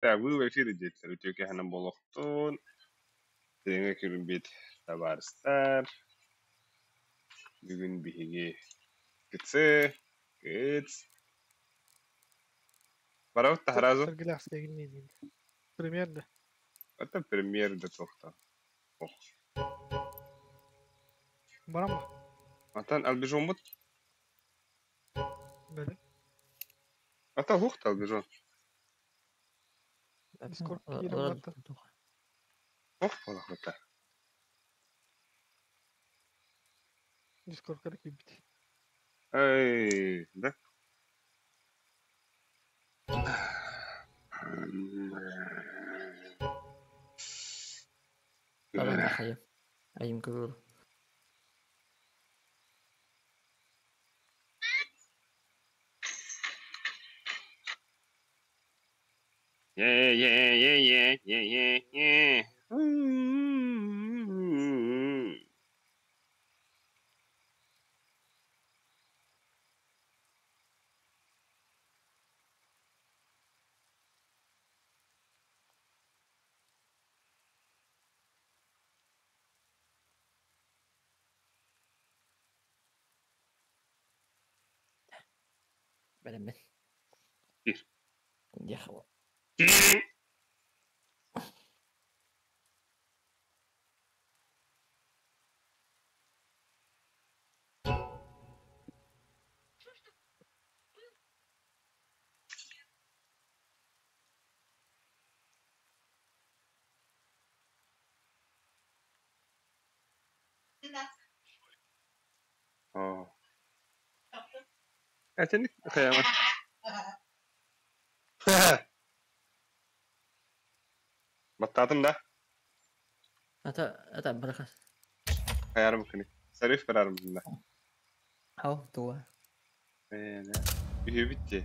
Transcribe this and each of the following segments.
Так, вы в эфире диэтилэр. Үтүө киэһэнэн буолуохтун. Тэҥҥэ киирбит табаарыстар. Бүгүн биһиги КЦ, КЦ. Барабыт да сразу. Премьер да. Это премьер да туохта. Ох. Барама. Атан албижоммут. Били. Ата хуохта албижон. Дискорд киирэн барда. Ох, буолахпыта. Дискордка да киирбит. Эй, да? Айым кылыр. Yeah, yeah, yeah, yeah, yeah, yeah, yeah. Бэлэммин. Киир. Дьэ, Оо. Этинник хайаҕа. Баттаатым да? Ата ата барахас. Хайарым кини. Сарыф барарым да. Хау туа. Үһүбүт дии.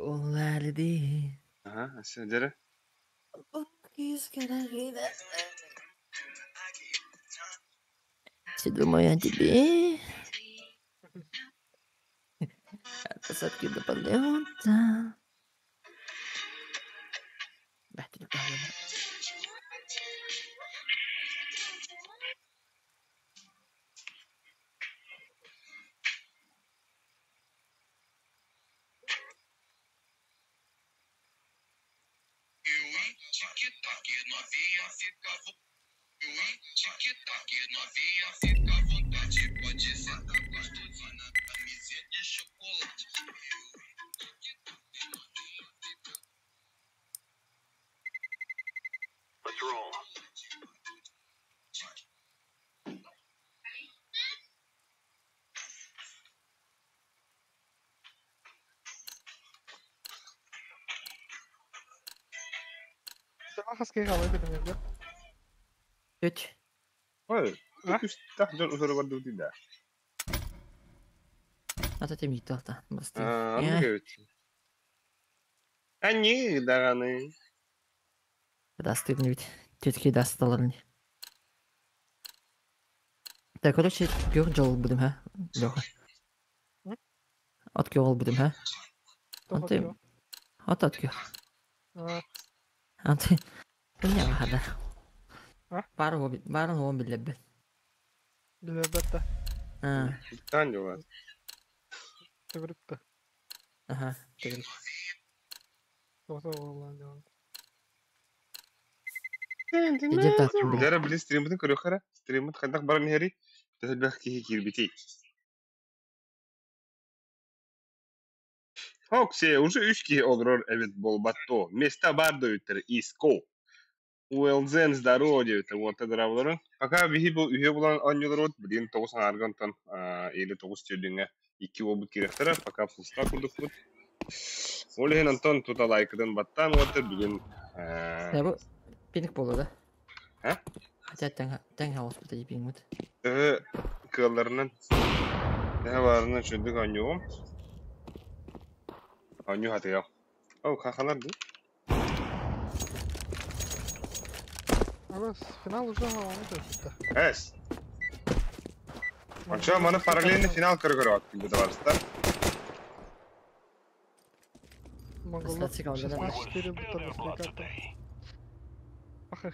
Улариди. Аха, асы дьэрэ. Все думаю о тебе. От посадки до подлета. Бахтыр Хас киһи хаалла премьерга? Үт. Ой, А? күстэх дьон утары бардыбыт да. Ата темииталта. Басты. Аа, оннук эбит. Аньыы даҕаны. Дастыгын бит. Тетки дасталарын. Так, короче, көр жол будем, ха? Леха. От көр будем, ха? Тоҕо Анты. киһи? От от көр. А, Анты. Не хада. А? Бар хо бар хо билебет. билэрбэт да. А, Таан дьола. Төгүрүк да. аха. Тегил. Тоҕо буоллаан дьон. Идет так. Дьэрэ били стриммытын көрүөххэ эрэ. Стриммыт хайдах баран иһэрий? Төһө киһи киирбитий? Хоксе, уже үс киһи олорор эбит буолбат дуо? Места баар диэбиттэр Иско. Уэлзен здорово диэбиттэр уонта дыраабыларын. Пока биһи бу үһүө булан оонньууларбыт, билигин тоҕус аҥаарга онтон или тоҕус түөрдүҥҥэ икки уолбут киириэхтэрэ, пока пуста курдукпут. Ол иһин онтон тута лайкытын баттаан уонта бүгүн Я бу пинг болду да. А? Хотя тэҥ тэҥ хаус бит пингмут. Төһө кыалларынан, төһө баарынан үчүгэйдик оонньуоҕум. Оонньуу хатыйыам. Оо, хахалар дуу? Абас, финал уже ону да. Эс. Ончо маны параллельный финал көрө-көрө күндү табаарыстар. Монголлар Статистика алгана. 16-4 буттар быстрее. Ах.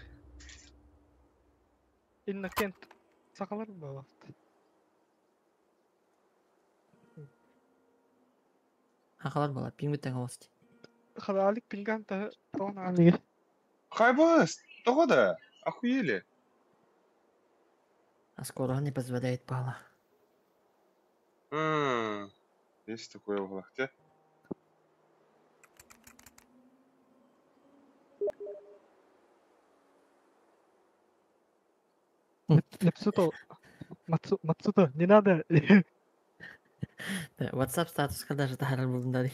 Иннокент. Сахалар буолбат. Хахалар буолар, пингүттэн олости. Халалик пинган та тоон аныгы. Хайбас, того да, охуели. А скоро не позволяет пала. Есть такое в лахте. Лепсуто. Мацуто, не надо. WhatsApp статуска даже тахарар булдum дали.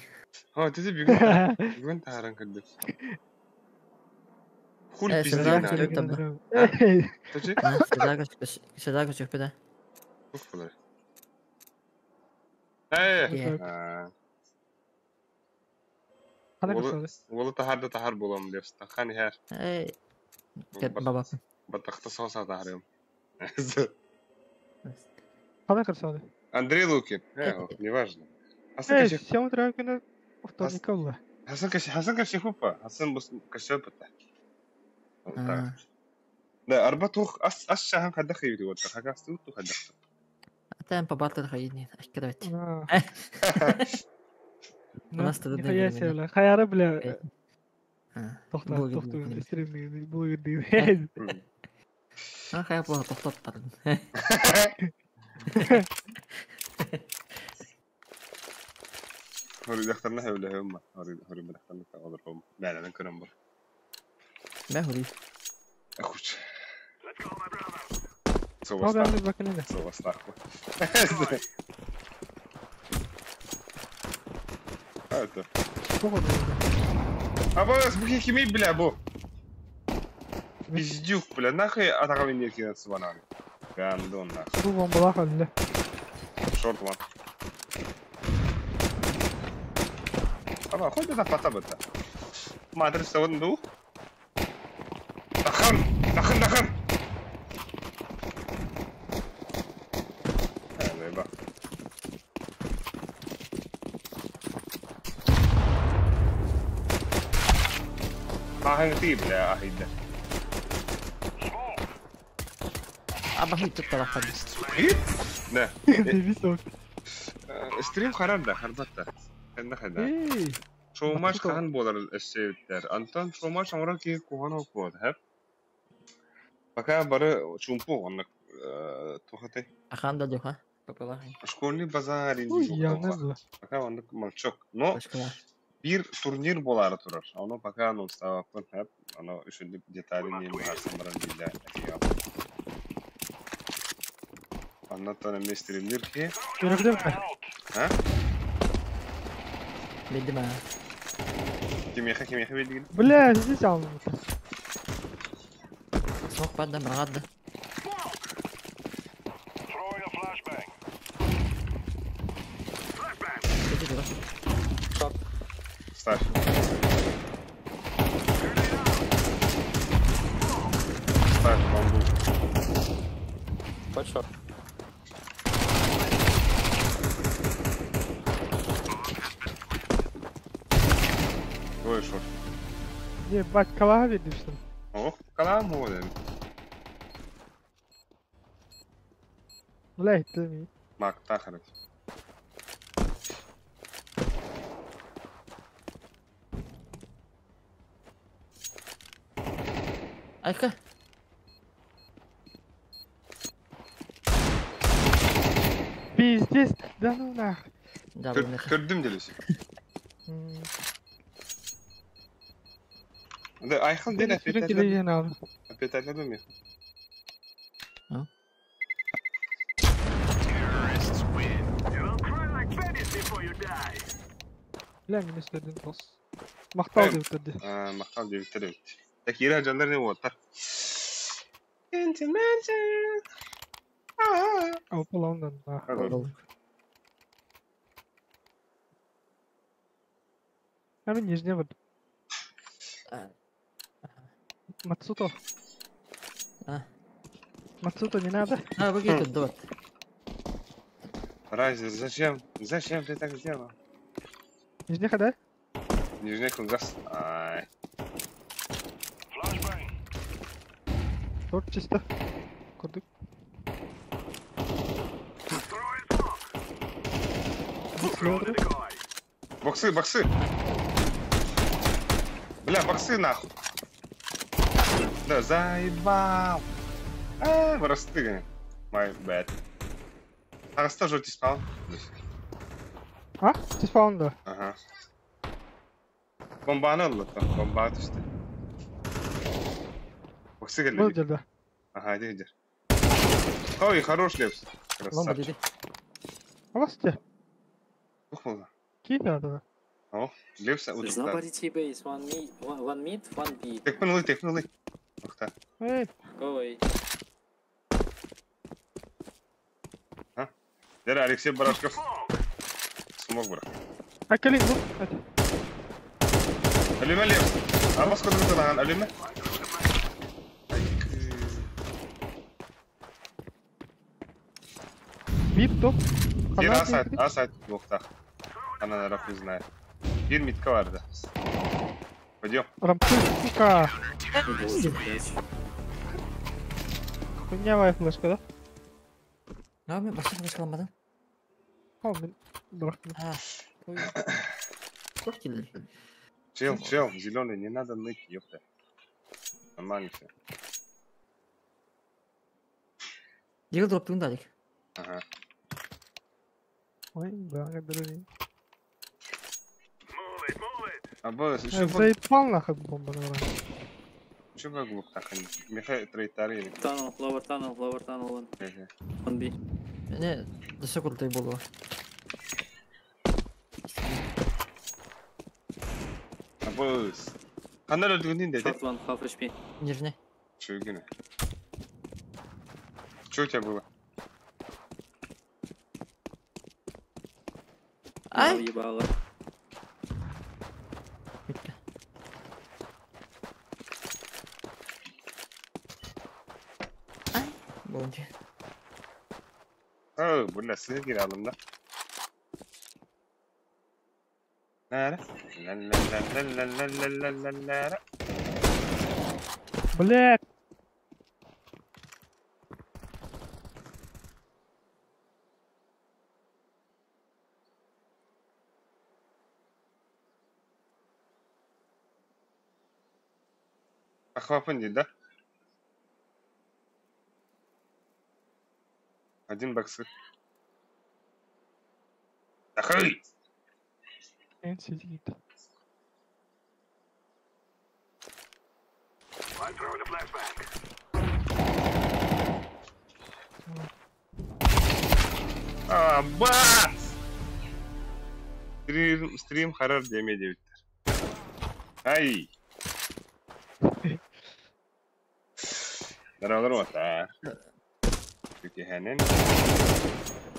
А, ты бүгүн тааран көрдүк. Хули пиздеги Сразу надо. сөйлеп табы. Точи? Седага чөкпе да. Тух булар. Эй! Е. Хана Уолу кысады. уолу тахар да тахар болам деп. Тахан хер. Эй, кет баба. Батахта соса тахарым. Хана кысады. Андрей Лукин. Неважно. Хасан Эй, каши сем утра күнү вторник олла. Хасан каши Хасан каши хупа. Хасан бус каши пата. А, Да, арба тух ас ас шахан хадда хейди вот. Хага сту ту хадда. Атам по бартер хайдни. Ахкадавать. У нас тут Нихуя себе, бля. Хаяры, бля. А, Тохта, блогер тохта, блин. стримный блогер дейм. А, хая плохо тохтот пардон. Hori дактарна хәүлә һәм. Hori hori дактарна тагылыр һәм. Бәләнен көрәм бар. Мә хури. Ахуч. Abi abi bakın hele. Совостаху. Это. Çok oldu. А бу хими бля бу. Пиздюк, бля, нахуй атака мен кинется банан. Гандон нахуй. Bu bombalar halinde. Шорт ван. Аба, хоть это фата бата. Матрис савын ду. Тахан, тахан, тахан. Заеба. Ахын ты, бля, ахида. Аба хуй тут тарахад. Да. Висок. Стрим харарда, харбатта. Хэнна хада. Эй. Шоумаш хахан болар эссеюттер. Антон шоумаш оңорор ки кухан окуот, хэп. Пока бары чумпу оннук тухаты. Ахан да духа. Папала. Школьный базар Уй, яны Пока оннук молчок. Но Башка. бир турнир болары турар. Ону пока ну ставаппын, хэп. Ону үшүндүк детали не барсын баран биле. Аннаттан эме стримдир ки. Görebilir mi? Ha? Билдим а. Кимеха кимеха билдигин. Бля, здесь aldım. Смок падда, брагадда. Иди туда. Ставь. Ставь бамбу. Под шорт. Двое шорт. Ебать, калаға берді Ох, калам болен. Бля, это Мак, тахарат. Айка. Пиздец, да ну нахуй. Да, блин. Көрдүм делesi. Да, айхал ден Sürekli geleceğini aldım. Опять ми. Бля, мені сөйледin тос. Мақтал деп өтірді. Мақтал деп өтірді. Так, ира жандар не оттар. Алып нахуй. А мен нижний вот. Мацуто. А. Мацуто не надо. А, вы тут давай. Райзер, зачем? Зачем ты так сделал? Нижний хода? Нижний кылгас. Ай. Торт чисто. Курдук. Слева. Боксы, боксы. Бля, боксы нахуй. Да, заебал. А, выросты. My bad. Таҕыста же спал. А? Ти да. Ага. Бомбаны ылла бомба түстэ. Боксы Был кэллэ. жерде. Ага, иди, иди. Ой, хорош, Лепс. Бомба Красавчик. диди. Аласте. Ух, было. Киин надо. О, Лепса There's удукта. nobody T-base, one me, one mid, one B. Тэкпин ылы, тэкпин ылы. Ухта. Эй, Go away. Дера Алексей Барашков. Смог брат. а кэлин ну. Алима Лепс. Абас кодун Алима. Бит топ. Bir A site, A site blokta. Она хуй знает. Bir митка vardı. Пойдем. Рампы, сука. Блядь. Хуйнявая флешка, да? Ne yapıyorsun? Başka flash almadın. О, мен бырахтым. Ha. Ой. Çok kirli. Чел, чел, зеленый, не надо ныть, ёпта. Нормально все. Deagle drop'luğunu da aldık. Ага. Ой, благодарю. А было, еще Заебал нахуй бомба, наверное. Что вы глуп так? Михаил траектории. Tunnel, lower tunnel, lower tunnel, one. One B. Ne? Dışı kurtayı bolu. А было. Ханар öldüğünde dedi. Short one, half HP. Нижний. Че, гены? Что у тебя было? Ай! Ебало. Bitti. Ay. Bolunca. А, бля, сыр кире алдым да. Нара. Ла-ла-ла-ла-ла-ла-ла-ла-ла. Блядь. Охвапан да? Один боксы. Нахуй! En сидит. А, бац! Стрим, стрим хоррор 9. Ай! Здорово, здорово. Так.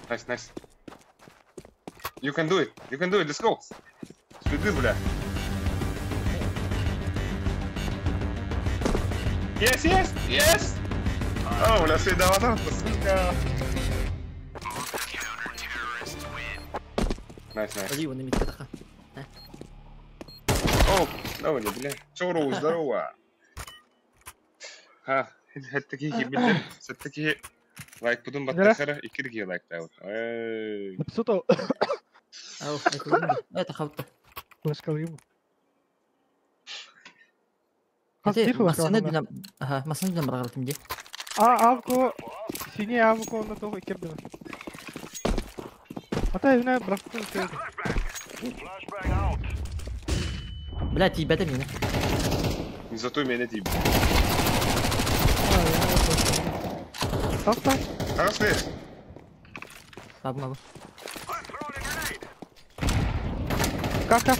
Nice, nice. You can do it. You can do it. Let's go. Следы, бля. Yes, yes, yes! О, бля, следовато, сука. Nice, nice. Hadi bunu bitti daha. О, давай, бля. Чору, здорово. Ха, хэттики билдер, сэттики лайк будун баттахара, икирги лайк таур. Эй. Написал Ау, это хавта. флешка ему. Hadi masana dünəm, aha, masana dünəm bıraqıldım di. А, авко, синий авко на того кирдена. А та я бырахтым. Бля, тибәтә мине. Зато меня тип. Так, так. Хорош лес. Табым абы. Как, как?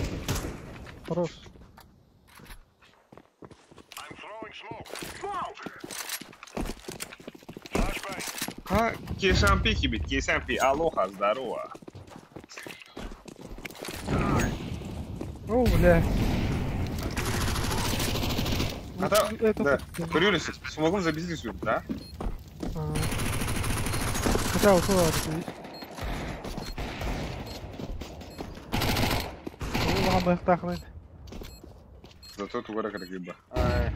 Хорош. А, Кешампи хибит, Кешампи, алоха, здорово. О, бля. А та, Это да, Курюлис, смогу забить сюда, да? А. Хотя вот туда вот видишь. Улахан байықтақын. Зато тугара кыргыба. Ай.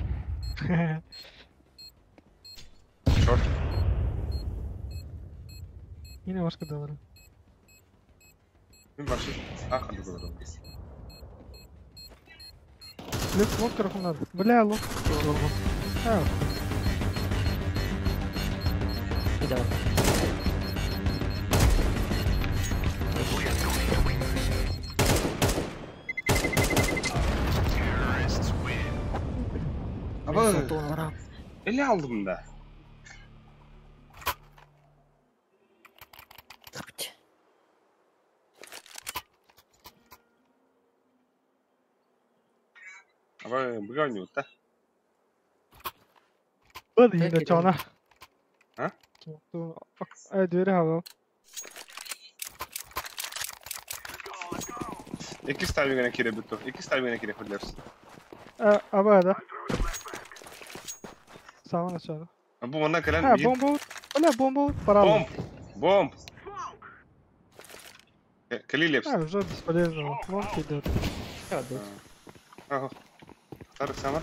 Шорт. Yine başka da var. Мин баршы. Ах, андыгылар. Леп лонг tarafından. Бля, лонг. А, Bir de var. Аба, Onlara. Ele aldım da. Tabii. Аба, быга да. Hadi yine çana. Ha? Ay двери hava. Икки ставигана кире буту. Икки ставигана кире ходлерс. Аба да. Сağın aşağıda. Бу онна кэлэн Ha bomba. Бля, bomba para. Бомб. Бомб. Кали лепс. Ha, уже бесполезно. Лонг идет. Evet. Ага. Тарык сама.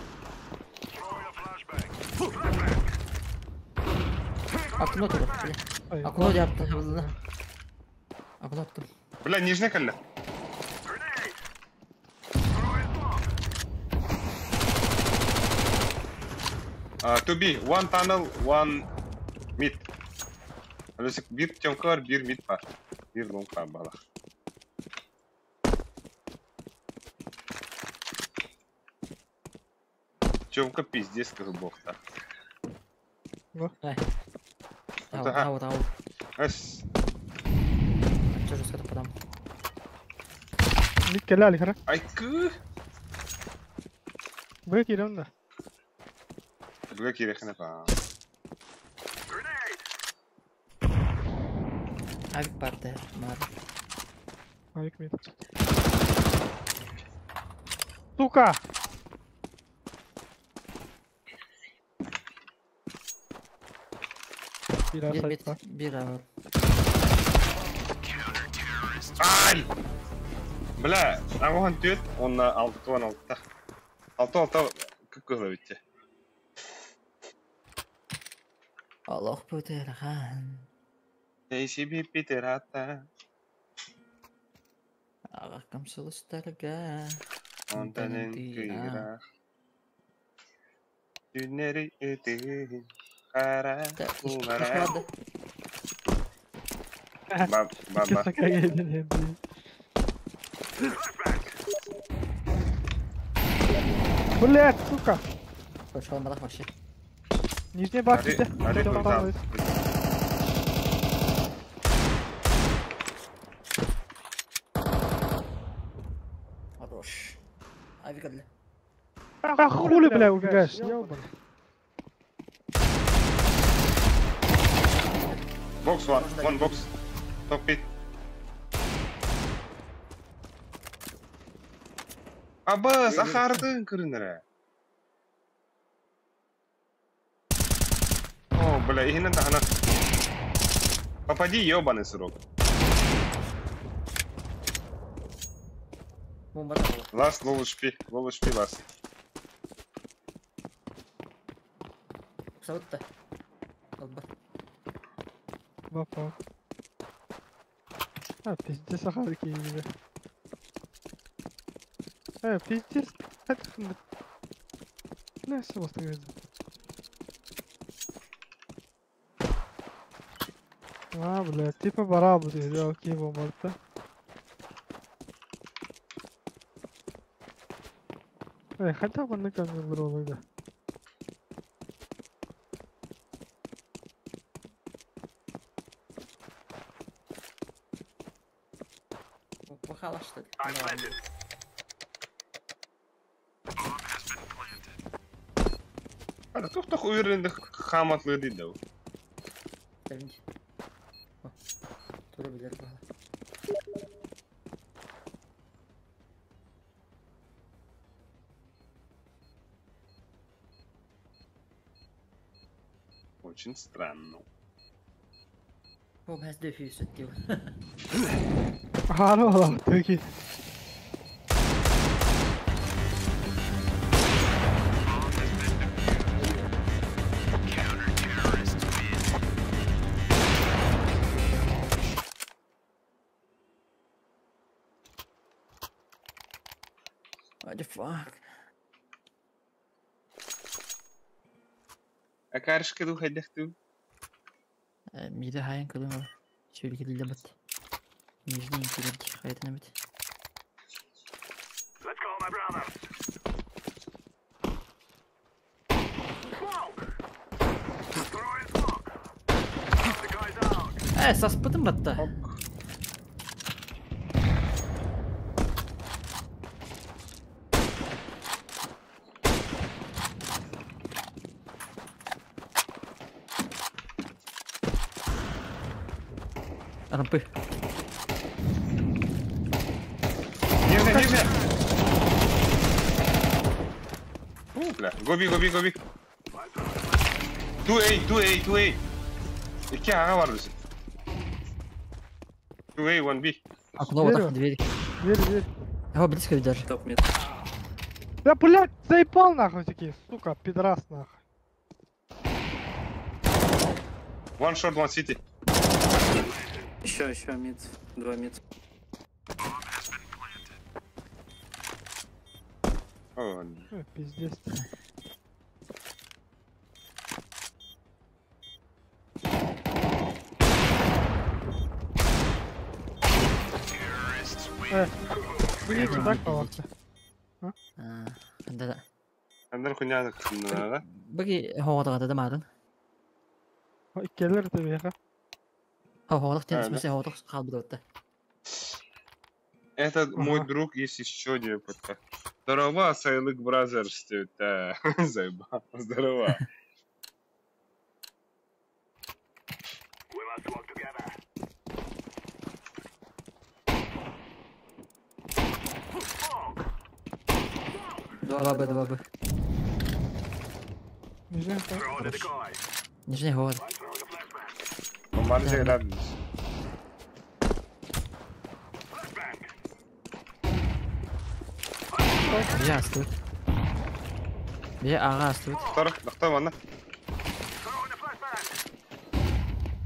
Aklımda oturdu. Ay, Aklımda yaptım. Yaptım. Aklımda attım. Бля, нижний калля. To be one tunnel, one mid. Алесик bir темка бар, bir mid бар. Bir long бар бала. Темка пиздец как бог так. Ай. Ага. Ау, ау, ау. Эс. Чужой подам. Mid келе али хара. Ай кы. Б кире да. Быга кирехне па. Авик барды. Мар. Авик мид. Сука! Bir Bir asayt mid, var. bir av. Ай! Бля, агухан түт, он алты он алты. Алты алты күп кыһла битте. Allah бөтер хан. Эй, Питер ата. Ағақым сылыстарға. Онтанын кыйра. Түннери өтүн кара кулара. Ба ба İki ба. saka geldi. Блять, сука! Пошел мадах вообще. Нижний бар Ари ките. ари култа. Хорош. Авик для. А хули, бля, убегаешь? Ёбаный. Box one, one box. Top pit. Абас, ахардын кырынара. О, бля, ихинен тахана. Попади, ёбаный срок. Бомба. Лас, лову шпи, лову шпи, лас. Савытта. Алба. Бапа. А, пиздец, ахарки gibi. Э, пиздец. Не, все остается. А, бля, типа барабу ты взял, кибо марта. Э, хотя бы на камеру брал, да. Пахала что ли? Ара, тух-тух уверен, хаматлы дейді. Тура билер бала. Очень странно. О, has defuse diyor. Haro lan, peki. What the fuck? А каршка ду хайдахту? Миде хайын кылын ол. Сүргилде бит. Нижний кирет хайтын бит. Саспытым батта. Рампы. Нижняя, нижняя! Фу, бля. Гоби, гоби, гоби. 2A, 2A, 2A. İki ağa var bizim. 2A, 1B. Окно вот так, дверь. Дверь, дверь. Его близко даже. Топ мид. Да, блядь, заебал нахуй такие, сука, пидорас нахуй. One short, one city. Еще, еще мид. Два мид. О, Пиздец. Вы так палаться? Да. Андар хуйня да? Баги хоғадыға да марын. Келер тебе, ха. Хоғадық тен, в смысле хоғадық қалбыда өтті. Это мой друг есть еще депутат. Здорово, Сайлык Бразерс, это заебал. Здорово. Два Б, два Б. Нижний город. Помарзе рядом. Я астут. Я ага астут. Второй, кто ванна?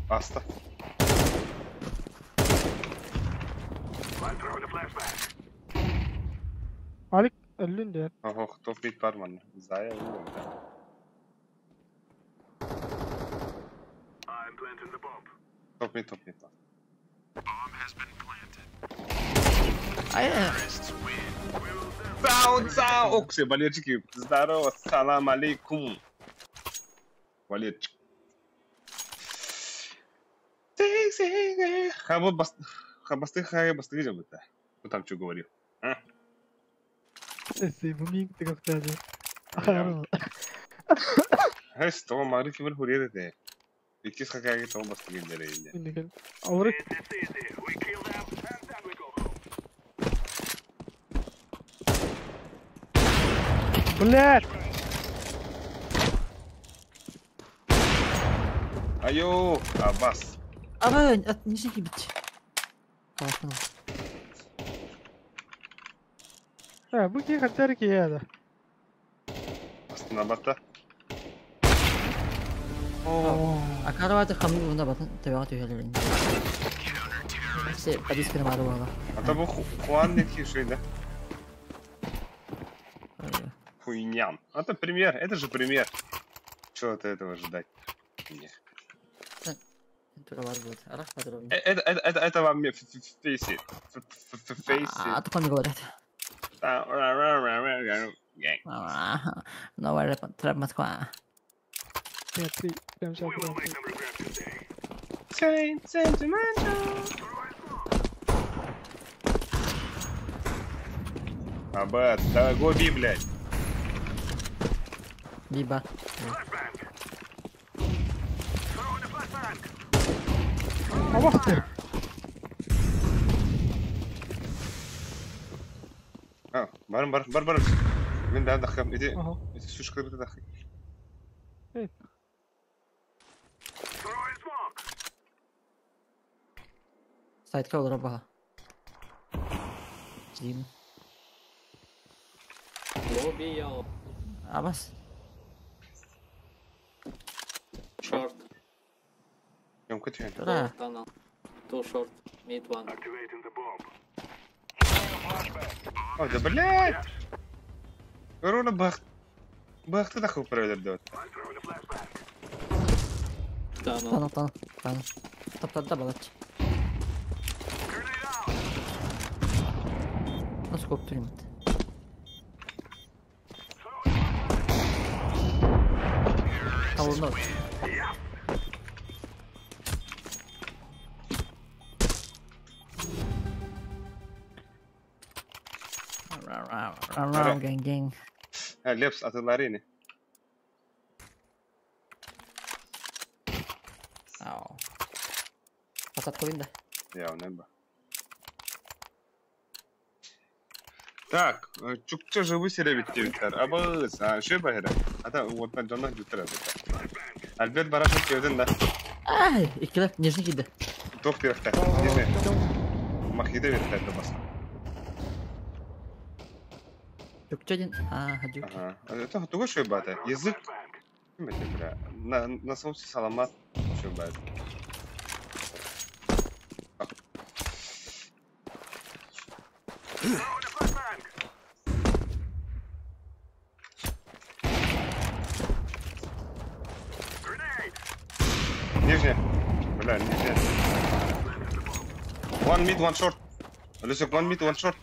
Аста. Алик, өлүн. Ого, кто бит бар манна. Зая өлүн. Топ мид, топ мид. Ай. Цау, цау, оксе, болельщики. Здорово, салам алейкум. Болельщик. Хабасты, хабасты, где бы-то? Кто там что говорил? А? Что, могли бы хурьеры-то? Иккис хакаги того бастыгы дерейинде. Блядь! Айо, Аббас. Аба, нижний бить. А, буки хотярки я, да. Астана А караваты хамы онда батын табиғат үйелерін. Се, подисканы бары бала. А то бу Хуан не тише, да? Хуйням. Это пример, это же пример. Чего от этого ожидать? Нет. Это вам фейси. Фейси. А то мне говорят. Новая рэп Москва. Нет, ты прям сейчас. Абат, давай гоби, блядь. Биба. А вот ты. А, бар, бар, бар, бар. Мен да дахам. Иди, иди, сушка, иди дахай. Сайтка olur баха. Зим. Лобби я. Абас. Шорт. Да. Two short. Mid one. О, да блядь! Өр оны бах бахты да хып өлөрдө. Tunnel. Tunnel, tunnel, tunnel. Топтады балач. Nasıl kopturayım? Tavuğunu al. Gang gang. Ha, Лепс атылары не. Ау. Посадка koyayım da. Я не Так, чукча живы серебит девиттер. Абыз, а, шö бахера. Ата уотна жонна жүттер Альберт Барашев кевден да. Ай, иккилер нижний киди. Тох тирахта. Нижний. Махиде берді бас. Чукча один. А, гадюк. Ага. Это туга шö бата. Язык. Ким это бля? На на соусе саламат шö бат. Нижняя. Бля, нижняя. One mid, one short. Люсик, one mid, one short.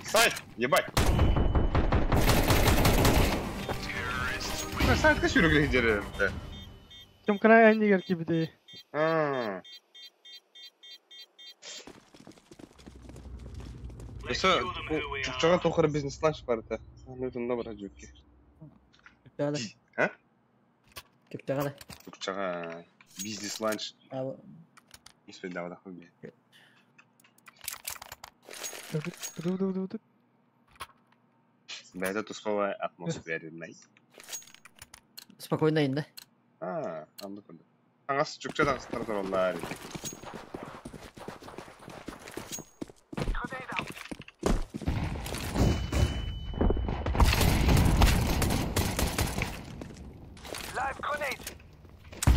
Сайт, ебать. Сайтка сюрюгли деревья. Кем край эннигер кибди. А. Өсө чукчага тохара бизнес ланч бар да. Ну это номер жөкки. Чукчага. А? Чукчага. Чукчага бизнес ланч. А, Испе да да хуй. Бәйдә туспава атмосферный. Спокойно инде. А, анды күндө. Аңас чукча тагыстар тураллар.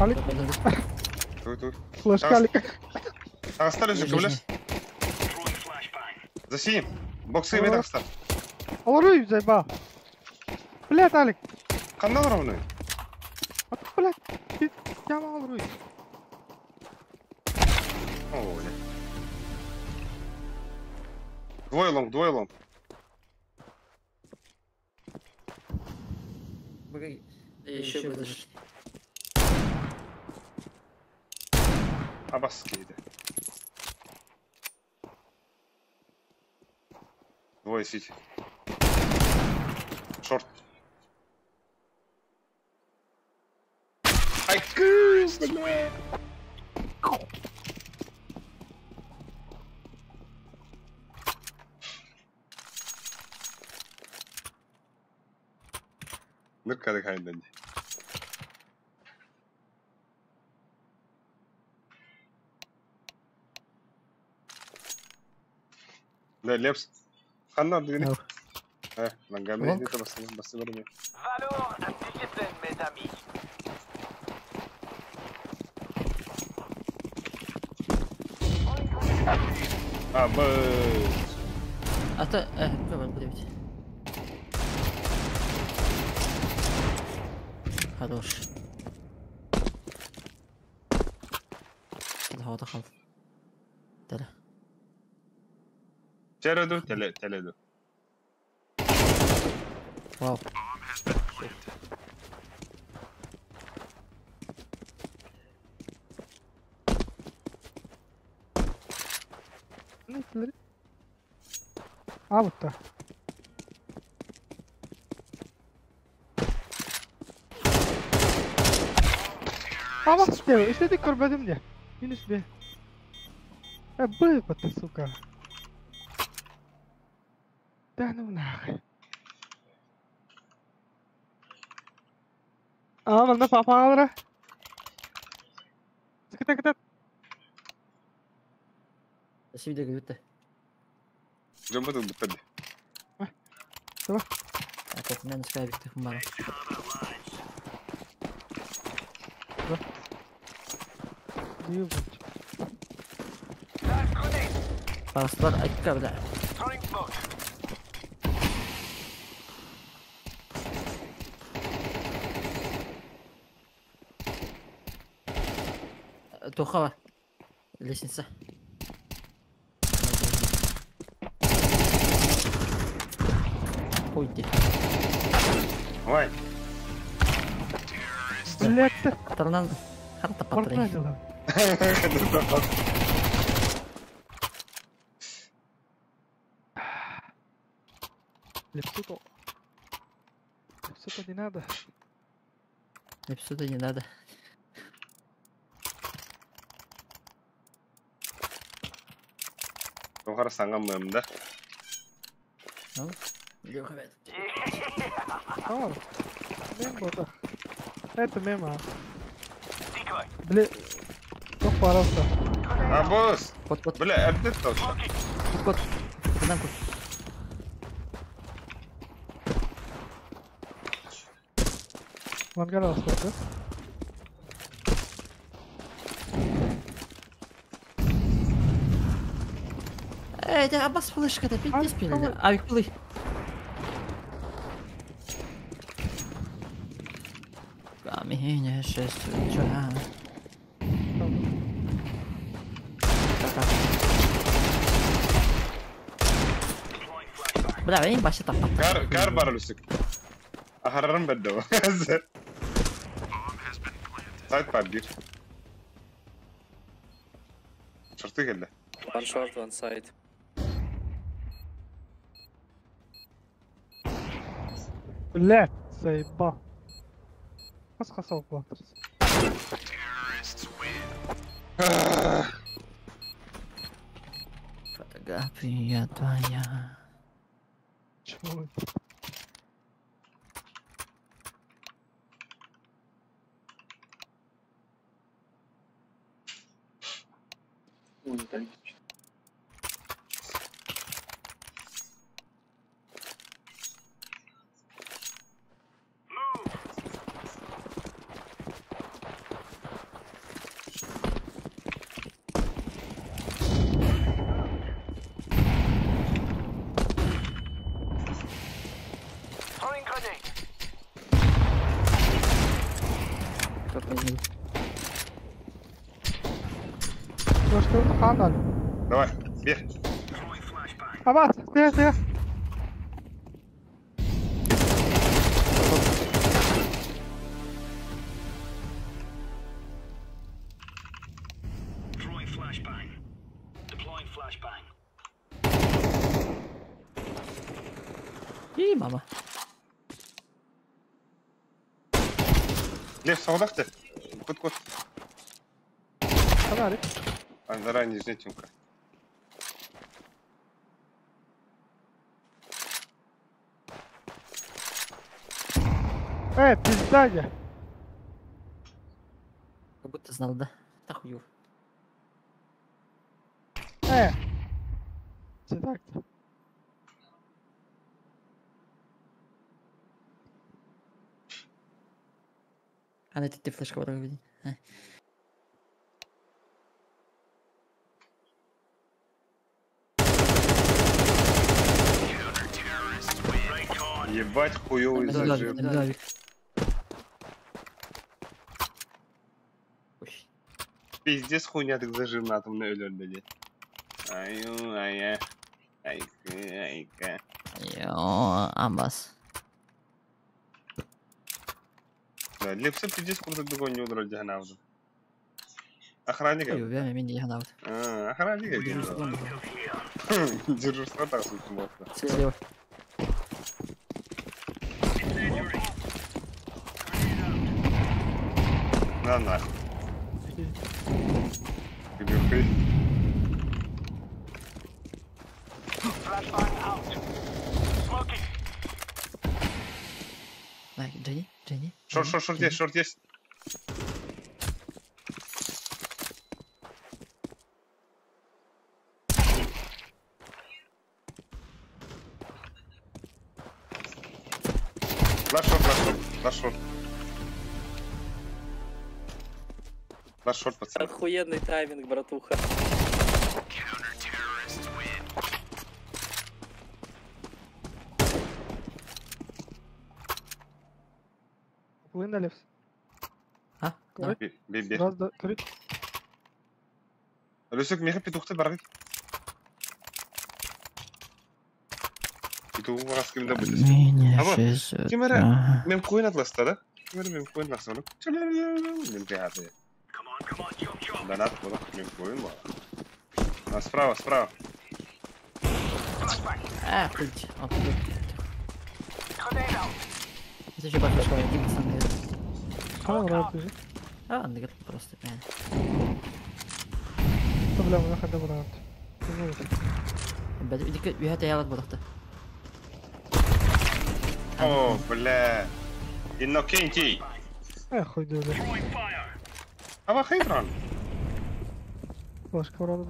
Алик, Туй туй. флешка Алик. Тагыстар өзү көмлөс. За синим. Боксы эме тагыстар. Олоруй заебал. Блядь, Алик. Кандай ровный? А ты, блядь, ты яма олоруй. О, бля. Двое лонг, двое лонг. Погоди. Еще подожди. Абас кейди. Двое сити. Шорт. Ай, кыз, бля. Ныркады хайдан. Да, Лепс. Ханна дигини. Ау. Э, лангами Лонг. это бас бас барми. Valor and discipline, mes amis. А, б. А то, давай, подивись. Хорош. Havada kal. Dere. Теледу, теле, теледу. Вау. Ne ettiler? А вот так. А вот ты, если ты корбадым мне. Минус б. Б, ты, сука. Да ну нахуй. А, манна папа алра. Кыта кыта. Şimdi de götü. Жамбы бутады. Так, у меня на скайпе ты хумара. Пастор, айка, бля. Тухава. Лестница. Уйди. Давай. Блядь. Тарнан. Харта патрей. Лепсуто. Лепсуто не надо. Лепсуто не надо. Тоғар саңа мымда. Ну, Мем бота. Это мема. Бля. Тоқ барасты. Абос. Кот, кот. Бля, әбдет тоқ. Кот, кот. Кудан кот. Мангар алысты. Эй, да Аббас флешка-то пиздец пили. Ай, кулы. Камень, 6 утра. Бля, я баша тапа. Кар, кар барылысык. Ахарарым бәдді. Сайт бар bir. Шорты келді. One short, one side. Бля, заебал. Қас-қас алып жатырсың. Фотография твоя. Чего это? Давай, бег. Аббас, тихо, тихо. И мама. Лев, саудах ты. Кут, кут. Фонарик. А заранее жнетюнка. Эй, пизда я. Как будто знал, да? Да хуёв. Эй. Все так-то. А на ты флешка вроде. Ебать хуёвый зажим. Пиздец хуйня так зажим на атомной өлөрдө. Аю, ая. Айка, айка. Йо, амбас. Да, лепсе пиздец курдук дугон не удрал жахнаавды. Охранник. Ой, я меня жахнаавды. А, охранник. Дежурство так сутмотно. Слева. На нахуй. Глюхи. Так, Дженни, Дженни. Шорт, шорт, шорт есть, шорт есть. Last short, last short, last short. Last short, пацаны. Охуенный тайминг, братуха. Плын Левс. А? Давай. Би, би. Раз, два, три. Лесек, меха петухты баргы. Петуху раз кем добыть. Меня Аба, шесть кем утра. Мем коин атласта, да? Кем мем коин атласта, ну? Мем пятый. Донат, вот, мем коин, вот. А справа, справа. А, блядь, он тут. Это еще большой школа, сам А, нравится. А, он говорит просто, бля. Бля, мы хотя бы рад. Бля, иди-ка, я это я вот буду. О, бля. Иннокентий. Эх, хуй да. Аба хейтрон. Башка враг.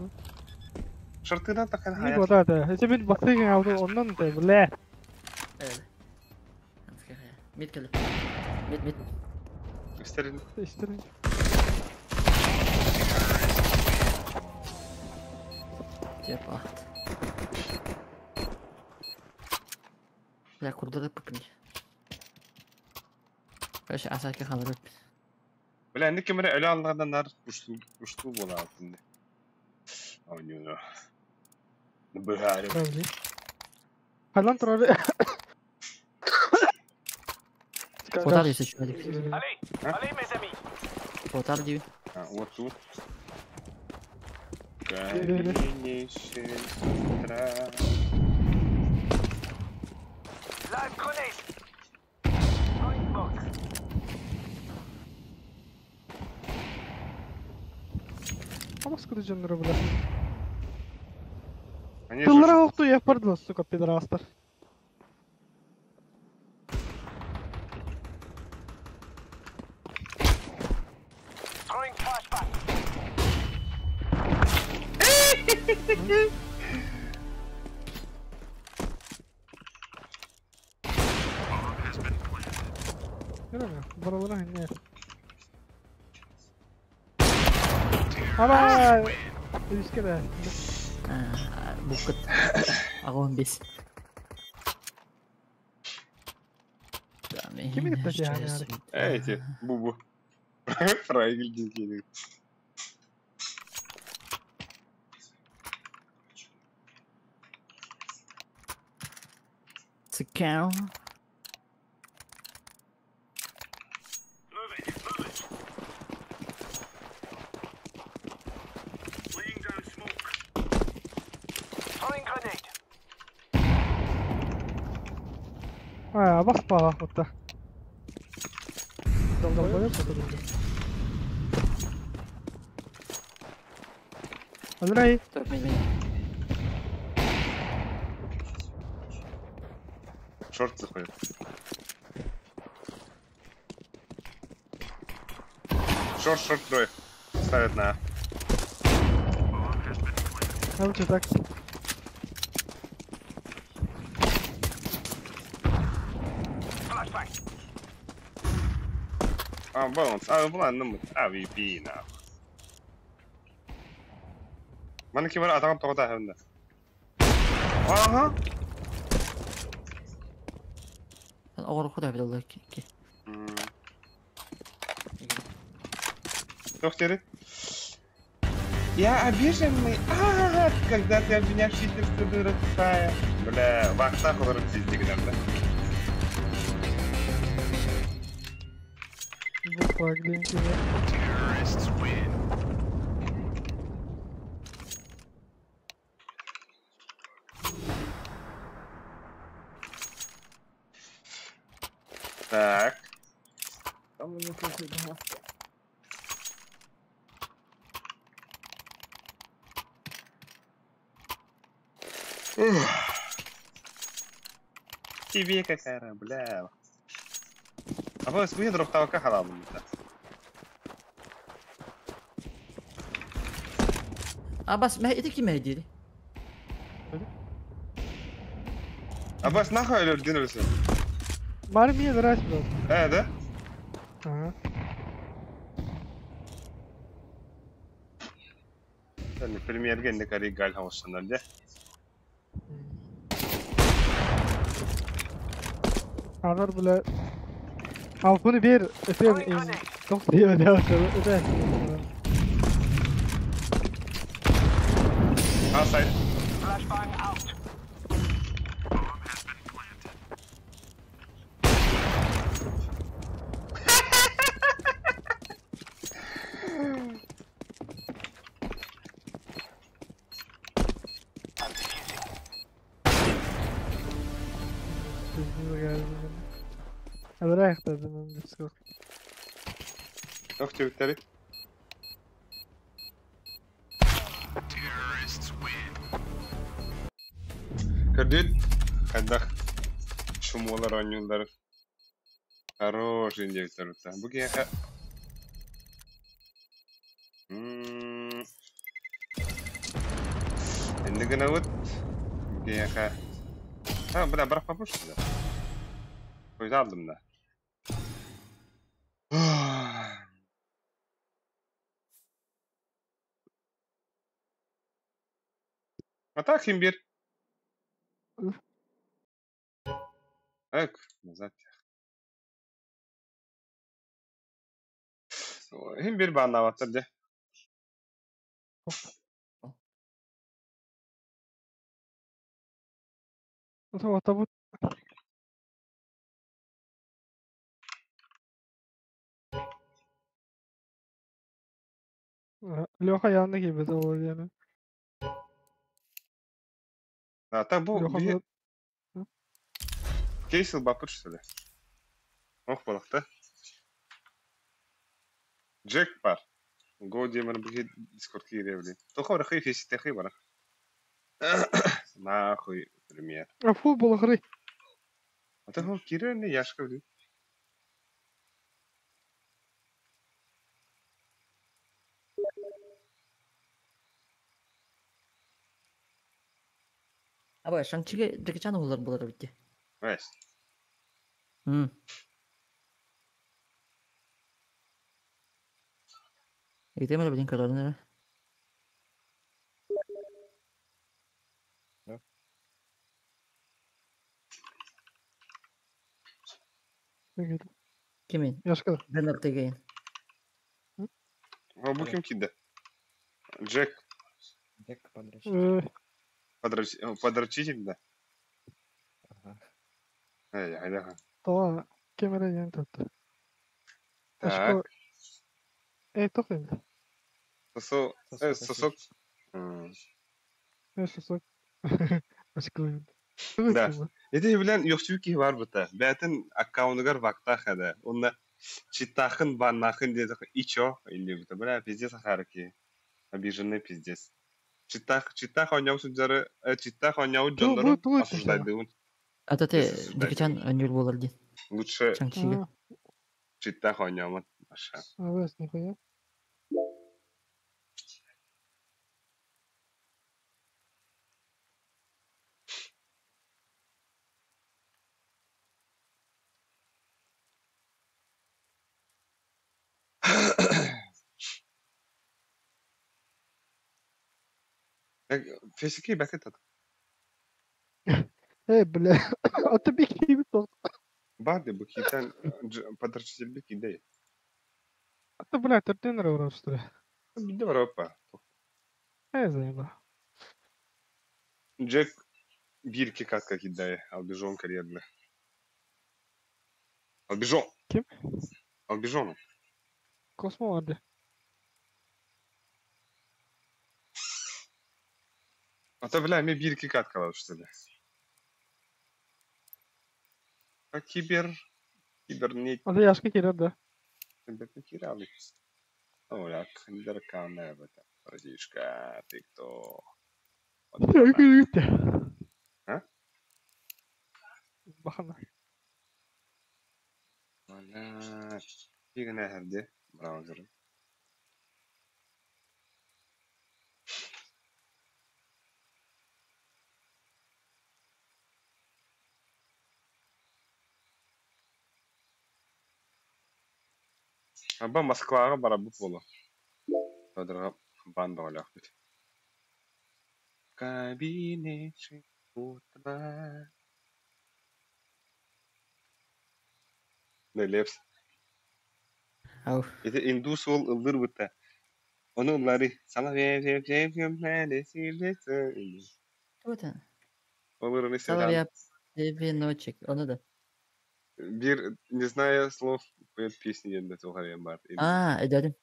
Шортына такая Не хватает. Если бы бахты он он бля. Мид кэлэ. Мид, мид. Истерин. Истерин. Тепа. Бля, курда пупни. Короче, асаки халырып. Бля, не кемере өлө аллардан нар ушту ушту бола алтынды. Ойнуну. Быһары. Халан турары. Потар десе чүмелик. Allez, allez mes amis. Потар дейбин. А, вот тут. Live grenade. Throwing smoke. Ama sıkıntı canları бля. Они Тыллара оқту япардылар, сука, пидорастар. Throwing flashbang. Göremiyorum. Buralara ne? Ана! Үске да. Букыт. Агон бес. Ким кетти yani? Эти, бубу. Правильно дикий. Цикау. Move it, move it. Laying down smoke. Throwing grenade. А, баспала вот. Долбоёб это. Андрей, Стоп, мид, мид. Шорт заходит. Шорт, шорт, трое. Ставят на А. а лучше так. Flashbang. А, баланс. А, была, ну, АВП, нахуй. Маны кемер атағым тоғыта әмді. Ага. Оғыр құдай білді ки. Доктор. Я обиженный. А, когда ты обвиняешь читерство, дура тупая. Бля, вахта холорып пиздигнер, да? Буква глинки. Так. Ух. Тебе какая, бля. А вы свой друг того как она будет? А бас, мә это ким әйдири? А бас нахуй өлөрдүн өлсө. Мары мия дырась был. Да? Ага. Премьерге инде кари галь хавышсанар де. Алар бile Алпыны бер өтен ин тоқ дейбе деп өтен. Outside. Flashbang out. I'm defusing. Алар аяқтадым дискор. Тох тюктери. Көрдүт? Кайдах шумолар ойнуулар. Хороший индивидтер бутта. Бу киһиэхэ Энди гынабыт. Бу киһиэхэ А, бля, барах попушься. Койда алдым да. А так имбирь. Эк, назад. Имбирь бааннаабаттар дьэ. Отабыт. Леха янына кийбит ол диэни. А так бу Леха биһи бу кейс ылбаппыт что ли? Ох балахта. Джек бар. Го диэмэр биһи Дискорд киириэбили. Тоха барахый феситехый барах. Нахуй пример. А фу балахры. А то хо киирэ не яшка били. Абай, Шанчиге Джеки Чан уһулар буолар эбит дии. Весь. Ыйтыам эрэ билин көрөрүн эрэ. Кимин? Яшка. Бен Ортегейн. О, бу ким киирдэ? Джек Джек подрочитель. Подрочитель, да? Ага. Эй, айдаха. Тоҕо ким эрэ диэн тутта. Так. Ашко. Эй, тоқ енді. Сосо, Сосок, сосок. сосок. Сосок. Ашко. Да. Ити билэн үөхсүү киһи бар бута. Бэйэтин аккаунугар вактаах этэ. Онно читахын, баннахын диэтэх ичо или бута. Бля, пиздец ахары киһи. Обиженный пиздец. Читах, читах оонньоу сылдьары, читах оонньоу дьоннору тугу осуждайдыыбын. Ата те Осуждайдыыбын. Джеки Чан оонньуур буолар диэн. Лучше Шанчига. читах оонньоомон. Аша. Абас, нихуя. Фесики бэкэ тат. Эй, бля. А ты бики тоқ. Барды бу киитэн подрочитель би киидэй. А ты, бля, төрден эрэ урар Бидде бар опа. Эй, заеба. Джек бирки катка кидай, албижон карьерный. Албижон! Ким? Албижон. Космо барды. А то, бля, мне бирки каткалар, что ли? А кибер... Кибернет... Ата яшка кирер да. Кибернетирали. Ой, а кандеркана это. Братишка, ты кто? А? Бахана. Бля, фигня херде браузер. Аба Москваҕа барабыт буолуо. Федорга баан бөҕөлөөхпүт. Кабинете утра. Лепс. Ау. Ити индус уол ыллыыр бытта. Ону ыллары Тута. Ол Соловья веночек. Ону да. Бир, не зная слов, поет песни диэн да туох бар. Аа, өйдөөтүм.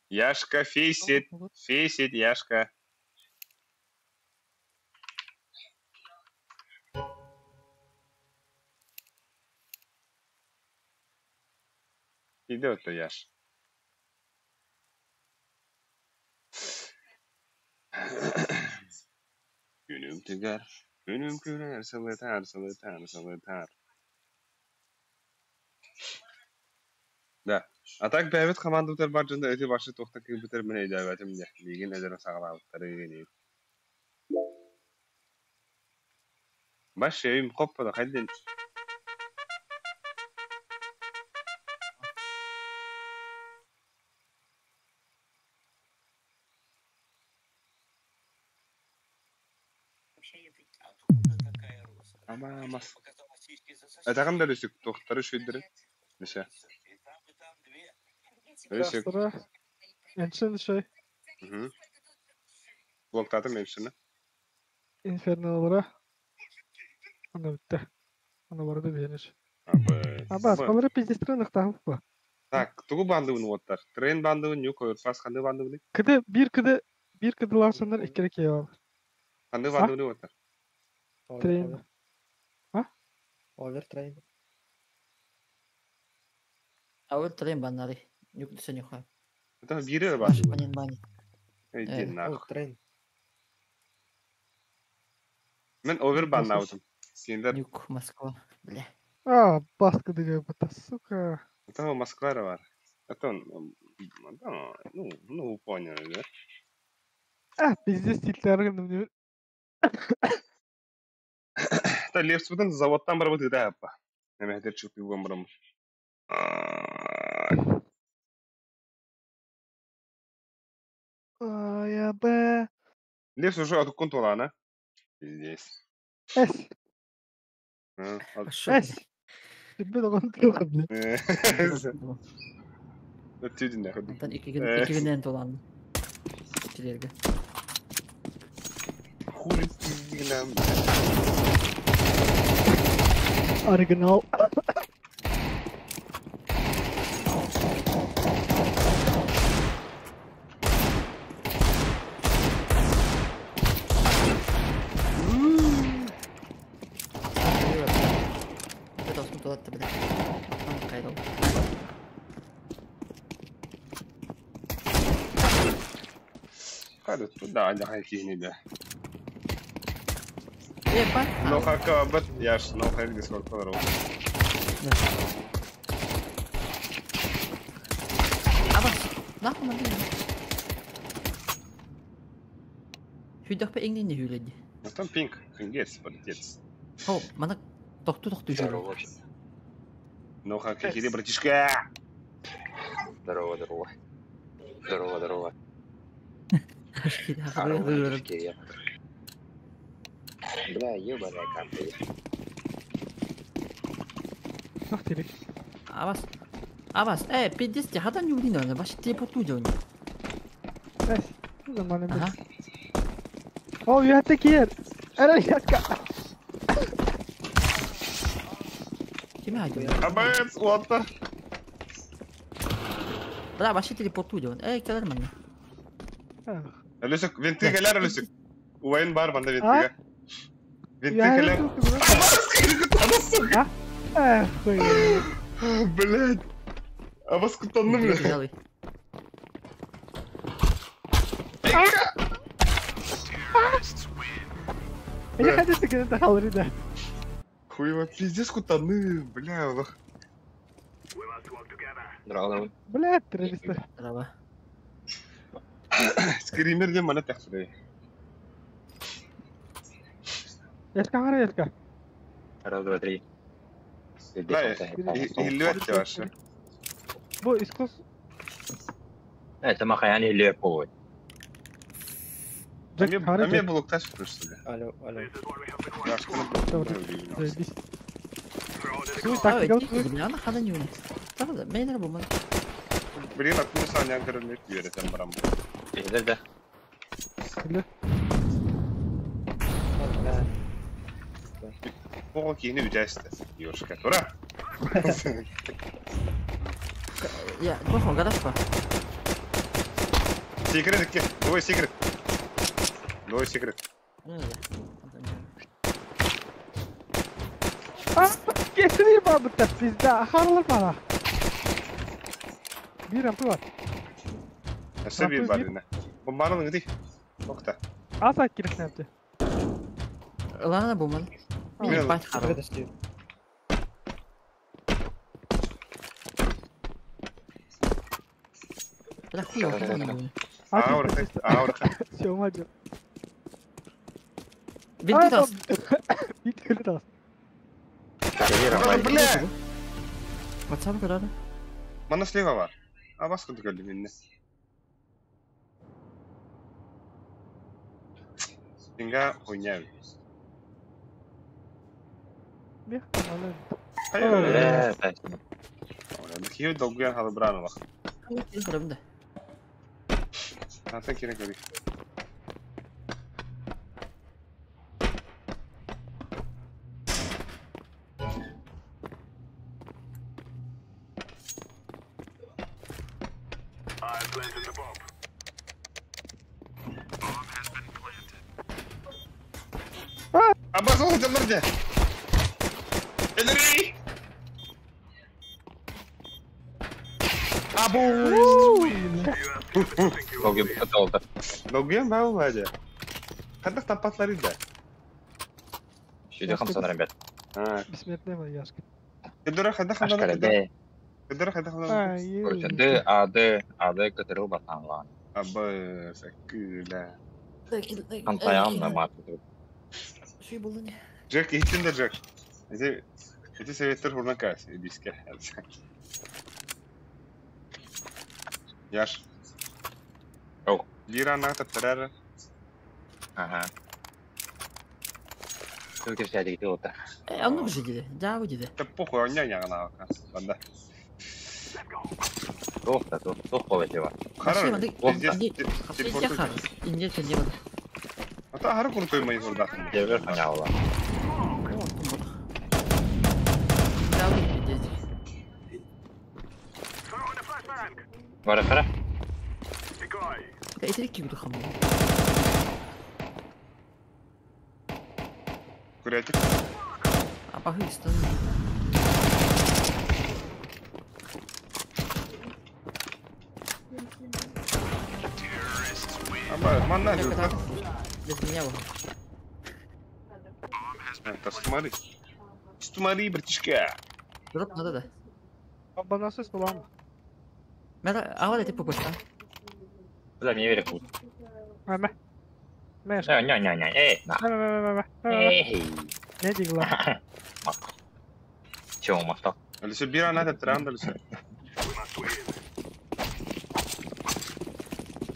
Яшка фейсит, фейсит, Яшка. Идет-то Яш. Күнүм тыгар, күнүм күнэр, сылытар, сылытар, сылытар. Да. А так бэйэбит хамаандабытыгар бар дьон эти башы туохтан кыырбытар мин өйдөөбөтүм дьэ. Миигин эдэр саҕалаабыттары гинии. Баш өйүм хоппото хайдын. Ама мас. Этэҕин да Люсик, туохтары үчүгэйдэрин? Миша. Люсик. Астара. Эншин шей. Мгм. Блоктаатым Эншини. Инферналара. Аны бүттэ. Аны барды биһиниш. Абы. Абас, балары пиздестрен ыктаһып ба. Так, тугу бандыбын уоттар? Трейн бандыбын, нюк, оверпас, ханды бандыбын? Кыды, бир кыды, бир кыды ларсандар иккере киев. Ханды А? бандыбын уоттар? Трейн. А? Овер трейн. Ауыр трейн баннары. Нюк десе нюха. Это бири Баш бандыбын. банин бани. Иди Э, О, нахуй. трейн. Мен овер баннаутым. Сендер. Нюк, Москва. Бля. А, бас кыды бата, сука. Это Москва бар. Это он, да, ну, поняли, да? А, пиздец тилтерин мне. Это Левсбутен заводтан барбыт ыта аппа. Эме хэтер чыгып юган барам. А, я б. Левс уже отуккун туолаана. Здесь. С. Пошел. С. Тебе догон тылга, бля. Өттүдүн нахуй. Онтон икки күннен толан. Чилерге. Хули ты нам. Оригинал. Это осмы толатты, бля. Аттан кайрыл. Хады туда, анда кихни да. Э, па. Но хака бат яш, но хак дискорд колору. Абас. Нахуй мандын. Хүйдөх пе эңнен хүледи. Там пинг, пингец, полетец. О, мана тохту тохту жүр. Здорово. Но хак кихи, братишка. Здорово, здорово. Здорово, здорово. Здорово, братишки, Бля, ебаная карта. Ах ты. Абас. Абас, э, пиздец, хадан юлин аны, баш телепорту жон. С. Нормально. Ага. О, я такие. Эра, яска. Киме айдым? Абец, уоттар. Бля, баш телепорту жон. Э, келер мана. Люсик, винты келер, Люсик. Уайын бар банда А? винтыга. Винты келер. А? Эх, хуй. Блядь. А вас кутанным, бля. Я хотел сказать, это халрида. Хуево, пиздец кутаны, бля. Лох. Здорово. Бля, террористы. Здорово. Скример дем мана тахсыры. Яшка хара яшка. Раз, два, три. Да, Иллюет ваша. Бу искус. Это махаяни леповый. А мне было таш просто. Алло, алло. Заебись. Суй, тактика. Бля, хана не умеет. Да, мейнер буман. Блин, откуда Саня көрүнүп үйрөтен барам. Да, да. Оғы кийини үтәсті. Ёшка, тура. Я, похуй, гараж па. Секрет, двое секрет. Двое секрет. А, кетири бабыта, пизда, харлар бала. Bir rampa var. Өссө bir бар ина. Бомбаны ыңды. Тоқта. Аса кирек нәпті. Ладно, буман. Мен- Бать хару. Подожди. Бля, хуй, я не буду. Ауырха, ауырха. Все, мать. Бинты тас. Бинты тас. Бля! WhatsApp көрәді. Мана слева бар. А басқа түгелді менне. Инга хуйня. Бех, Хайыр. Кию долгуян халы бранова. Көрөмдө. Атын керек көрейік. Аббас ол жамырды. Элери! Абу! Долгий долго. Долгуян бау бажа. Қандақ таппатлар еді. Шүйде хамсан, ребят. Бессмертный мой Яшка. Кедора қандақ Ашкара Д. Кедора қандақ Короче, Д, А, Д, А, Д, көтөрүл батанлан. Абы, сакыла. Хамсаям на мат. Шүй болды не? Джек, иттин да Джек. Эти советтер хурнан кас, диске. Яш. Оу. Лира на таптарара. Ага. Только сядет вот. А ну же диде. Да, вы диде. Да похуй, он няня на Банда. Тохта, тох, тох полетела. Хорошо. Здесь телепорт. А то хара крутой мои хурда. Я вверх поняла. Бара хара. Это ким духом. Курятик. А похуй, что? Аба, манна же. Без меня его. Это смотри. Смотри, братишка. Дроп надо, да. Банасы салам. Мера, а вот эти пупочка. Бля, не верю. Ама. Мэш. Не, не, не, не, эй, на. Эй. Не дигла. Чего мастал? Алиса бира надо трандалиса.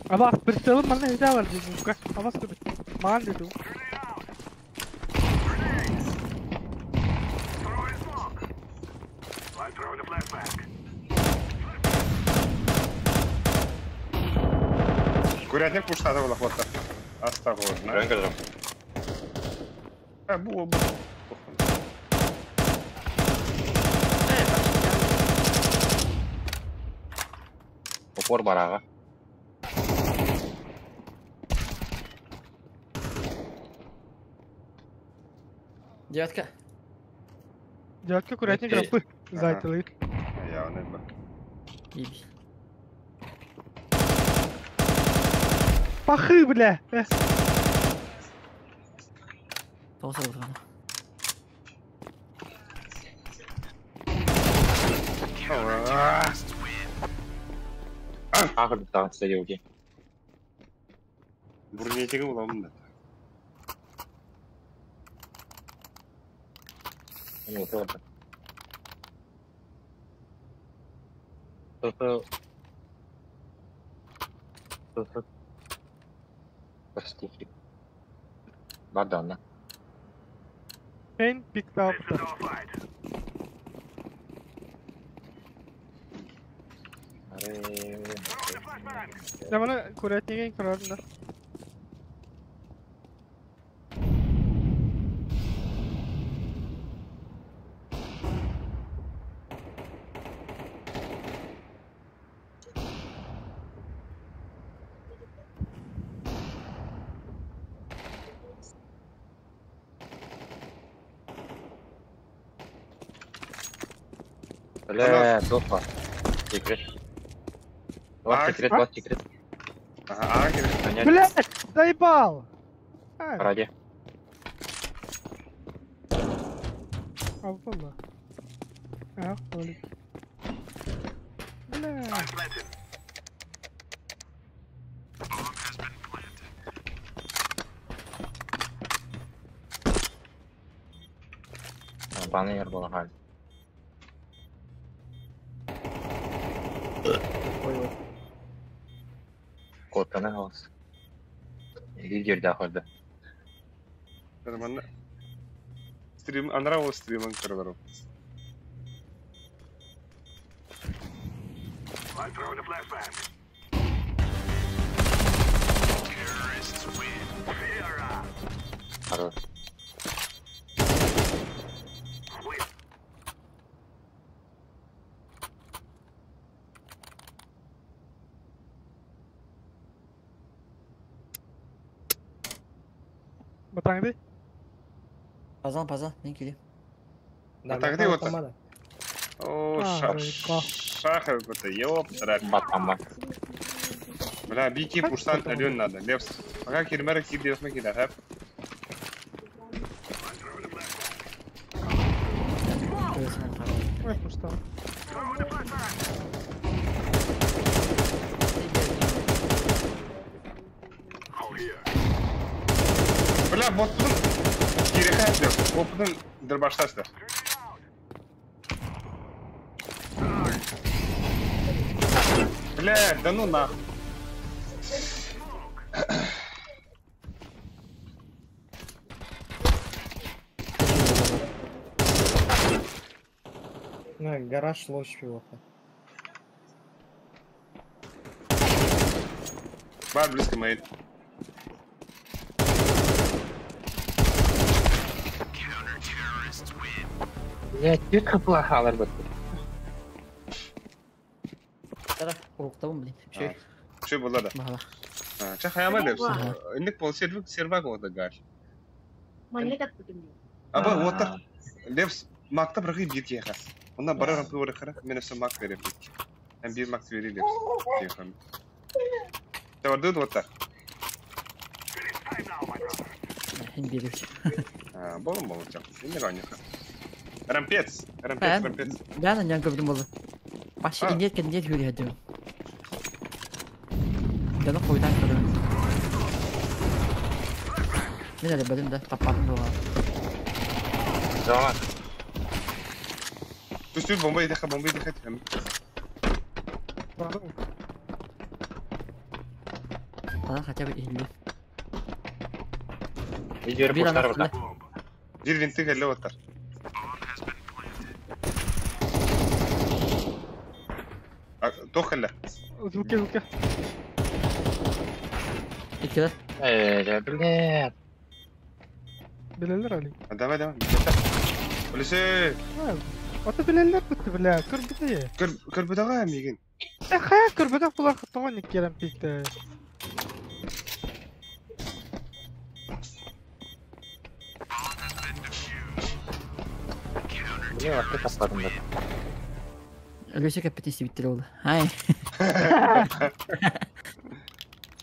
Абас, прицелым мана нельзя var dedim. Абас көбүт. Маған деди. Курятник пуштады была хвоста. Осторожно. А, было бы. Упор барага. Девятка. Девятка курятник рампы. Зайтылы. Я не знаю. Пахы, бля! Ах, да, садилки. Бурнетига уламын да. Не, это. То-то. То-то. Прости. Бадана. Pain picked up. Я bana kuvvetli kararında. Бля, допа. Секрет. Вот секрет, вот секрет. Ага, Блять, заебал! Ради. А, вон. А, Толик. Бля. Баннер был, ага. Ой-ой. Кот, она голос. Лидер дохода. Нормально. Стрим, анрау стриман серверов. Хорош. Батаңды? Пазан, пазан, мен келем. Батаңды вот. О, шах, это ёптара. Батама. Бля, бики пуштан ален надо. Левс. Пока кирмера кир девс кида, хэп. Ой, пуштан. Бля, ботпутун киреха левс. Ботпутун дырбаштастыр. Бля, да ну нахуй. На, гараж лочь пилота. Бар близко мейт. Я тихо плохо, ребят. Уруктабын, блин. Че было да? Че хаяма левс. Инник пол сервак сервак вот гаш. Аба вот левс макта брахи бир кехас. Онна бара рампы бара хара, мен өсө мак берем бит. Эм бир мак бери левс. Кехам. Тавардыд вот так. А, болом болом чак. Инник аниха. Рампец, рампец, рампец. Да, на нянка бдым Баш индет кендет хүрү Даны койдан көрөм. Мен әле белем да, таппадым да. Давай. Түс бомба идеха, бомба идеха тем. Ана хотя бы 50. Видео пуштар бар. Бир винты келе оттар. Тохалла. Звуки, звуки. Икки. Блин. Билелер али. Давай, давай. Үлесе. Ата билелер битти, бля. Көрбүтэ. Көрбүтага мигин. Хая көрбүтэ булар тогон иккерем пикте. Блин, вообще таппадым да. Үлесе кеппетин биттер oldu. Хай.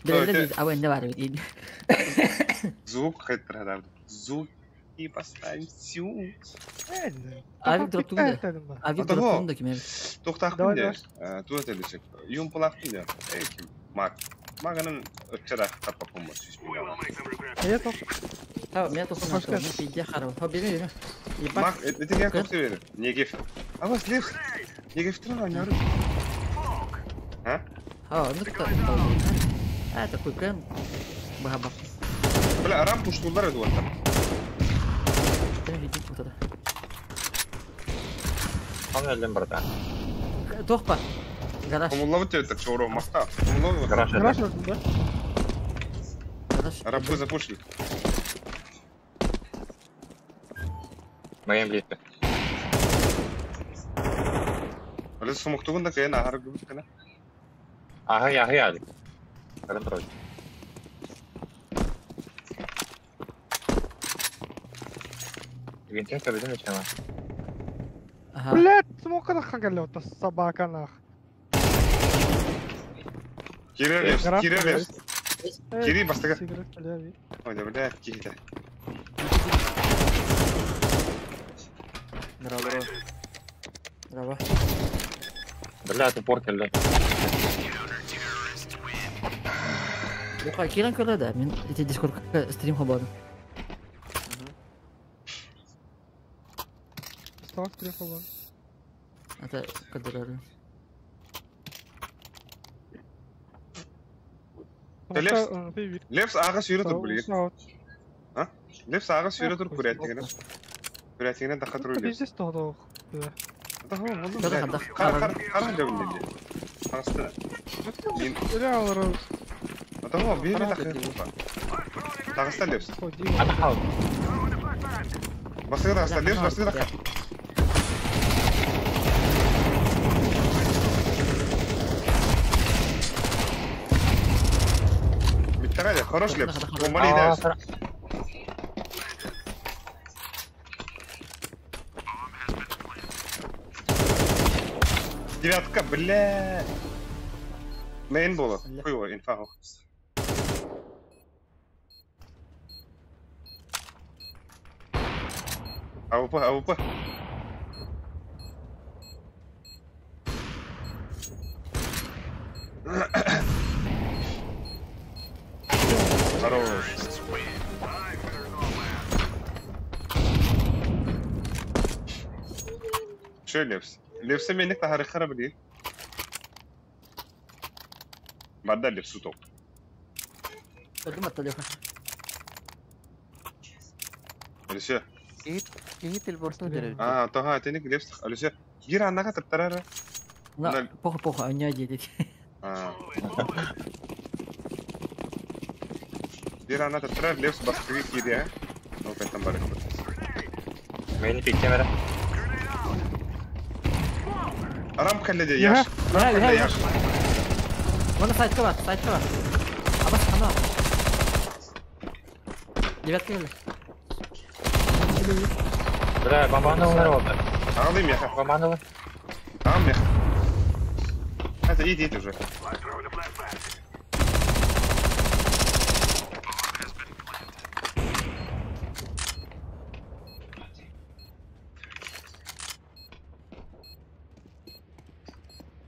Билелер биз абы энде бар бит. Звук хайтыр Звук и поставим сю. Авик дроптун да. Авик дроптун да ким эбит. Токтакпын да. Туа телесек. Юм пулакпын да. Эй ким? Мак. Маганын өтчө таппаппын бу сүүс мига. Я тоқ. Та, мен тоқсан Башка. аттым. Мен пиде харау. Хо, бери, бери. Ебать. Мак, этиге көпсө берер. Негев. Абас лев. Негев туран ойнору. А? А, ну кто? А, такой прям. Баба. Бля, рам пуштулар эди оттар. Иди вот это. Хан өлдüm братан. Тохпа. Гараж. Комуллабыт деп чоро макта. Комуллабыт. Гараж Гараж өлдüm. öldüm да? Гараж. Рабы запушили. Моем близко. Әле сумуктугун да кыйын ахары күбүт кына. Ага, ага, алик. Каран трой. Винтен көбүдүн өчөмө. Ага. Блядь, смока да хан келе собака нах. Кире левс, Гараж кире левс. Кири бастыга. Сигарет бля. Ой, да бля, кихите. Здорово. Здорово. Бля, ты пор келди. Бука кирен көрді да. Мен эти дискорд стрим хобадым. Стал стрим болған. Это көдөрөр. Левс. Левс ага сүйрө тур билген. Левс ага сүйрө тур күрәтигенә. Күрәтигенә даха тур левс. Пиздец тоғды. Да, болду. Да, да, Кар кар кар деп билди. Аңсты. Мен Реал Атама бир даха тур. Тагыста левс. Ата хал. Бастыга тагыста левс, бастыга даха. Биттага хорош левс. Бомбали дайс. Девятка, бля. Мейн было. Хуево, инфа. АВП, АВП. Хорош. Шо лепс? Лепсе меник тахары харабы değil. Бадда лепсу топ. Көрдүм атта Леха. Алисе. Киһи телбортун деребит. А, тоха тени лепс. Алисе. Бир аннага таптарара. На, похуй, похуй, а не одеть. А. Бир анна таптарар лепс бастыгы кири, а? Ол кайтан бар. Мени пиктемere. Арам калледе яш. Я, Арам я, калледе я. яш. Вон сайтка бар, сайтка бар. Абас, ана. Девятка келди. Бля, бомбаны олар oldu. Алым яха. Бомбаны Алым яха. Это иди, иди уже.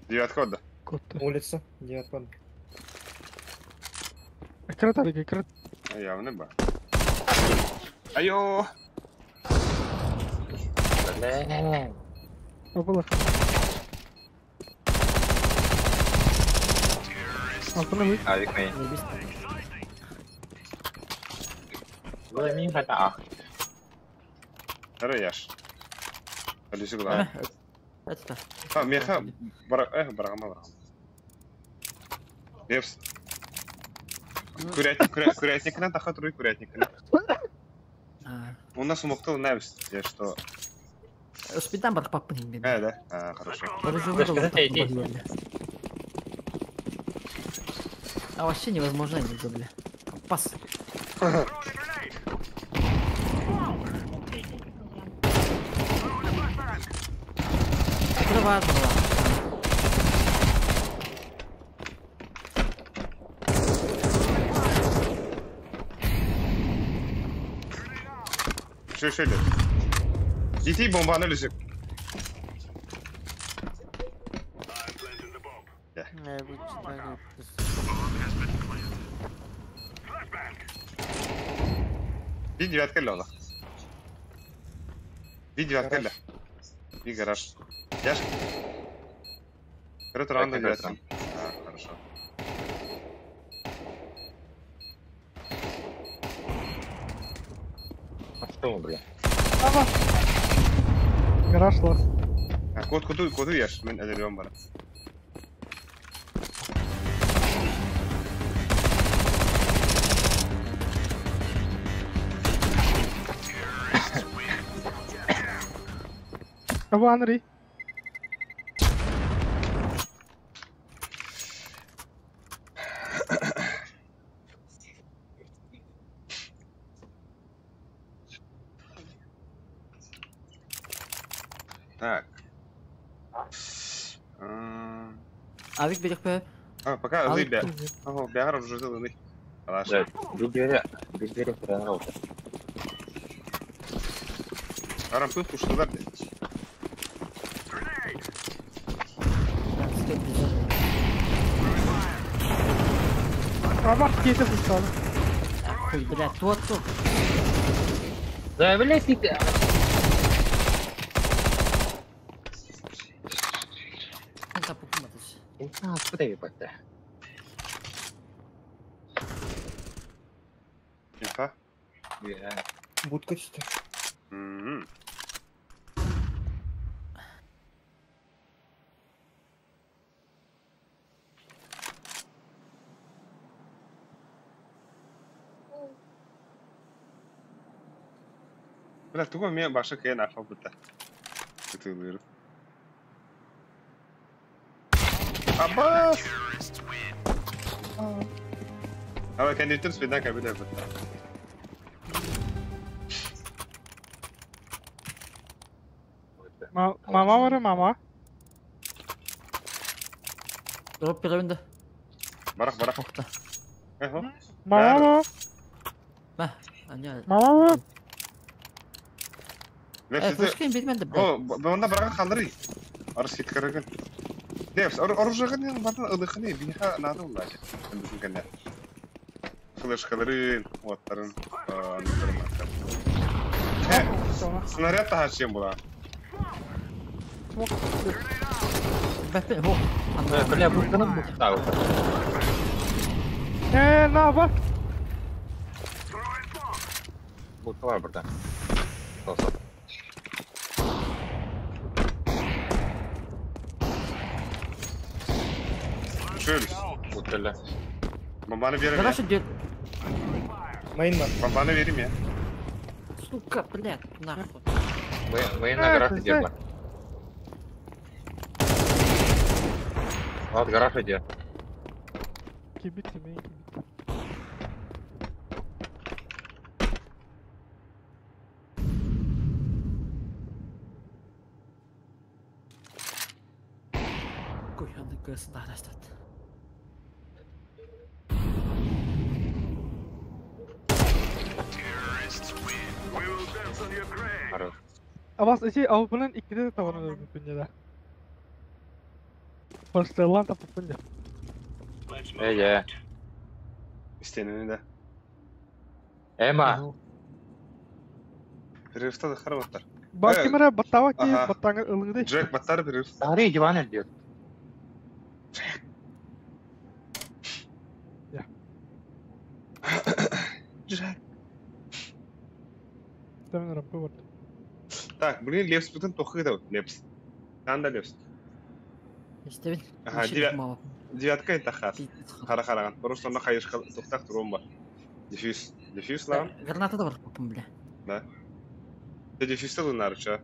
Девятка отда. Котты. Улица, девятка. Экрат арык, экрат. А явно ба. Айо! Бля. Абылах. Алтыны бый. Алик мени. Заебись. Бля, мин хата ах. Ара яш. Алисе куда? Это. А, меха, бара, барагама, барагама. Лепс. Курятник, курятникына таха туруй курятникына. У нас умоктал навис, я что? Успедан бар папын мен. Да? А, хорошо. А вообще невозможно не бля. Пас. Открывай, открывай. Şu şöyle. Ciddi bombanı lüzük. Ne bu çıtan. Bir девятка эле олох. Bir девятка эле. Bir гараж. Яш. Кыра туран да Кыра девятка. А, хорошо. А что, бля? Ама. Гараж лас. А, код куду куду яш. Мен элерем бара. Абу Анри. Так. Авик берег пе. А, пока Алып ылый бә. Ого, бәгәр уже ылый. Алаш. Блядь, Бибере, Бибере тренировка. Арам пып уштылар. Ама кетіп ұстады. Хуй, блядь, тот, тот. Да, блядь, ты... Куда ебать-то? Инфа? Будка чисто. Бля, тугу мен башы кыйын арфа бутта. Күтүлүрүп. Аббас! Aba kendini спидан кабина бутта. Мама бар, мама. Дроп беремде. Барак, барак. Охта. Мама. Ма, аня. Мама. Флешкин бермәде, блядь. О, бында барак калдырый. Арыс кеткереген. Девс, оружие бартын ылыхны биха надо улар. Біздің кәне. Флешкаларын, оттарын, Снаряд та чем була. Бля, будканы бутта. На, бар. Будка бар burada. Шөлүс. Будка. Бомбаны берем я. Мейн бар. Бомбаны берем я. Сука, блядь, нахуй. Военная гараж идет, бар. Вот гараж идет. Кибит, мейн кибит. Кухонный государство. Абас, эти албынан иккиде табаны өлбүппүн да. Форстеллан тапыппын да. Эйе. Истенini да. Эма. Перерывта да харабаттар. Ба кимера баттава ки баттаңа ылыңды. Джек баттар перерыв. Сари диван идет. Я. Джек. Там рампы бар. Так, блин, Лепс бүтін тоқы да Лепс. Там да Лепс. Истебин. Ага, девятка это хас. Хара хараган. Просто на хайышка тоқтақ турун бар. Дефьюз. Дефьюз лам. Граната да бар купым, бля. Да. Ты дефьюз та лунарча.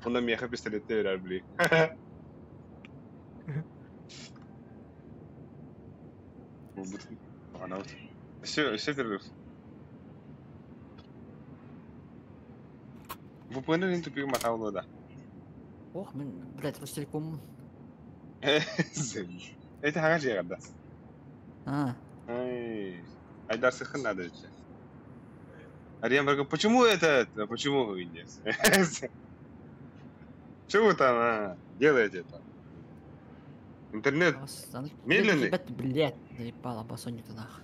Онда меха пистолетте берер, бли. Бүтін. Ана вот. Все, все перерыв. ВПН тупик матаулы да. Ох, мен, блядь, Ростелеком. Это хага жега да. А. Ай, Айдар сыхын надо же. Ариан говорит, почему это, почему вы не? Что вы там делаете там? Интернет медленный. Блядь, заебала басонник нах.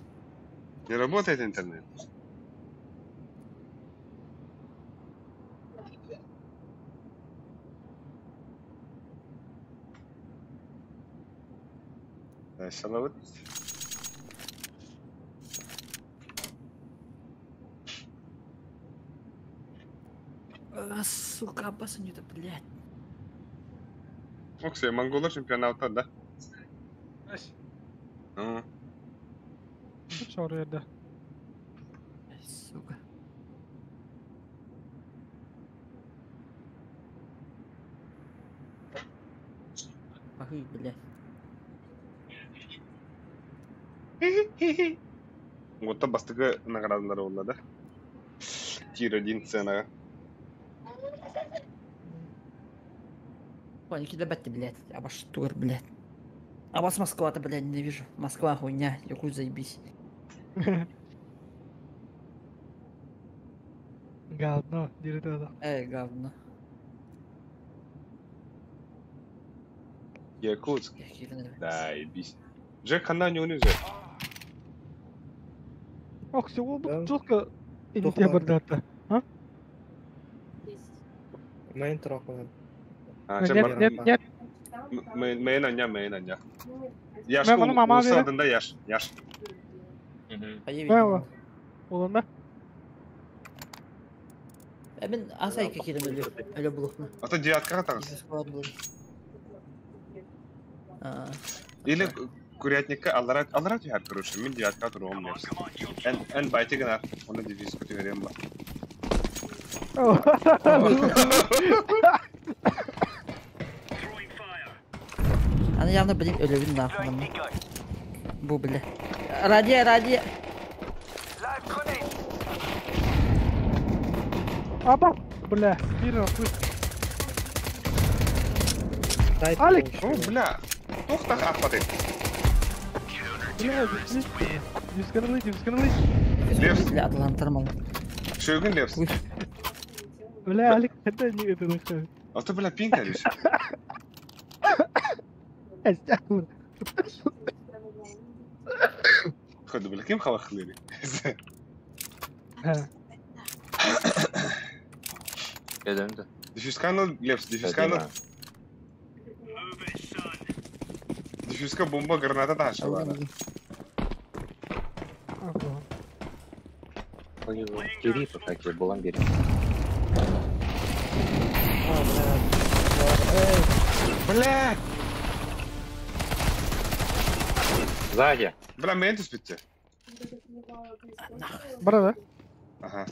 Не работает интернет? Салават. А, сука, абасынньыта, блядь. Оксия, монголар чемпионата, да? Ну. Чор да. Сука. Пахы, блядь. Вот бастыгы наградалар буолла да. Тир 1 сценаҕа. Ой, Никита бетти, блядь. Абаш тур, блядь. А вас Москва-то, блядь, ненавижу. Москва хуйня, якуй заебись. Говно, дири да. Эй, говно. Якутск. Да, ебись. Джек ханна не унижает. Ох, все, бу жестко ините бардата. А? Мейн трохи. Нет, нет, нет. Мейн аня, мейн аня. Яш, Мен bunu мама улуса берем. адында яш, яш. Браво. Уланда. Мен асайка кирем өлө, өлө булухна. А то девяткаға тағыз. Или курятникка аллара аллара түһэр короче, мин девятка туруом нерс. Эн эн байты гына, оны девиз көтөрөм ба. Аны явно, блин, өлөбүн нахуй. Бу, бля. Ради, ради. Аба, бля, бир хуй. Алик! О, бля. Тохтах ахпаты. Бля, дисканылы, дисканылы. Левс. Бля, атлантармал. Шөгін левс. Бля, Алик, это не это нахуй. А то, бля, пинг алиш. Астагфур. Ходу, бля, ким халахлыри? Дедімді. Дефюсканы, Левс, дефюсканы. Дефюска бомба граната ташала. Кири пока ки булан бери. Бля! Сзади. Бля, мен түспетте. Бара да? Ага.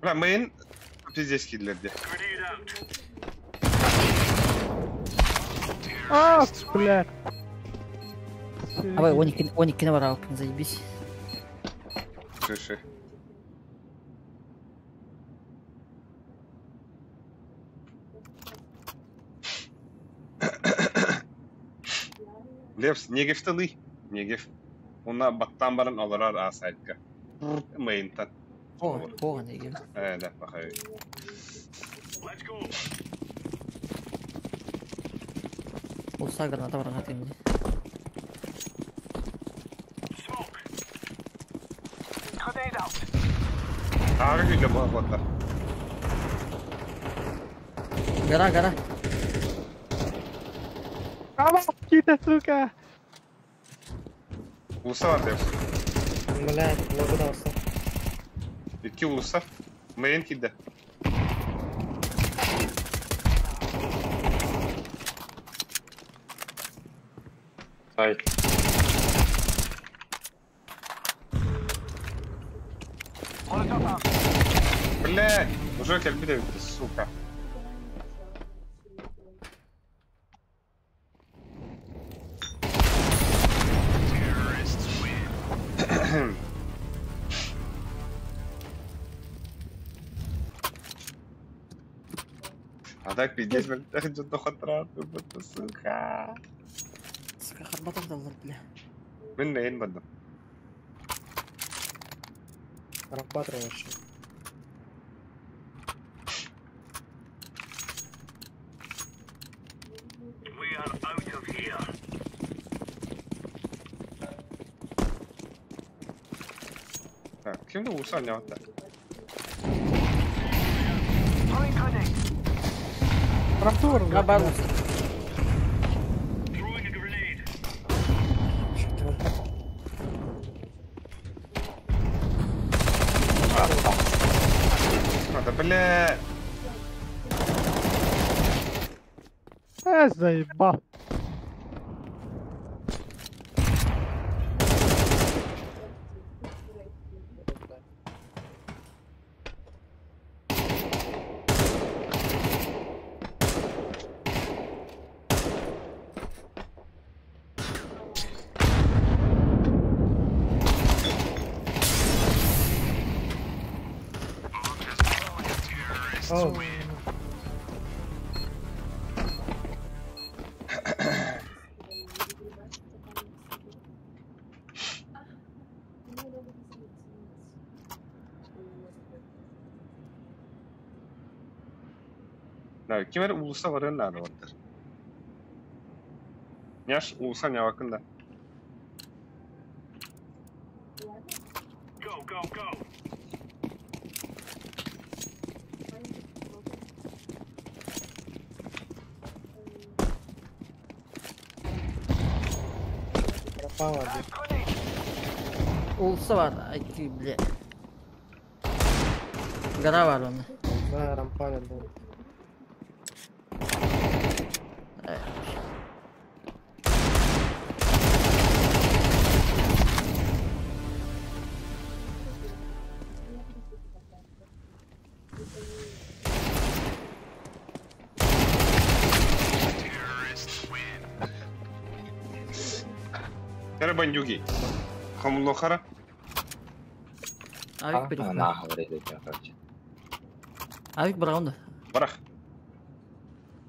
Бля, мен пиздец кидлерде. А, бля. Абай, 12-ни бар алып, заебись. Ши-ши. Левс, Негевті Негев. Уна баттан баран олорар асайтка. Мейнтан. О, о, Негев. Э, да, пахай. Улса граната баран хатым. Ағы күйлі бағылаттар. Гора, гора. Аба, кита, сука. Улуса бар Левс. Бля, лободался. Икки улуса. Мейн килді. Сайт. Бля, уже келбі де сука. А так пиздец, блядь, что-то хатраты, сука. Сука, харбатар даллар, бля. Мен нейін бардым. Рампа вообще. Так, ким да улса не отта. Рамтур. Да бля. Заебал. Oh. Да, ким эрэ уулусса барыан наада бардар. Няш уулусса ньаабаккын да. Рампа бар дии. Уулусса бар, айти, бля. Гора бар оны. Да, рампа был. Кэрэ бандюги. Хамлохара. Авик переход. Нахуй, блядь, короче. Авик браунда. Барах.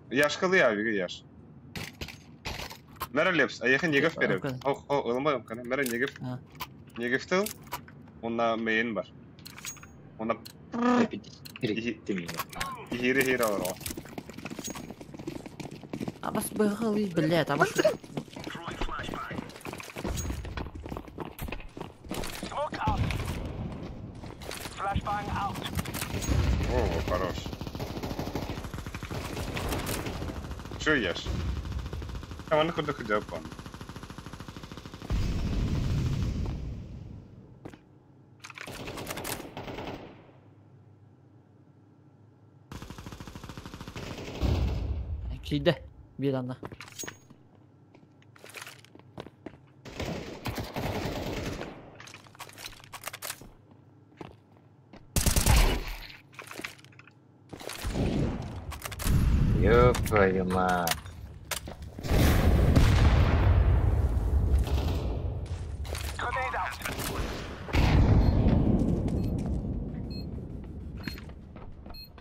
Яшкалы авига яш. Мэра лепс, а яхан негов перев. Ох, о, ылма кана, мэра негов. Неговтыл. Онна мейн бар. Онна Хире хире олоро. Абас быгылый, блядь, абас. О, хорош. Что ешь? А он куда ходил, пан. Кийде bir anda. Ёб твою мать.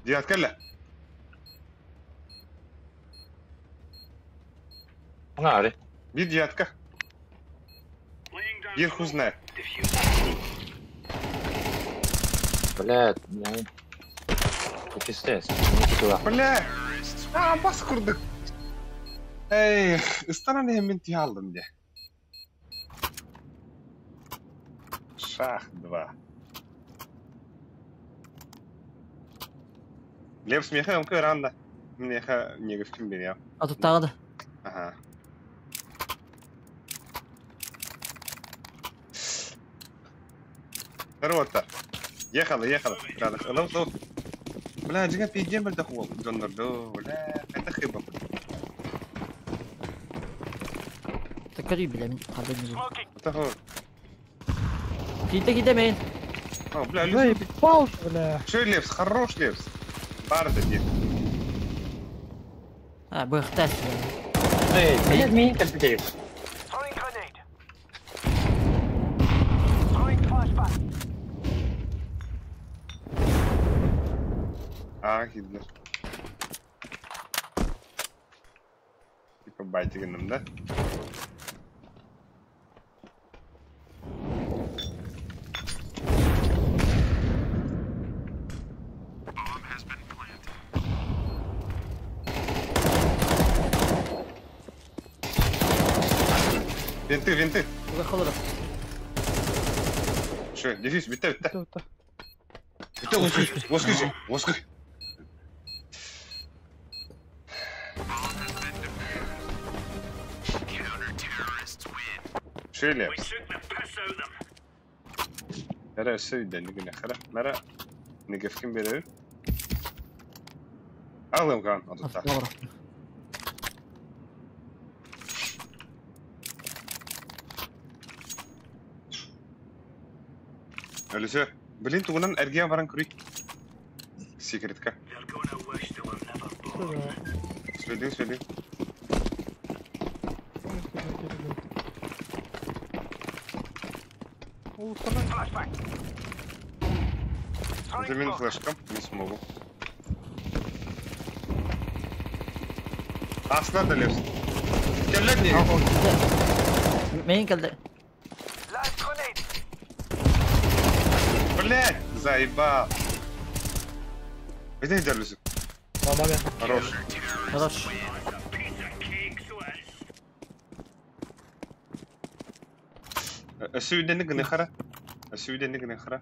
Диат кэллэ. Нары. Бир диатка. Бир хуй знает. Бля, ну... Это пиздец. Бля! А, бас курдук. Эй, ыстана мен тиhe алдым де. Шах 2. Лев смеха МК ранда. Меха негов ким берем. А тут тағы да. Ага. Здорово-то. Ехала, ехала. Рада. Лов, лов. Бля, джига пиздем бля дохуал. Джоннер, бля, это хыба. Так кори, бля, мен қандай не Это Киде, киде мен. О, бля, Лепс. Заебал, бля. Че, Лепс, хорош, Лепс. Барда, дед. А, бэхтас. Эй, блядь, меня как ты. А, Гитлер. Типа байтигенным, да? Винты, винты. Уга холоров. Что, дефис, битте, битте. Битте, Битте, воскуй, воскуй, воскуй. Шелеп. Мара өссө үйденни хара. Мара негефкин берер. Алым кан адытта. Өлүсө. Блин, тугунан эргия баран көрүй. Секретка. Следи, следи. Замин флешка, не смогу. Асла да лепс. Келлер не? Мейн келді. Блять, заебал. Где держись? Хорош. Хорош. Сүйдені гыны хара. Сүйдені гыны хара.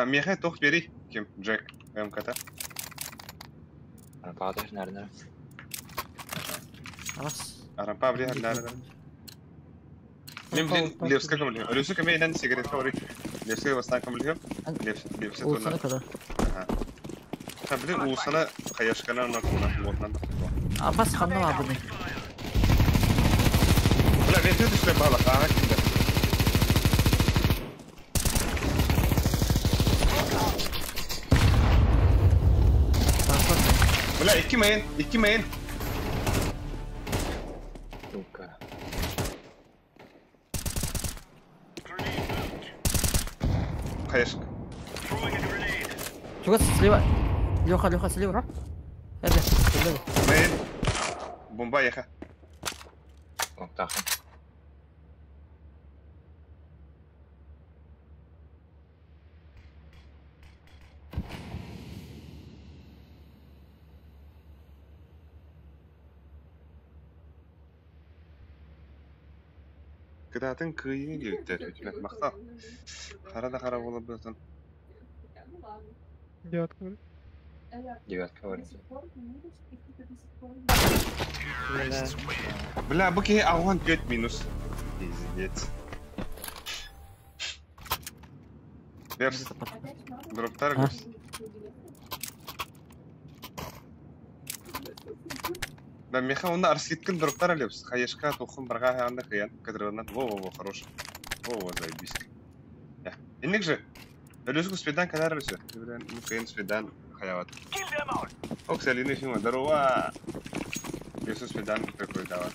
Меха тох бери. Ким? Джек. МКТ. Рампа наверное. Рампа, блин, наверное. Мен блин, Левска ком блин. Левска ком мен сигарет говорит. Левска бастан ком блин. Левска Улсана када. Ха, блин, улсана хаяшкана на туна. Вот надо. А бас ханна бар бұны. Бля, мен төт үстіне бала, ага кимде. Бля, iki main, iki main. Сука. Хаешка. Чугас слева. Леха, Леха, слева. Это, слева. Мейн. Бомба еха. Тахын. Кытатын кыйын диэбиттэр, үтүмэт махтал. Хара да хара буолар быатын. Девятка. Девятка вроде. Бля, бу киһи ауған 4 минус. Пиздец. Берс. Дроптар гос. Да, меха онда арскиткин дроптар алепс. Хаешка тухын барга анда хыян. Кадрынан. Во-во-во, хорош. Во-во, заебись. Я. Инник же. Өлөсүк спидан кадар өлөсү. Блин, кыйын спидан хаяват. Ок, Алина Фима, здорово. Өлөсүк спидан какой дават.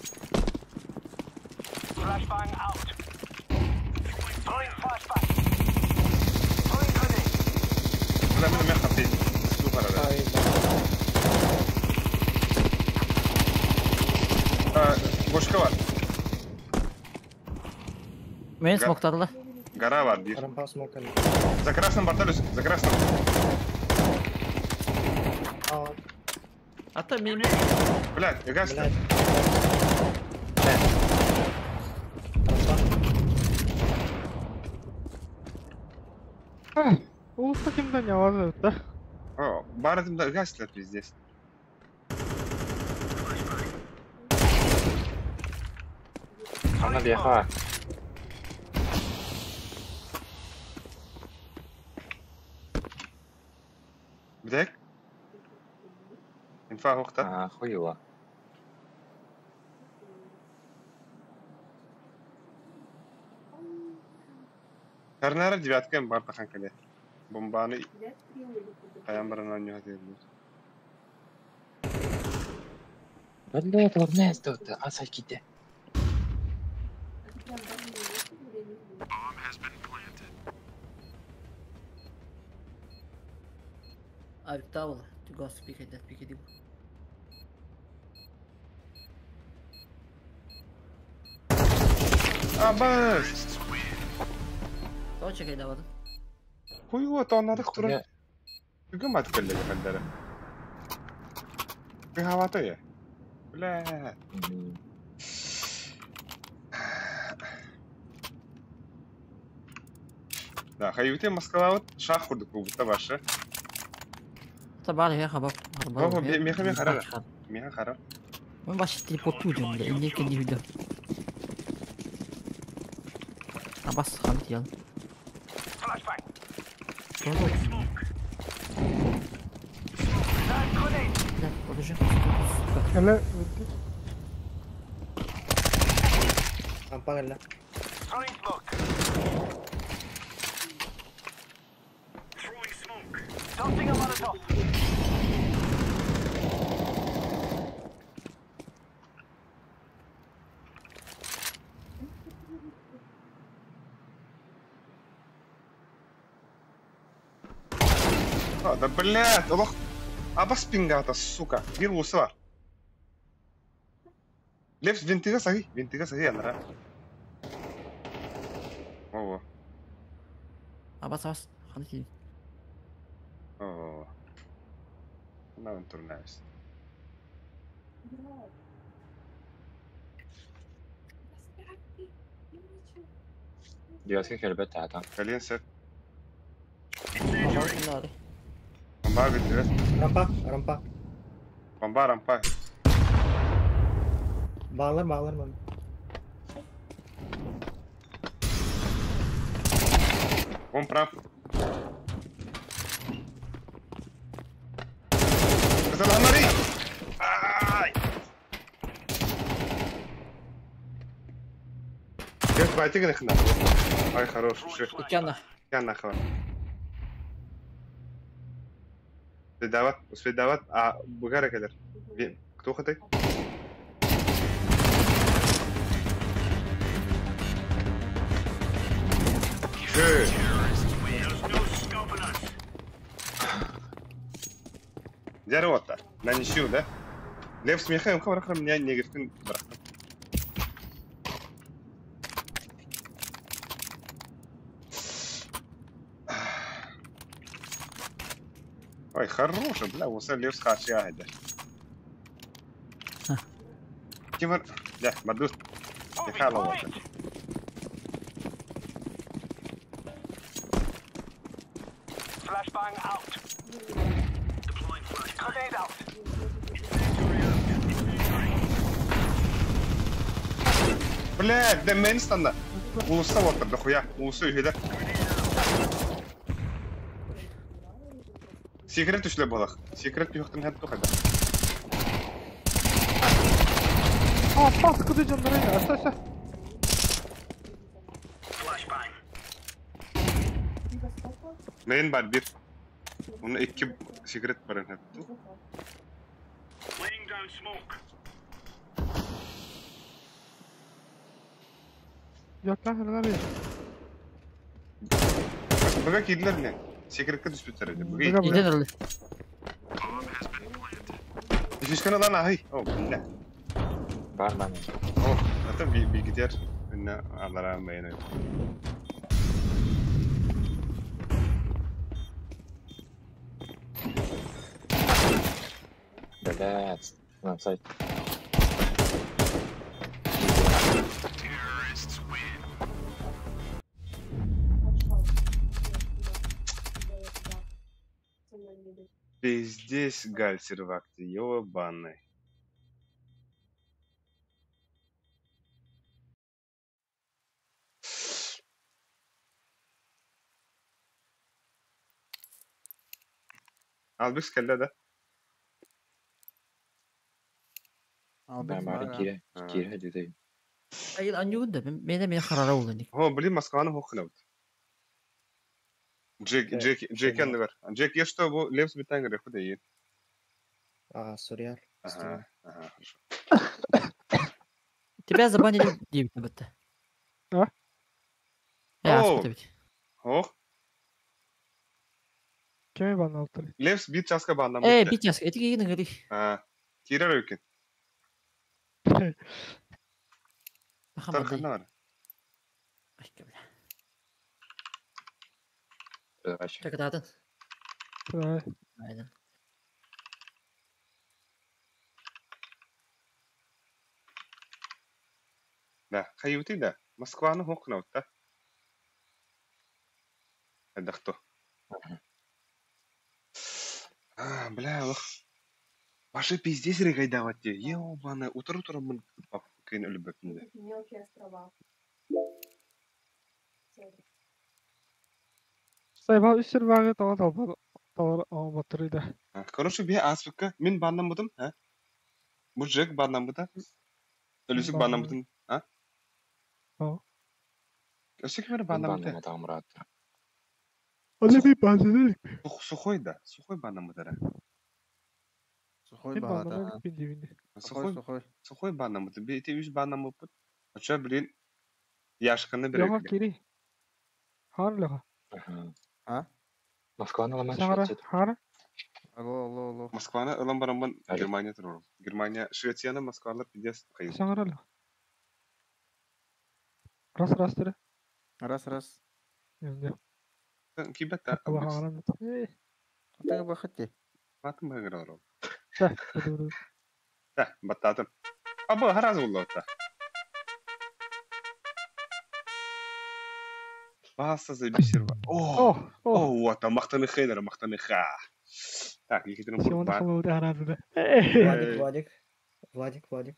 Бля, мен меха пи. Супер, да. Бошка бар. Мен смоктадылар. Гора бар, бир. За красным бортом, за красным. Ата мен. Блядь, газ. Улуста кимден явазы да? О, барытымда газ пиздец. Ана беха. Бдек? Инфа хохта? А, хуево. Карнара девятка им бар тахан кале. Бомбаны каян баран аню хатыр. Блядь, ладно, тут, асаките. Авитавл, ты гос пикай, да пикай дибу. Абас! Точка кайда бадын? Хуйво, то надо туран. Түгөн мат келлеге хандара. Ты я? Бля. Да, хайыте Москва вот шах курдук бу башы. Табар я хабап. Ого, меха меха харара. Меха харар. Мен башы телепорту дем, бля, инде кенди хүдө. Абас хамт ял. Да, подожди. Hele Rampa кэллэ. А, да блядь, олох. Абас пингата, сука. Бир усы бар. Левс винтига саги, винтига саги анара. Ого. Абас абас. Ханы О. На турнайс. Девятка хербет ата. Кален сет. Абас. Бомба битте. Rampa, rampa. Бомба рампа. Bağlar bağlar bana. Вон прав. Сказал, Ай! Кеп байтык нахна. Ай, хорош. Икана. Я нахуй. Успеть успеть давать, а бугара кадр. Кто хотай? Че? Дерево-то. На ничью, да? Лев с Михаилом Ховрахом меня не говорит, брат. Ой, хороший, бля, уса Лев с Хачи да. Тимур, да, Мадус. Михайлова. Flashbang out. Grenade out. Блядь, да мейнстанда. Улуста вот дохуя. Улусы үйде. Секрет үшле болақ. Секрет пихтын хэт тухада. А, пас куды жаннары. Аша аша. Мейн бар bir. Оны iki секрет бар хэт. Yok lan hele bir. Бага кидлер не? Секретке түспүттер эди. Буга Бага Иден роль. Фишканы дан ахый. О, бля. Бар мен. О, это бигдер. Үнне алара мейн. Блядь. На сайт. Пиздец, гальсервак ты, ёбаный. Албис кэллэ да? Да, Мари кире. Кире деді. Айыл анюгун да, мен мен харара болду. О, блин, Москваны хохнабыт. Джек, Джек, Джек бар. Джек, я что, бу Левс битангер худа ен. А, сурьяр. Ага, ага, хорошо. Тебя забанили дейбит бітті. А? Я О! аспыт бит. Ох, Кеме бан алтыр. Левс бит часка бандан. Э, бит яс, эти кигин гыри. А, кирер өкен. Махамад. Тархана бар. Вообще. Так, датын. Давай. Aynen. Да, хайыбытый да. Москваны хуох гынабыт да. Хайдах то. А, бля, олох. Паша пиздец рыгайдаабат дии. Ебаный, утары тураммын кыын өлбөппүн да. Мелкие острова. Сайбал үс сирбааҕы тоҕо талбат батырыйда. Короче, биһи ааспыкка мин бааннаммытым, а? Бу Джек бааннаммыта. Өлүсүк бааннаммытын, а? О. Өссө ким эрэ Мин бааннаммыта? бааннамматаҕым ыраатта. Ол эбии бааннана Сухой да, сухой бааннаммыта эрэ. Сухой иликпин. баҕата. Бааннана иликпин диибин дии. Сухой, Сухой, сухой. сухой бааннаммыта. Би ити үс бааннаммыппыт. Оччо, блин, Яшканы Леха берекли. кири. Хаар Леха. Аха. А? Москваны ылама Саҥара Швеция. хаар. Алло, алло, алло. Москваны ылан бараммын Алло. Германия турарым. Германия, Швецияны Москвалар пиздец хайыл. Саҥара Леха. Раз раз тыры. Раз, раз. Эмне. Кибет да. Аба хаҥарам. Атыга бахат дии. Матын быгыралар. Да. Буду. Да, баттатым. Аба, харазы булла. Баса заебись. О, О, о. о, вот, махтаны хейдер, махтаны ха. Так, Екатеринбург Сионда бан. халууда хараазыда. Владик, Владик. Владик, Владик.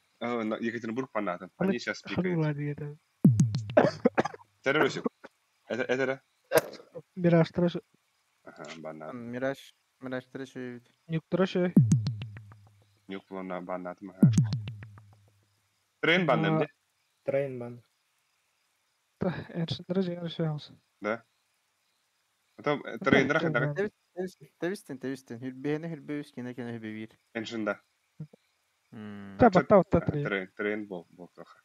Екатеринбург банатым. Они сейчас пикают. Халууда диэтэ. Террорисик. Это да? Мираж тыраш. Ага, банат. Мираж, Мираж тырыш өйбүт. Нюк тыраш. Нюк булана банатым. Ага. Трейн банным де? Трейн бан. Эншин тыраш жеңер шөйөңүз. Да. Потом трейн рах да. Тэбистен, тэбистен. Хүрбэһини хүрбэбис кене кене хүрбэбиир. Эншин да. Та батта батта трейн. Трейн, трейн бол, бол тоха.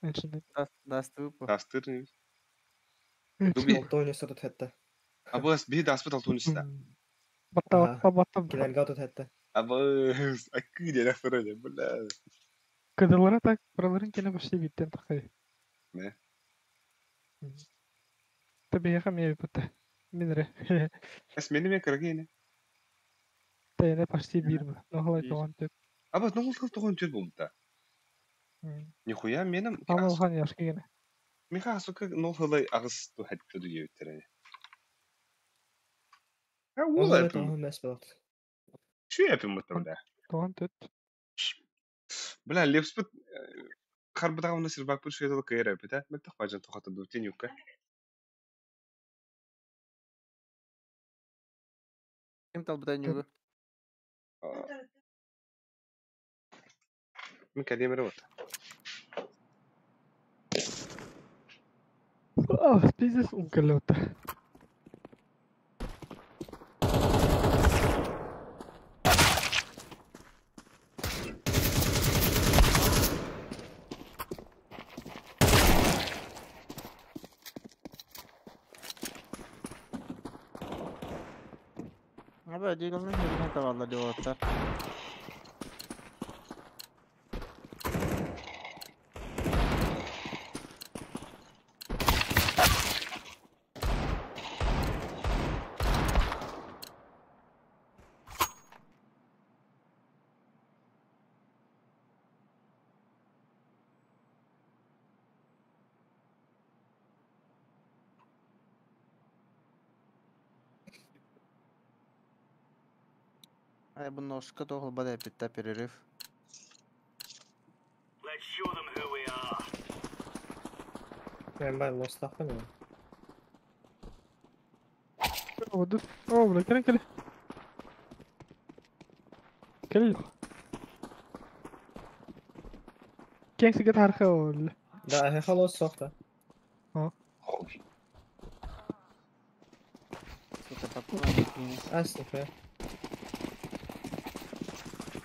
Эншин. Дастыбы по. Дастыр не. Дуби. Алтони сотут хэтта. Абыс би даспыт алтуниста. Батта батта батта. Кинерга тут хэтта. Абыс, акы де рахтыры, бля. Кыдылара так, праларын кене почти биттен тахай. Не. Табиха ме бутта. Минре. Эс мени ме кыргыны. Тайна почти бир. Нохлай тоған төт. Абыс, ну ол тоған төт болду. Нихуя меним. Амалхан яшкы гене. Миха сука нол хылай агыс ту хәтте диебиттере. А Ол ол это эпим. он мәс болот. Şu эпим бутта. Тоған төт. Бля, лепспит харбытагымны сирбак бу шуйдал кыйыр эпит, а? Мен тохпажан тохата дутен юкка. Ким талбыта нюгу? Мен кәдемер вот. А, пиздец ункалёта. Аба, дигәнне хүрбэһин табалла диоттар. Ай, бу ножка тоҕул бада эпитта перерыв. Let's show them who we are. Мен бай лостахпын. Оду. О, бля, келе келе. Келе. Кеңсиге тархы ол. Да, эхе лос сохта. А. Сука, попробуй. Ас, нихуя.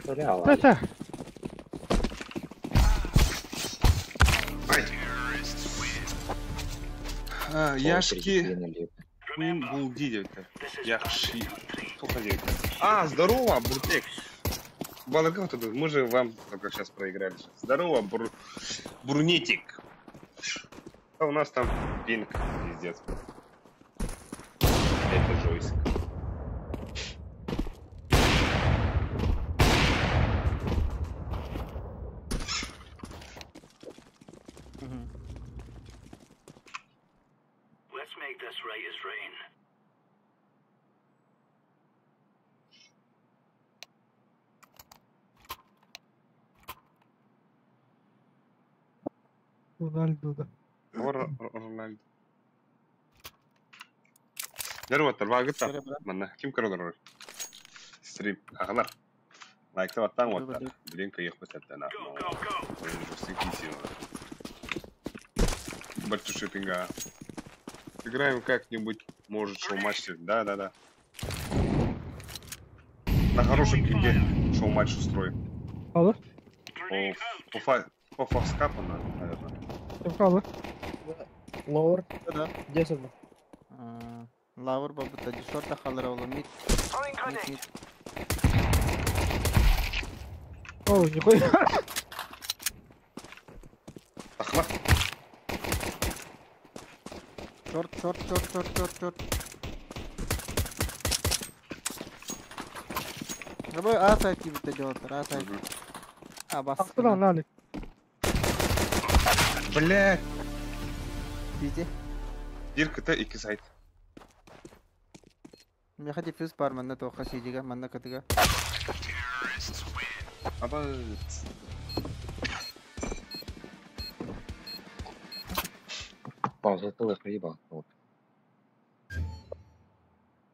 Та та. Яшки Куин булди диэбиттэр. Яхши. Тоха диэбиттэр. А, здорово, Буртек. Балыка вот это, мы же вам только сейчас проиграли. Здорово, Брунетик. А у нас там пинг, пиздец. Это джойстик. Ronaldo да. Рональдо. Дәрваттар, багыта. Манна ким көрөлөр? Стрим агалар. Лайкта баттан оттар. Блин, кайық бітәттен Бачу шиппинга. Сыграем как-нибудь, может, шоу-матч. Да. На хорошем кинге шоу-матч устроим. Алло? По фаскапу, наверное. Алло. Лаур. Да. 10. Лаур бабыта, дешорта халара ола мид. Мид. О, нихуя. Ахмат. Шорт. Рабой А сайт кибите делать, А сайт. А, бас. Блядь. Везде. Дирка-то 2 сайт. Меха диффьюз бар манна тоха сидига, манна катыга. Аба. Пауза тылых приебал.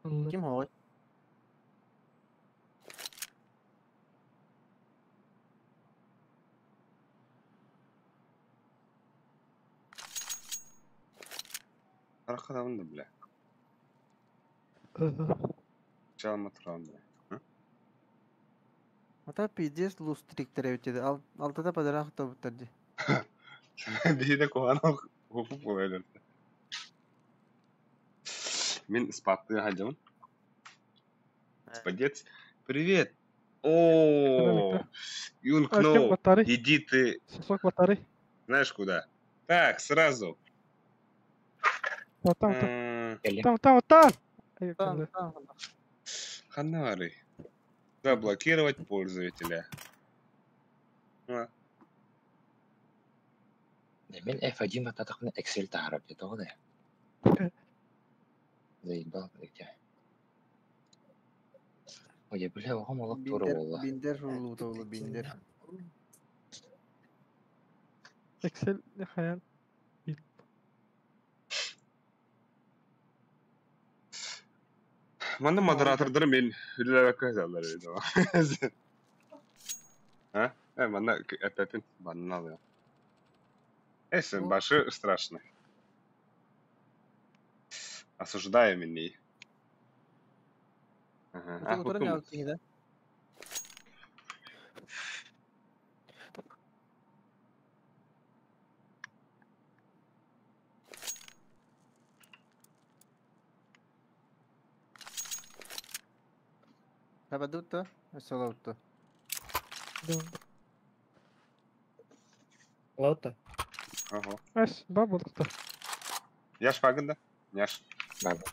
Ким хой? Арқадамын да, бля. Чалма тұрам, бля. Ата пиздец лустрик теребитеди. Алтыда падарах тобуттарди. Биһиде куһаан хупуп буолар. Мин спатты хадьабын. Спадец. Привет. О, Юнг, иди ты. Сосок батарей. Знаешь куда? Так, сразу. Вот там, там, там. Там. Ханары. Заблокировать пользователя. Мен F1 бататахна Excel таарап деді ғой. Заебал, где. Ой, бля, оғам олақ тура болла. Биндер рулу толу биндер. Excel не хаян. Манна модератордыр мен үлеләбәккә хәзәләр иде. А? Манна әпәпин баннал я. Эсен башы страшный. Осуждаю меня. Ага. А, да? Табадутто, солаутто. Лаута. Ага. Ас, бабулта. Яш пагында? Яш. Бабу.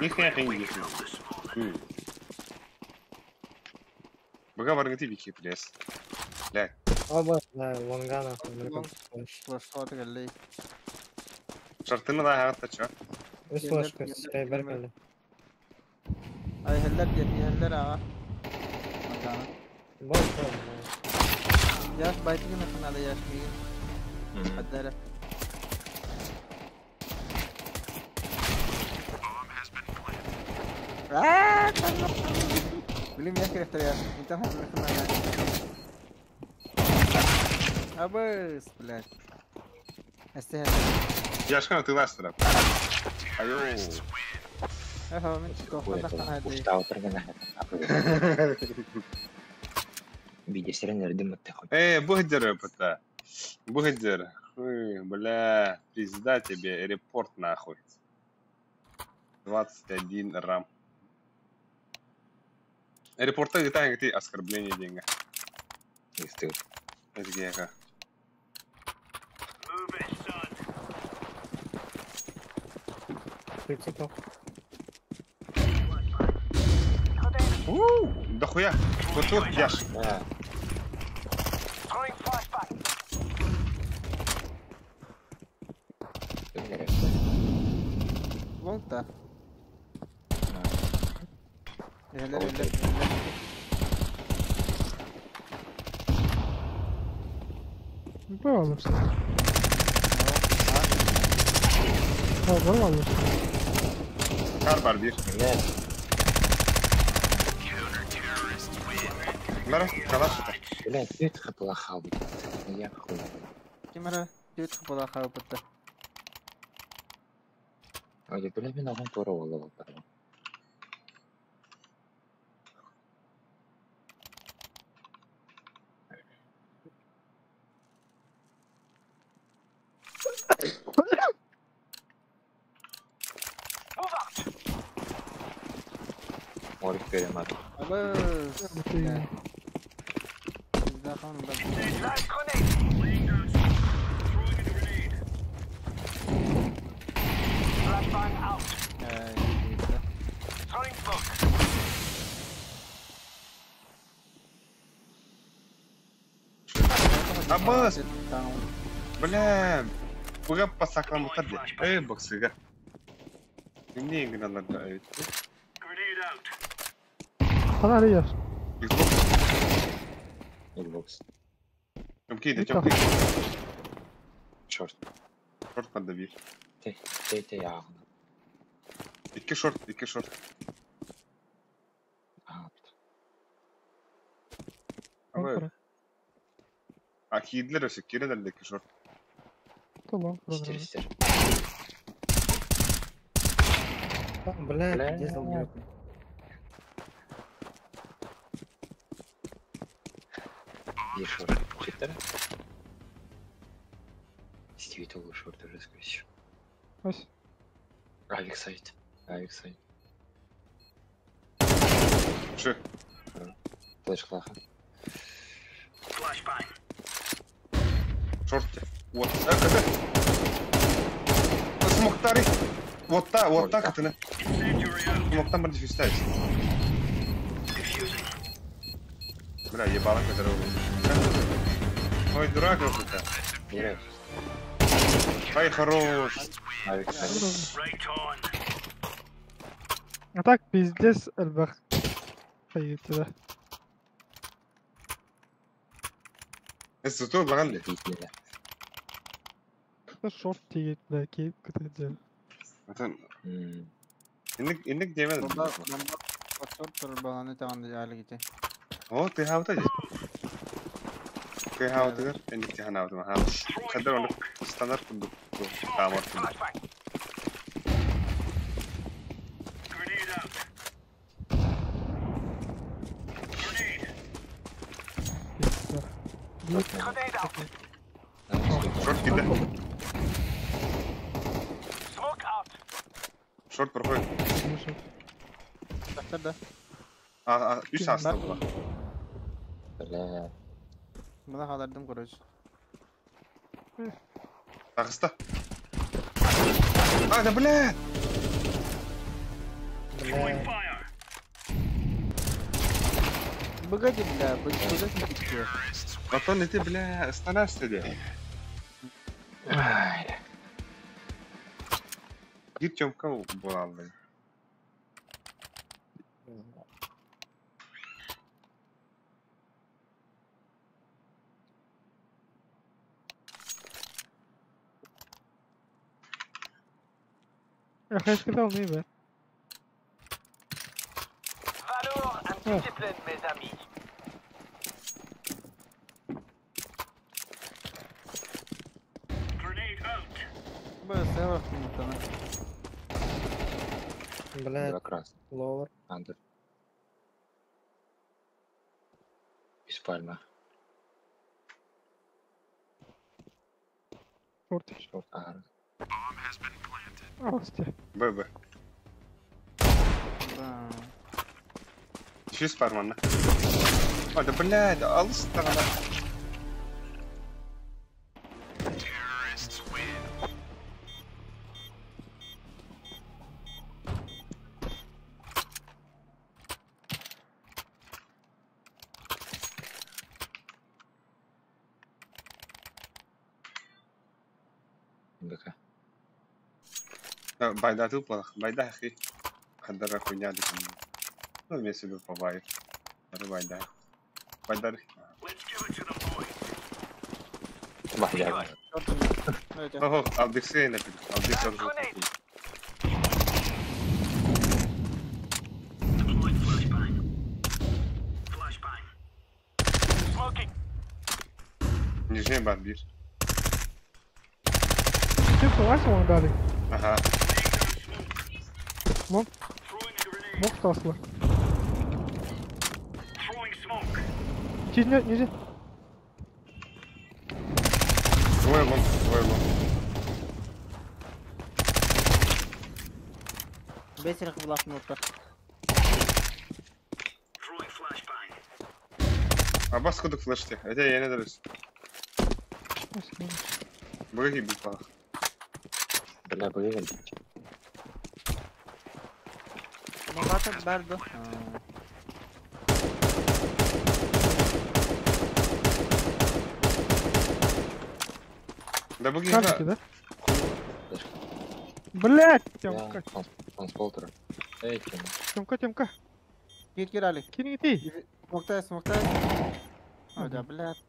Нихуя не Бага баргати вики плес. Бля. Оба, да, лонгана. Шартыны да хагатта чё? Үс флешка, беркеле. Ай, хеллер дед, хеллер ага. Лонгана. Яш байтигин надо яш мигин. Аддара. Блин, я крефтер я. Интернет Абыс, блядь. Эстеһен. Яшкана ты ластера. Айо. Ага, мен тоқтан Устал тұрған Видесерен өрдім өтті хоть. Эй, бухдер это. Бухдер. Ой, бля, пизда тебе, репорт нахуй. 21 рам. Репорты где-то оскорбление деньга. Исты. Это Да хуя! Вот тут яш. Лонг да. Элер элер элер. Бывало что. А, бывало что. Kar var bir. Бля, Мара, калаш это. бля, ты хапалахал. Я хуй. Кимера түт хапала хаапытта. Ой, бля, мен оған тура ола бар. Орик берем ат. Абыз. Захон да. Абыз! Бля, буга пасаклам бутар ди. Эй, боксыга. Не игралар да evet. Канария. Xbox. Xbox. Чомкейdi, чомкейdi. Шорт. Шорт канда bir. Те, те, те, яғын. İki шорт, iki шорт. А, Абы. А кийдилер өсө кирелер iki шорт. Tamam. Истер, истер. Бля, Бля. где долбёб? Bir шорт. Читтер? Стивит ол шорт уже, скорее всего. Ось. Авик сайт. Авик сайт. Шы. Флеш клаха. Шорт. Вот. Это. Смоктари. Вот та, вот так это. Смоктан бір дефюз Бля, ебало, который. Ой, дурак какой-то. Бля, Ай, хорош. авик сайт. А так пиздец элбэх. Хайыттыда. Это лаган ли? Бля. Шорт тиет, бля, кейп кытыдзе. Это М, инник инник демедим. Бомба бомба подсор баланы тагын әле ките. О, ты хаута же. Ты хаута инник ти ханаута ма. Хаддар оны стандарт курдук. Тамар. Шорт киде. Шорт проходит. Тахтар да. А, а, үс аста була. Бля. Мына халадым короче. Тагыста. А, да бля! Бля. Быгади, бля, быгади китте. Батон эти, бля, станасты де. Ай, Гир Тёмка була, бля. Я хочу сказал, не бля. Б, север минутаны. Бля, Два красных. ловер. Андер. Из пальма. Шорт. Шорт. А, Асте. Б, Б. Да. Дефьюз бар манна. А, да бля, да алыс тагана. БК. Байда тупо, байда хи. Хадара хуйня дыкам. Ну, мне себе побай. Байда. Байда. Байда. Ого, алдыксы напит. Алдыксы уже. Нижний бар бир. Ты согласен, он дали? Ага. Мог? Мог тасла. Чиз не, ниже. Двое вон, двое вон. Бесерх была кнопка. А бас кудук флеште. Это я не дадусь. Быги бупах. Бля, быги. Магата барды. Да быги да? Блять, Тёмка. Транспортер. Эй, Тёмка. Тёмка, Тёмка. Кир, кир, Алик. Кинь ты. Смоктай, смоктай. Ой, да, блядь.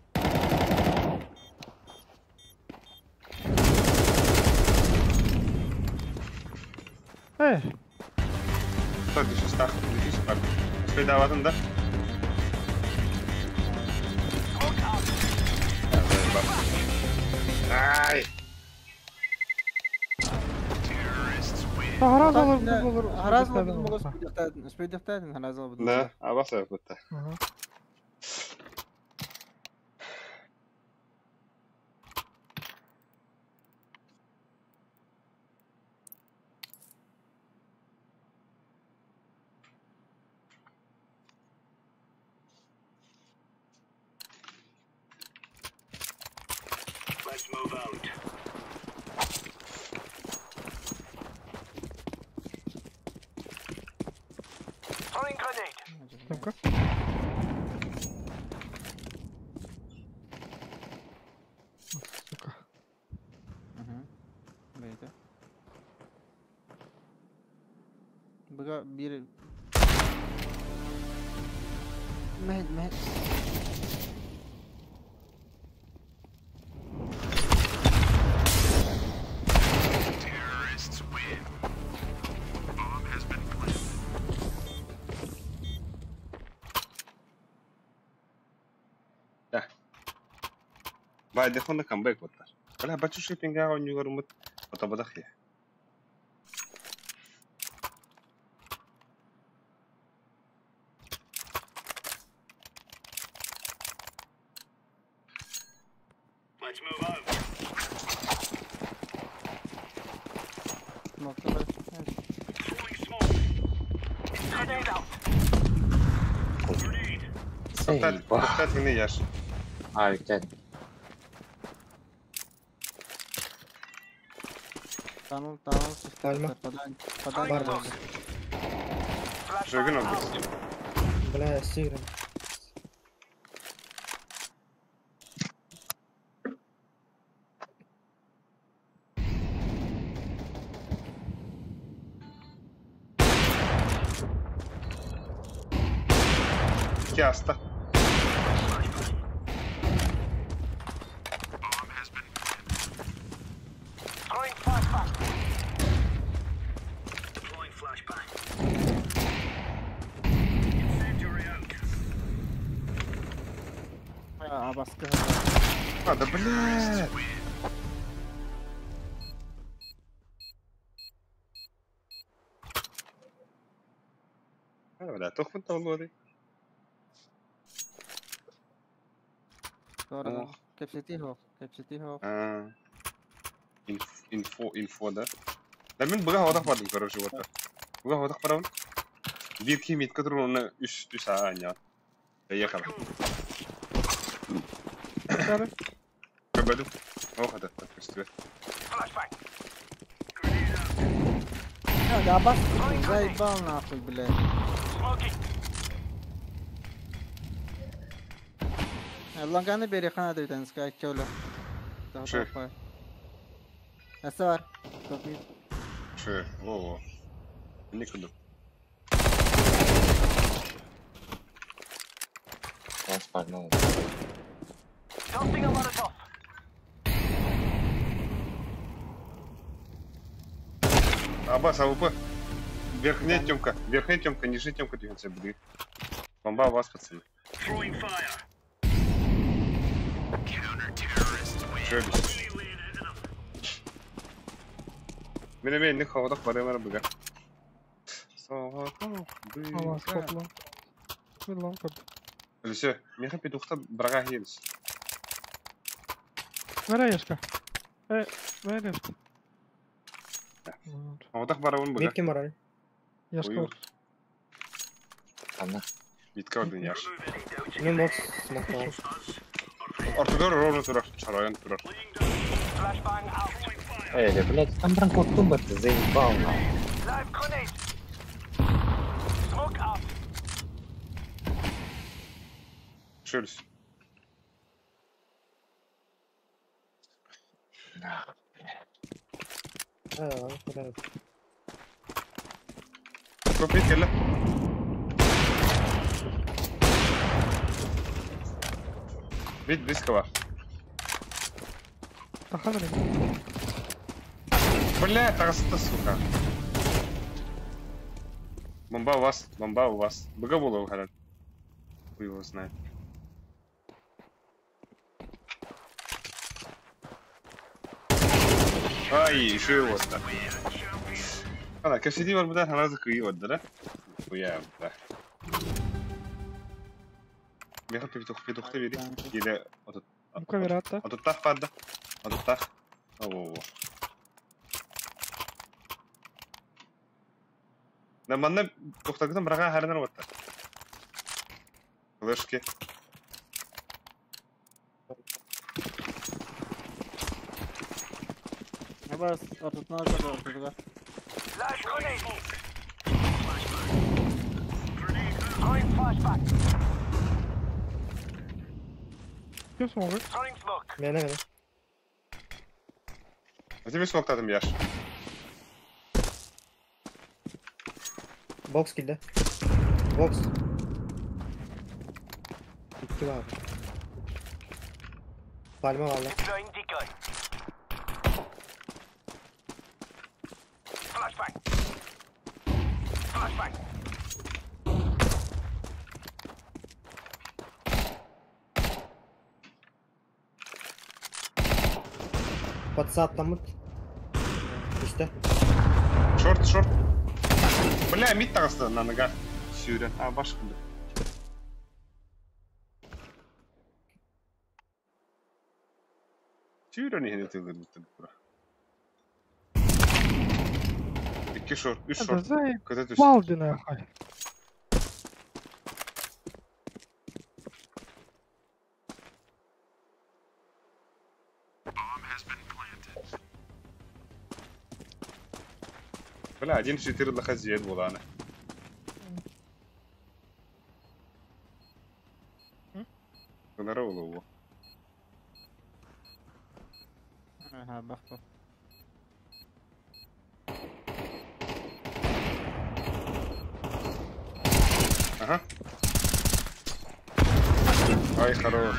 Эй. Что, ты шестах, ты шестах. Успей да? Ай! Хараза olur. Хараза olur. Спидехтадин, хараза olur. Да, а вас это. Let's move out. Throwing grenade. Ну-ка. Сука. Угу. Бейте. Бага bir Mehmet Mehmet. Бай, дехонда камбэк боттар. Бля, бачу шиппинга ойнугарумут отободах я. Let's move out. Throwing smoke. Grenade out. Grenade. Тоқтат, тоқтат не яш. А, ведь Tunnel, tunnel, Пальма. Подай, подай. Жогын алды. Бля, сигрен. Кяста. Throwing flashbang. Deploying flashbang. Incendiary out. А, баскы. А, да бля. А, бля, тохмын таулуады. Doğru. Кепсети хок, кепсети хок. А. Инфо, инфо, да? Да мен бұға одақ бардым, короче, вот. Бұға одақ барамын. Bir kim it kadar onu üst üst аня. Поехала. Көбөдүм. Ох, это так, Flashbang. Grenade out. Да, бас, заебал нахуй, блядь. Smoking. Ланганы бери хана дöyден скай чөлө. Шö. Эсэ бар. Топ мид. Шö, во-во. Не куду. Я спальнул. Абас, АВП. Верхняя темка, верхняя темка, нижняя темка двигается, блин. Бомба у вас, пацаны. Шо Мене не хавадах баремар быга. Ава, скопло. Мен лонг көрдүм. Все, меха петухта брага хилс. Мэрэ яшка. Мэрэ яшка. Хавадах барабын быга. Мид ким барар? Яшка. Анна. Битка один яш. Мен бокс смоктал. Ортодор ровно турар, чарайын турар. Эй, блядь, там бранко тумба, ты заебал, нахуй. Шелс. Куда? Копит келе. Бит близко бар. Таханыр. Бля, тагаста, сука. Бомба у вас, бомба у вас. Быга было харат. Хуй его знает. Ай, еще его так. Ана, кэфсиди бар буда, ханазы кыйы да? Хуя, да. Меха петух, петухта бери. Или отут. Бука верата. Отуттах падда. Отуттах. О-о-о. Да манна тухтагытын бирага харынар батта. Флешки. Абас, ортотунан көрдү, ортотуга. Ким смогу? Мене, мене. А тебе смоктадым яш. Бокс килде. Бокс. Икки бар. Palma valla. Подсад тамыт. İşte. Шорт, шорт. Бля, мид тагаста на ногах. Сюрен. А, баш куды. Сюрен не тылыр бутты бура. Икки шорт, үч Это шорт. заебал Көтө түс. ди нахуй. Бля, 1-4 лаха зиед буланы. Кынара улуу. Ага, бахпа. Ага. Ай, хорош.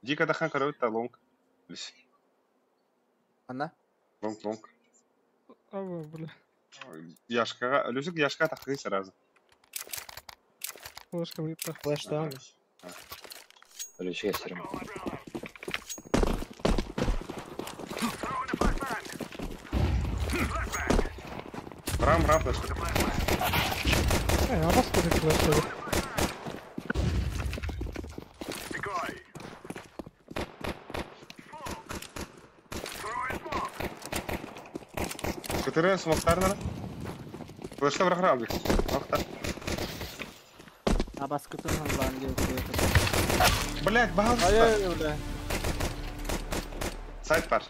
Дико тахан караут лонг. Ана? Лонг, лонг. Ава, бля. Яшкага, Люсик яшка тахы сразу. Флешка вылетла. Флеш там. Ключи я серым. Рам, рам, флешка. Абас кудык флешка. Көтөрө смоктарына. Флешка бирок рам. Смокта. Абас көтөн ханлан келип. Блять, багал. Ай, ай, бля. Сайт бар.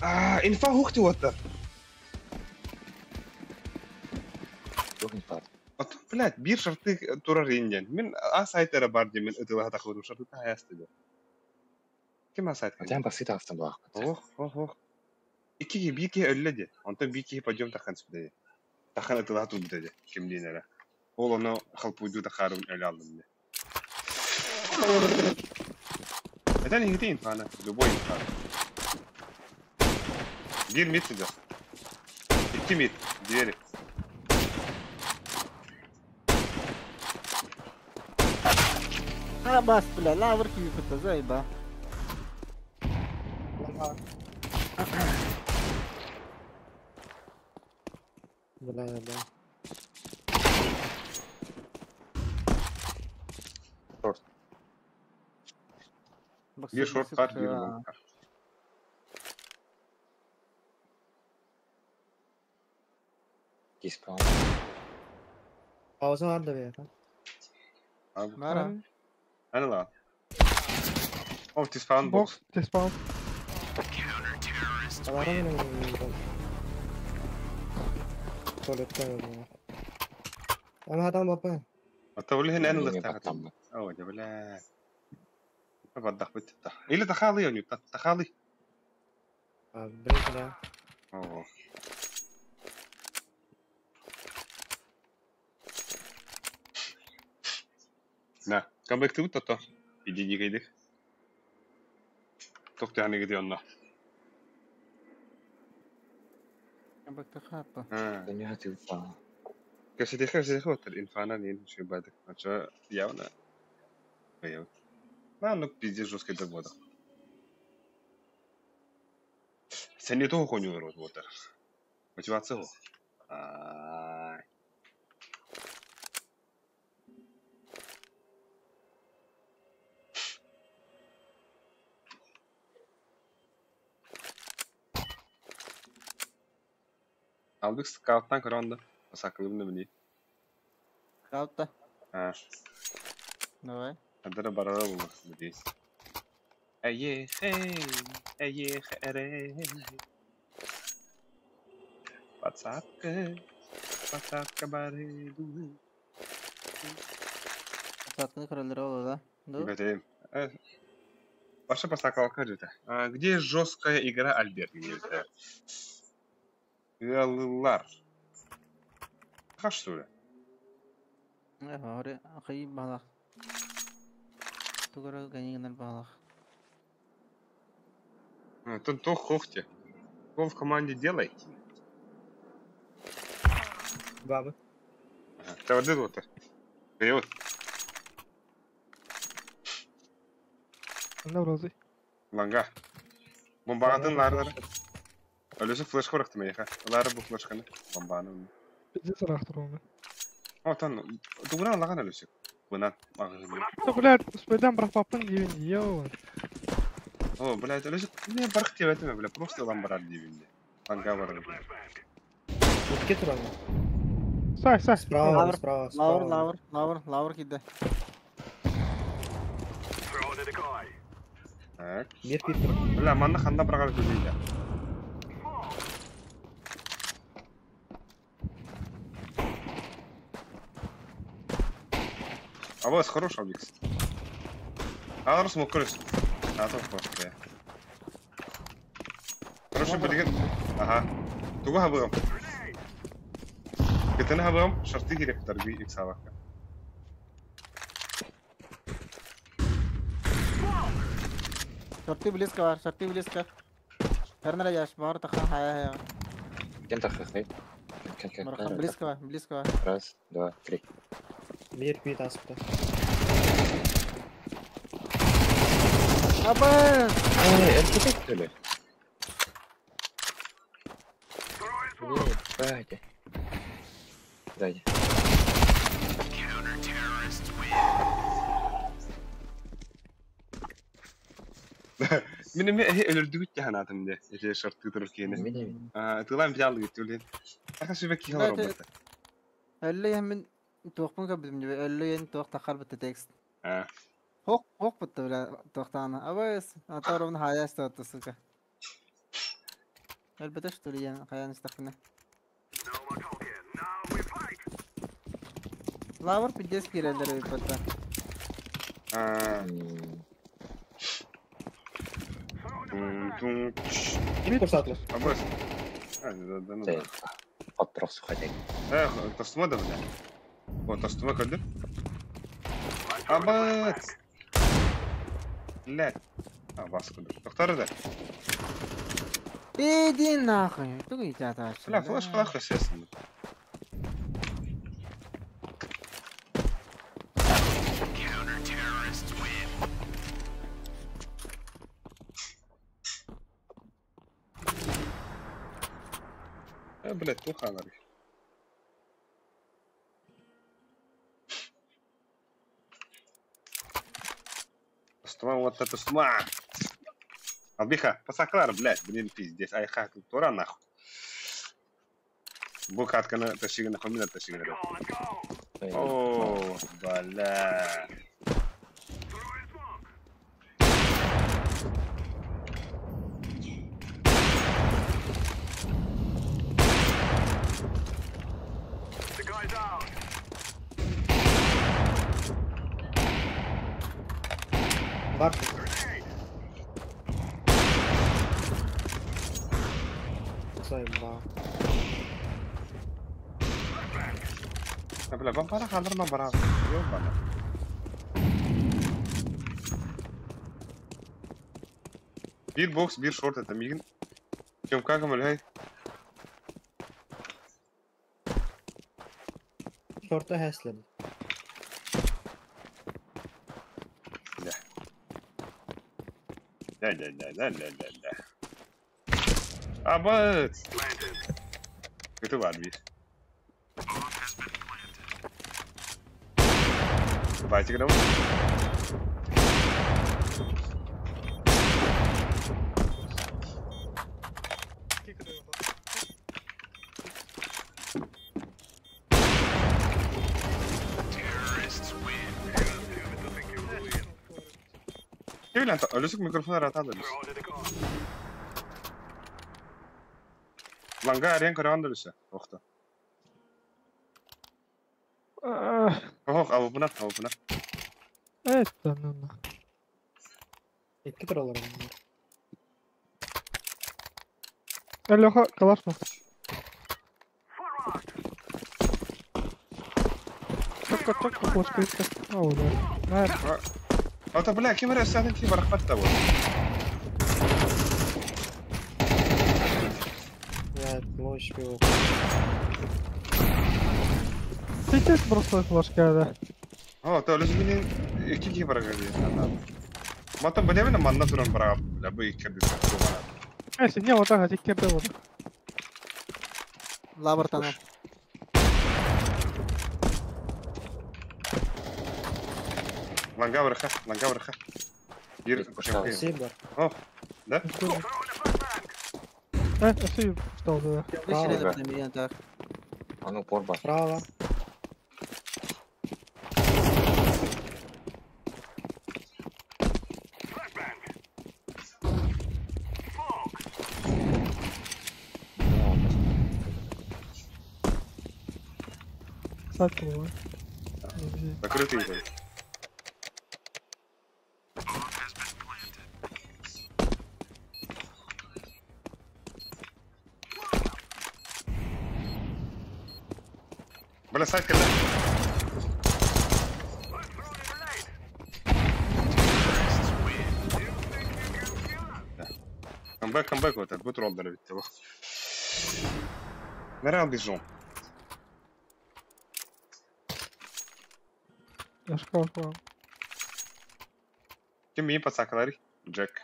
А, инфа хухти уоттар. Туох инфа? От, блядь, биир шарты турар индиан. Мин а сайт эрэ бар диэн мин ытылаха тахыбытым шарты таһайасты диэн. Ким а сайт Хотя басты тахсан буолаахпыт. Ох, ох, ох. Икки киһи, биир киһи өллө диэн. Онтон биир киһи подъем тахан сүпүтэ диэн. Тахан ытылаха турбута диэн. Ким диэн эрэ. Ол ону халпуйдуу тахаарыбын өлө аллым диэн. Это не где инфана, любой инфана. Биир мид сидел. Икки мид, двери. А, бас, бля, лавр киви заеба. Бля, бля. Шорт. Биир шорт бар, биир лонг бар. Диспаун. Пауза бар да бэйэтэ. Мара. Аны ла. О, диспаун бокс. Бокс, диспаун. Алара менен туалетка бар. Ана адам бапа. Ата ол иһин эн Миҥэ ылыахтаах этим. баттаммыт. Оо, дьэ, бля. Баддахпыт та. Или тахаалый онньу, тахаалый. А, блин, да. Оо. На, камбэктыбыт тото. Иди дикэйдик. Тохтуяны гиди онно. Бакта хапа. Дөнья тыылта. Кэситиэхэ кэситиэхэ оттар инфана нин шибадык. Ача явно. Появит. На, ну пиздец жесткий довода. Сен того коню рот вот. Мотивация. Ай. Алдык скауттан көрөнді. Сакылым не Скаутта. А, Давай. Адара барара булмас надеюсь. Эйе, эйе, эре. Подсадка, подсадка барыду. Подсадканы көрөлөр ол да. Ду. Бэтим. Ваша посакалка где-то. А, где жесткая игра Альберт? Где-то. Яллар. Хаш, что ли? Ори акый балах. Тугара ганигнер балах. Тут то хохте. Кто в команде делайте. Бабы. Это вот это вот. Вперед. Анна розы. Ланга. Бомбағатын ларлары. Өлесі флешка бұрақтым ейха. Лары бұл флешканы. Бомбаны. Пиздец арахтыр оны. О, тан. Тугынан лаған өлесі. Бынан. Мағызын. Блядь, успейден бірақ папын дейін, йоу. О, блядь, өлесі. Не барық деп айтым, бля. Просто лан барар деймін. Ланга барар. Икки туран. Сай, сай. Справа, Лавр, справа, Лавр, справа. лавр, лавр, лавр киде. Так. Бир бир тур. Бля, манна ханда барғар көзейді. А вот хорош Абикс. А, смог көресің. А, то просто. Хороший билген. Ага. Тугу хабыгым. Кетені хабыгым, шарты керек тарби иксаваққа. Шорты близко бар, шорты близко. Эрнера яш, бар тахан хая хая. Кем тахахай? Бархан близко бар, близко бар. Раз, два, три. Бир бир аспыта. Абы! Эй, это ты что ли? Ебать. Сзади. Мен эме өлөрдүгүт жаһанатым де. Эте шарты турur киени. Мин А, тылам жалды гит Аха сүбек кихал Да, это- робот. Әлле мен туақпын көбүдүм дебе, әлле ен туақ тахар бітті текст. А, Хок, хок бутта, бля, тохтаана. Абыс, а то ровно хая что-то, сука. Өлбөтө, что ли, я хаян истахпына. Лавр пиздец киирэллэр эбит батта. А, М, тун, тун, чш. Мид курсатлар. Абыс. А, да, да, ну да. Хотторох сухадек. Эх, тостума да, бля. О, тостума көрдүм. Абыц! Блядь. А, бас көрдүм. Тоқтар да. Иди нахуй. Тугу итята вообще. Бля, флеш флеш естественно. Э, блядь, туха нар. Тостума, вот это тостума. Албиха, пасаклар, блядь, блин, пиздец. Айха, тура нахуй. Бу катканы ташигына, хомина ташигына. О, бля. Бар. Заебал. А, бля, вам пора хандрма бара. Ёбана. Бир бокс, бир шорт это мигин. Кем как мэлэй? Шорта хэслен. Да, да, да, да, да, да, да. Абыц! Это var bir. Давайте грамм. Кевин, өлүсүк микрофон аратады. Ланга арен көрөгөн өлүсө. Охто. Ох, абына, абына. Это ну на. Икки туралар. Леха, калашну. Чокко, чокко, флешка иска. А, да. На, Ата бля, ким эрэ сәтин ки барахпат да вот. Блядь, мощь его. Сейчас просто флешка, да. О, то өлүсүк мени икки ки барага дейт. Мата билебин манна туран барага. Бля, бу икки бир. Э, не, вот так, икки вот. Лавр танул. Ланга бараха, ланга бараха. Бир Спасибо. О, да? Э, ты что, да. Вышли на меня так. А ну порба. Право. Сайт был, Закрытый был. Бля, сайт кэллэ. Камбэк, камбэк, вот этот будет роллер ведь его. Нырял бежу. Я шкаф вам. Ким мии пацакалари? Джек.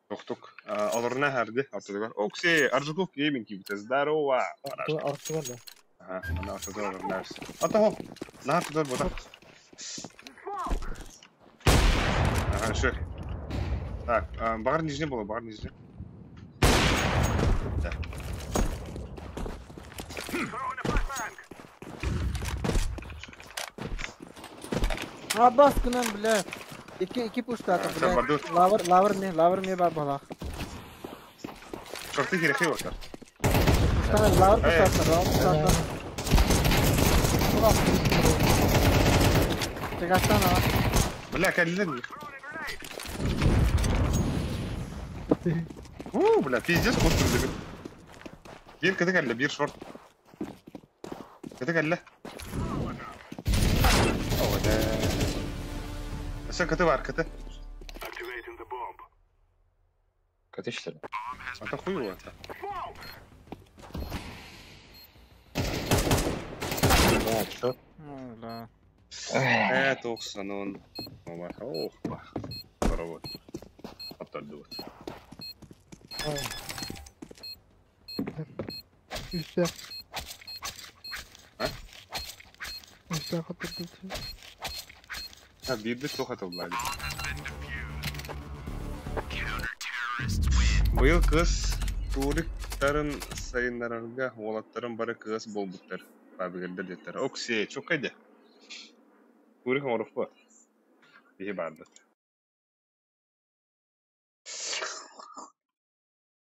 Тохтук. Олорна харды. Ортодугар. Окси, Аржуков гейминг кибите. Здорово. Артур, да. Ага, ана ортодугар олорна. Ата хо. На ортодугар бота. Ага, шо. Так, багар нижний было, багар нижний. Да. Абас кынан, бля. Икки пуштата, Sen бля. барды. Лавр, лавр не бар бала. Шорты кирехи оттар. Пуштана, лавр пуштата, лавр пуштата. Чегастан, а. Бля, кэллин. У, бля, пиздец костюм дебит. Бир кыты кэллэ, бир шорт. Кыты кэллэ. О, да. Өссө кыты бар, кыты. Кыты что ли? А то хуй его это. Да, что? Ну, да. Тоқсан Ох, бах. Здорово. Оттардыбыт. Үстэ. А? Үстэ хотурдут. А, бирбит тоха тыллады. Быйыл кыз туриктарын сайыннарарга уолаттарын бары кыз болбуттар. Бабигердер деттер. Оксе, чокайда. Турик оңорух бу. Биһи бардыт.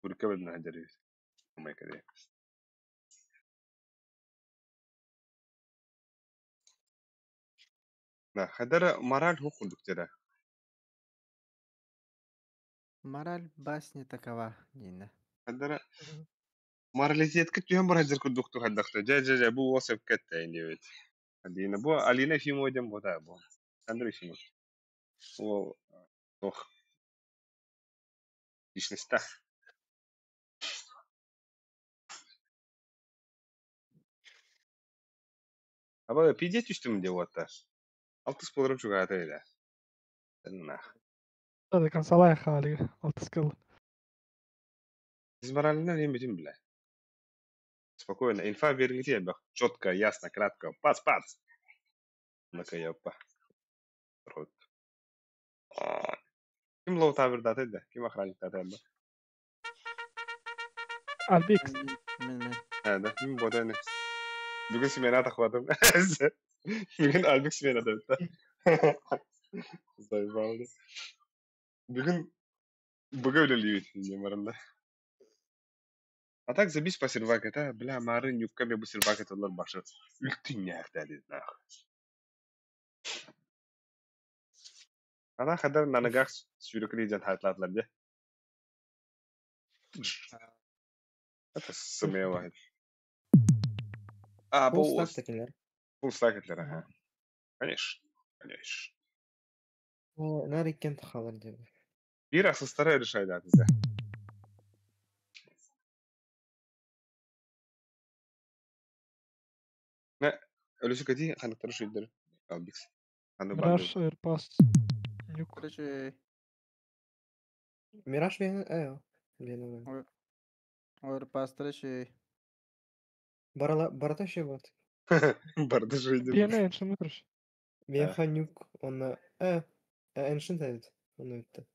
Турикка бедин хадерибит. Омайкаде. На, хадара мораль хукундук тера. Мораль басни такова, Нина. Хадара моралитетке түһэн бар хадер курдукту хаддахта. Жа жа жа бу осеп кетте инди бит. Адина бу Алина Ефимова дем бота бу. Андрей Ефимов. Ол тох личностьта. Аба пиде түстүм деп атта. Алтыс болорум чугата эле. Нах. Hadi kan salaya хали. Алтыс кыл. Биз моралина не битим биле. Спокойно. Инфа бериңити бах. Четко, ясно, кратко. Пац, пац. Нака япа. Рот. Ким лоу табыр даты да? Ким охранник даты да? Альбикс. Мен, мен. Ha да, ким бота не? Бүгүн смена тахватым. Бүгүн Альбик смена да. Заебал. Бүгүн бүгүн өлөлүйүт немарында. А так забись по сервак это, бля, мары нюкка бу сервак это олар башы. Үлтүн няхта нах. Ана хадар на ногах сүйрөкли жан хатлатлар де. Это смело. А, Full бу stack такилер. Full stack этлер, ага. Конечно, конечно. Нар иккен тахалар деп. Бир асыстары решайды атызда. Нә, өлүсү кети ханықтары шүйдер. Албикс. Аны барды. Мираж, Airpass. Нюк. Короче, Мираж бен, э, бен. Оверпас, короче. Барала, барата şey бат. Барды шүйдер. Пиэне эншин өтүрүш. Мен ханюк, онна, эншин тәдит. Оны өтті.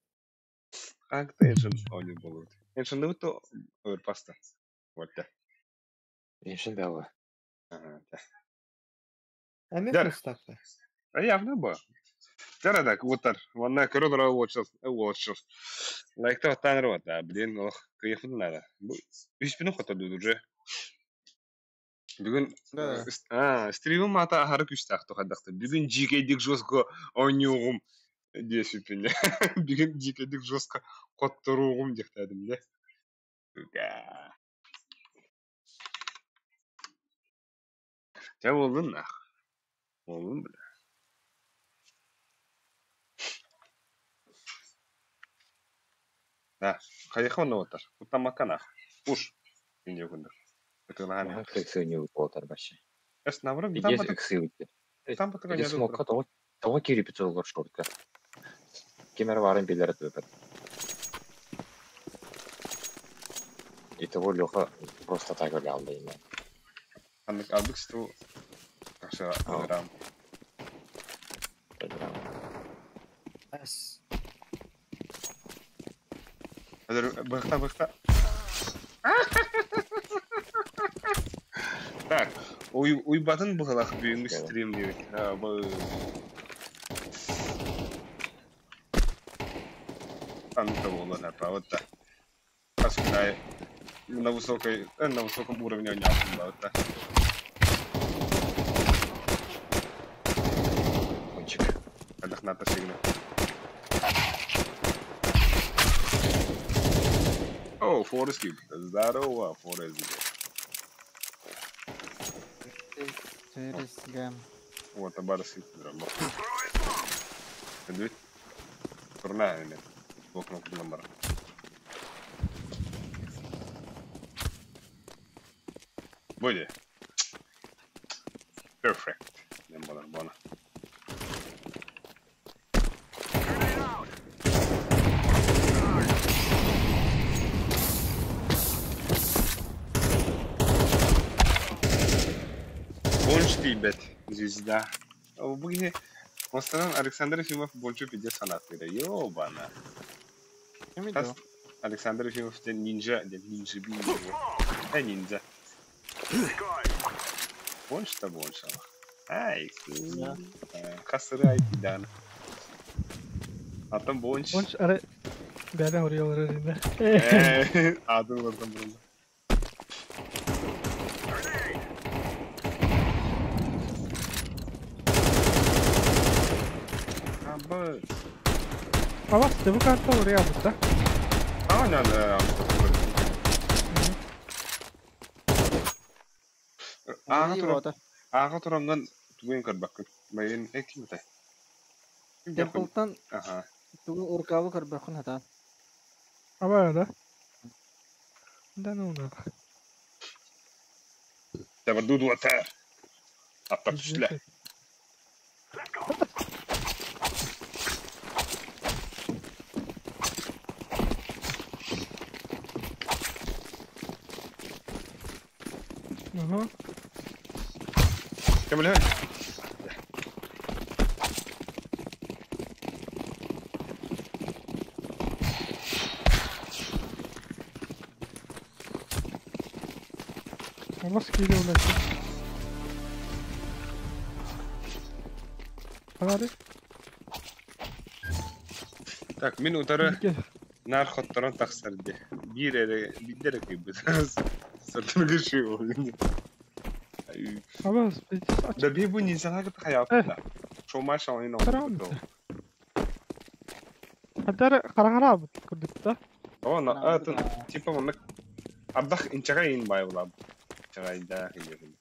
Ханкта эншин они болот. Эншин то Оверпаста. Вот да. Эншин бәлі. Ага, да. Әме Дәр. full stack-та. А явно ба. Жарадак, уоттар. Ванна көрө уочыл, уочыл. Лайкта оттаныр вот, да, блин, ох, кыйфын надо. Бу үч күн хотоду уже. Бүгүн Да. стримим ата ахары күчтәк тохадакты. Бүгүн жикейдик жестко ойнугум десипине. Бүгүн жикейдик жестко котторугум дехтадым де. Сука. Жа болдун нах. Болдун бля. Да, хайха онно отар. Куттамакка нах. Уш. Инде күндүр. Өтөлаан. Мага иксы не болтар башы. Эс наоборот, там Пиздец потом иксы өтті. там потом Иде смокка того того кирипиц олар шортка. Кемер барын билер өтіп. И того Леха просто так эле алды эми. Андык алдык сту акча алырам. Әс. Азыр быхта быхта. Так, уйбатын быхалах бүгүнкү стрим дейбит. Там того ладно, правда. Паскуда на высокой, на высоком уровне у него было, да. Кончик. Отдохната сильно. О, Форест Гимп. Здорово, Форест Гимп. Форест Гэмп. Вот, абарский драма. Эдвит. Турна или блокнот номер. Будет. Perfect. Не буду бона. Бонч тибет, звезда. Бүгүн Констанан Александр Ефимов бончу пиде санаттыра. Ёбана. Александр Ефимов ден нинджа, ден нинджа би. Э ниндзя. Бонч та бонч. Ай, хасырай дан. Атам бонч. Бонч аре бәрен ориолар эринде. Адым ордон бурунда. Авас, ты карта урия да? А, не, не, Ага туранган тугун карбаккын. Майын экимте. Темплтан. Ага. Тугун уркабы карбаккын хатан. Аба да. Да ну на. Табарду атар. Аттар түшле. Ага. Кемле? Nasıl geliyor lan? Hadi. Так, мин утары нар хотторон тахсарды. Бир эре биддер кыйбыт. Сыртын кышыы болду. Абас, Да би бу нинзага кыта хаяпта. Шома шалын Карам. Хатар караңара бут күрдүк да. О, на это типа мына ардах инчага ин бай була. Чагайда кыйбыт.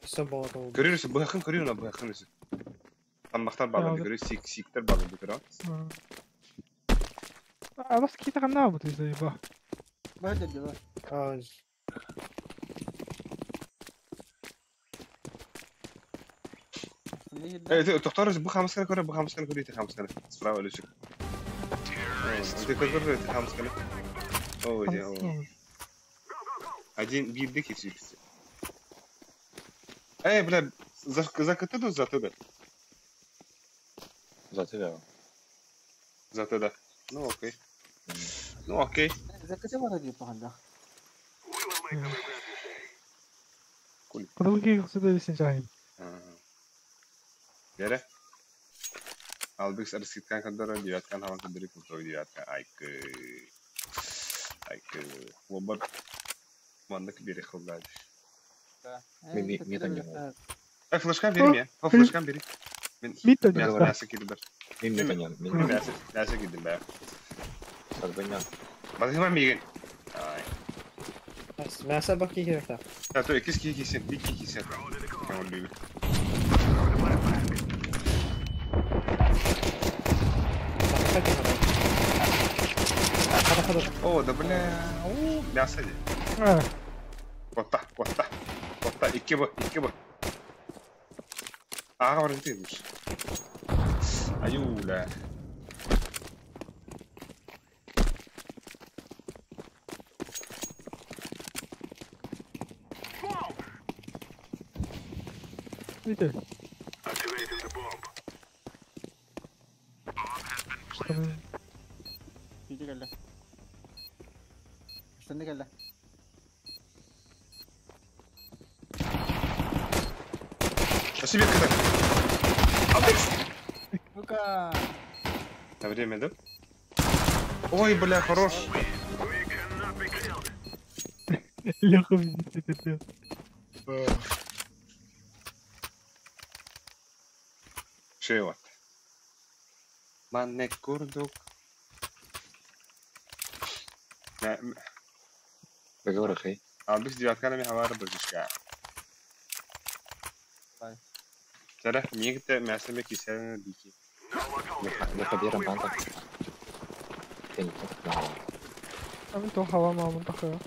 Все было там. Көрүрүс, быхын көрүр на быхын үсү. Тамактар балы көрүр, сик сиктер балы көрүр. Абас ките канна бут изайба. Бәдер дела. А, Эй, токтор, бу хамсканы көрө, бу хамсканы көрө, ити хамсканы. Справа лүчүк. Ты көрө, ити хамсканы. О, иди, о. Один бирди кесипси. Эй, бля, за за КТ за ТД? За тебя. За ТД. Ну, окей. Ну, окей. За КТ бар дип паханда. Кудылги кусуда десен жайым. Бере. Албекс арскиткан кандара девяткан хаван кандары крутой девятка. Айкы. Айкы. Лобар. Мандык бере хылдады. Ми там не могу. Эй, флешка бери мне. О, флешка бери. Мен Мит мясо кидим. Мен ми танян. Мен мясо, мясо кидим бә. Сарбанян. Базыма миген. Ай. Мясо баки керек та. А то икис ки кисен, бик ки кисен. Кем любит. О, да бля. О, мясо де. Котта, котта. Котта, икки бу, икки бу. Ага, бар деймиш. Аюля. Видите? Види келді. Үстінде келді. Себе кидай. Алтыкс! Ну-ка. На время, да? Ой, бля, хорош. Леха везде. Шева. Манне курдук. Договор, хей. Албикс девятканы хавары быржышка. Сара, мигте мясо кисәне бики. Леха берем банка. Амин то хава мамын тахы.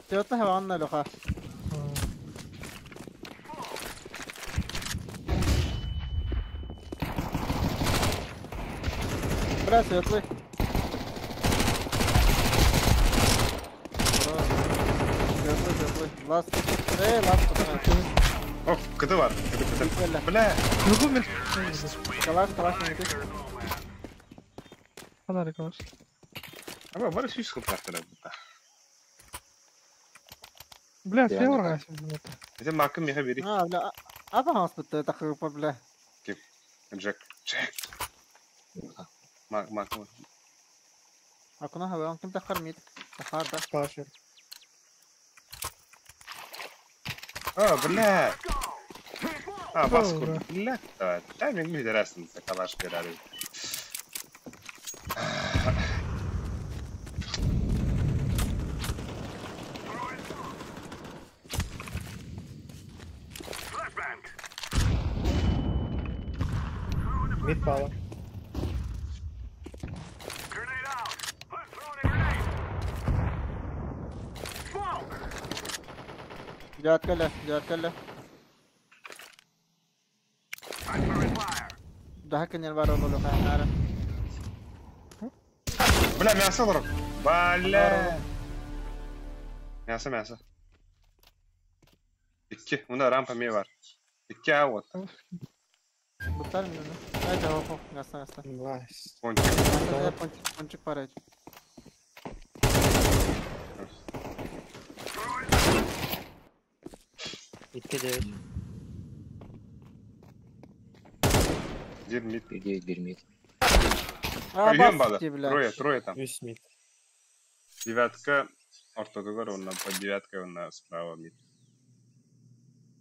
Тёта хава анна Леха. Бля, светлый. Светлый, светлый. Ласт. Эй, ласт, пацаны. О, кыты бар, кыты, кыты. Бля. Калаш, калаш, не ты. Фонарик калаш. Аба, бары сүз кылтактыра бута. Бля, север Это макым меха бери. А, бля, а пахас бутта тахы, бля. Кип. Джек. Джек. Мак, мак. Акуна хава, ким тахар мид. Тахар да. Калашер. А, бля. А, бас курду. Бля, тайминг ми درасن калаш берари. Мид пала. Девятка девятка. Да, конечно, варил Леха. Бля, мясо дорог. Бля. Мясо, мясо. Икки, уна рампа ми бар. Икки а вот. Буттар ми ну. Айда, хоп, мясо, мясо. Найс. Пончик. Пончик, пончик пора. Икки девять. Один мид. 9 bir мид. А, бас, бля. Трое, трое там. Үс мид. Девятка ортодогор, он под девяткой, он справа мид.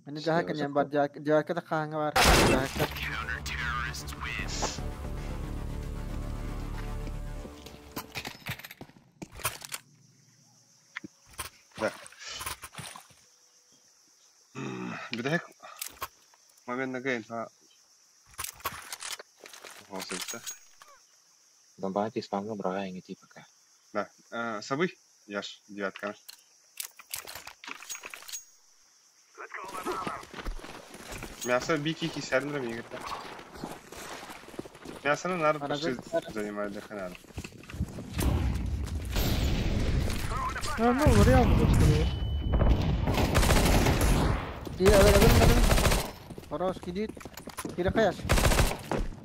Они жахак не бар, девятка да ханга бар. Жахак. Да. Бидек момент на гейм, а. Донбати спамну брага и не ти пока. Да. Сабы, яш, девятка. Мясо бики кисәрнер мигрта. Мясоны нар почти занимает дыхание. А, ну, реально просто. Хорош, кидит. Кирахаяш.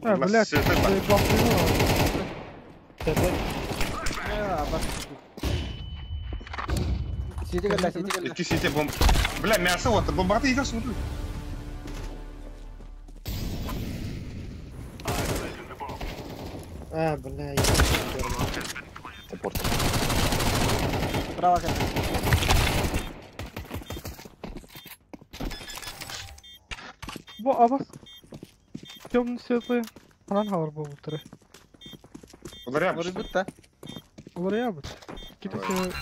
А, блядь, Икки сити бомб. Бля, мясо вот, бомба ты идешь, смотри. А, бля, я Упорт. Право, Бо, а вас темный светлый. Анан хавар был утре. Ударябыш. Ударябыш. Какие-то все...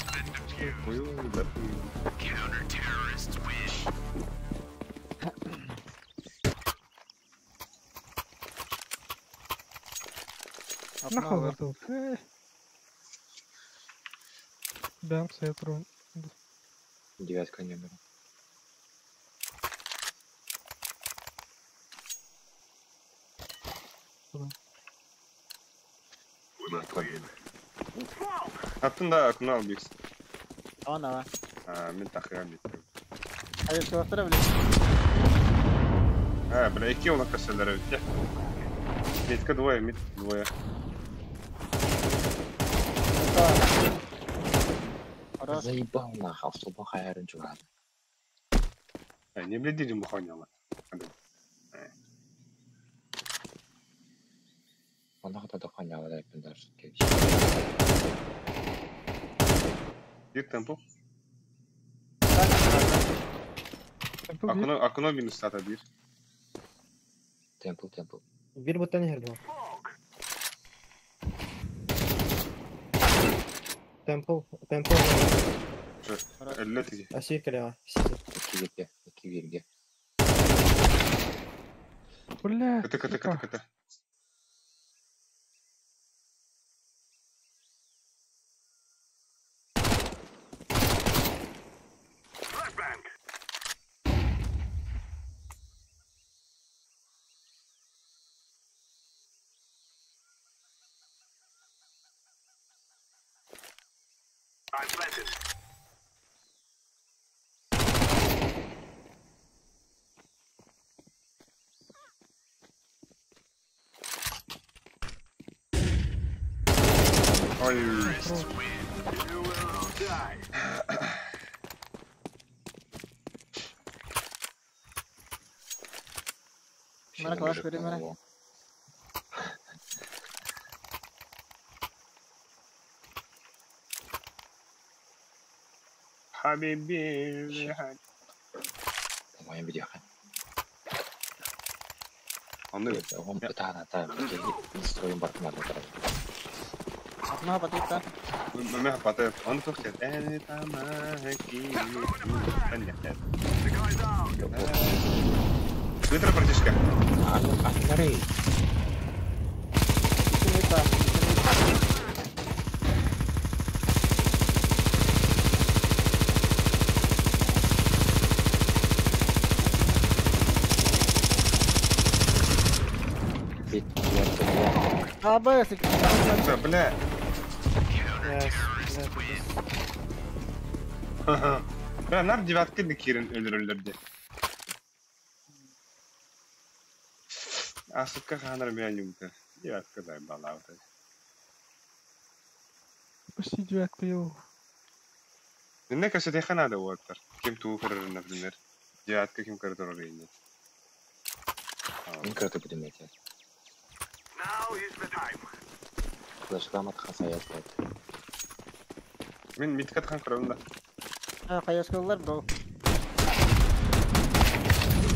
Нахуй тут. Дам светру. Девятка не беру. Аттын да окно албикс. Ана. А, мен тахыган бит. Hayır, çabuk bile. А, бля, икки олар каселер өтте. Митка двое, мит двое. Заебал нахуй, автобус хайрын чугады. Не блядили муханяла. Онно хата дохуонньаабат эбиппин даже. Bir tempo. Temple bir. Akına, akına minus sata bir. Темпл, темпл. Bir буттан иһэр буо. Темпл, темпл. Элле тиги. Аси кэлэҕэ. Сити. Икки бирге, икки бирге. Бля, Кыты кыты кыты сука. кыты. Ой. Мара калаш бери, мара. Habibi. По-моему, видео. Анны. Он да, да, строим баркмар. Атма батыта. Мэ хапата. Аны тохтет. Эни тамаки. Быстро, братишка. Андрей. Аба, Бля. Бля, нар девятка не кирин өлөрөлөр де. Асыкка ханар мен юмты. Девятка да балауты. Почти девятка, йоу. Не кажется, я надо уоттар. Кем ту көрөр, например. Девятка ким көрдөр орейни. Мин көрөтө будем эти. Флешкамат хасаят. Мен миткат хан көрөм да. А, каяшкалар бро.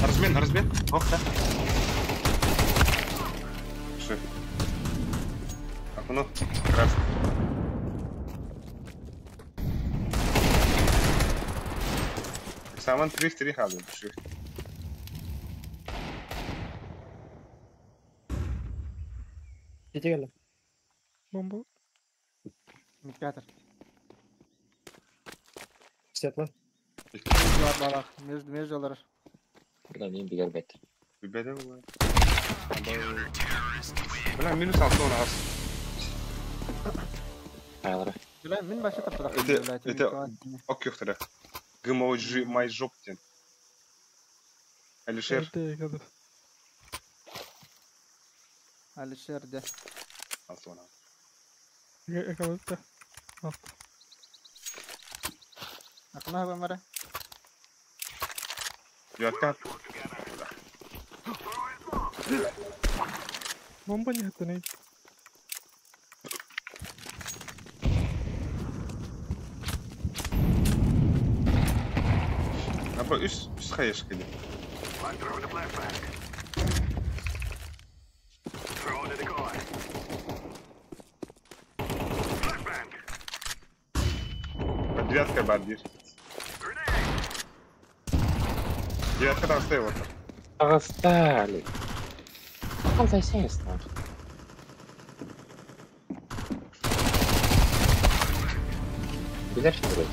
Арзмен, арзмен. Ох, да. Шеф. Окно. Красный. Саман 3-3 халы, шеф. Сити кэллэ. Бомба. Микатор. Светло. Бар между между олар. Бля, мин бигер бет. Беде була. Бля, минус алты он аз. Айлары. Бля, мин башы таптыра. Это, это, ок юхтара. Гмо жи май жоптен. Алишер. Это, Алишер, де. Алты он аз. Экология. Акна бамара. Девятка. Бомба не это Аба үс үс хаеш кеди. Девятка бар дир. Девятка там стоит вот. Отстали. Он засесть. Билер что ли?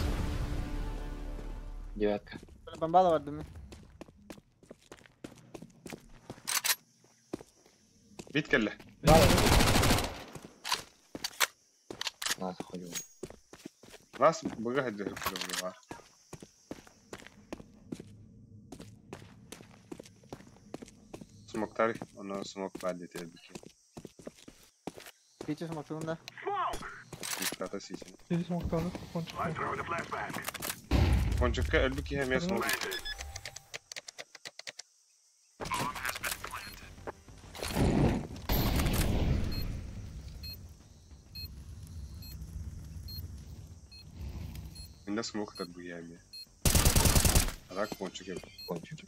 Девятка. Бомбала бар дими. Бит келле. Нас хуй. Нас быга хаджы бар. Смоктар, оны смок бар дете бики. Пичи смоктугунда. Митката сисин. Здесь смоктаны, кончик. Кончукка өлбүк иһэ эмиэ смок. Ханна смок тарбуями. А так пончик. Пончик.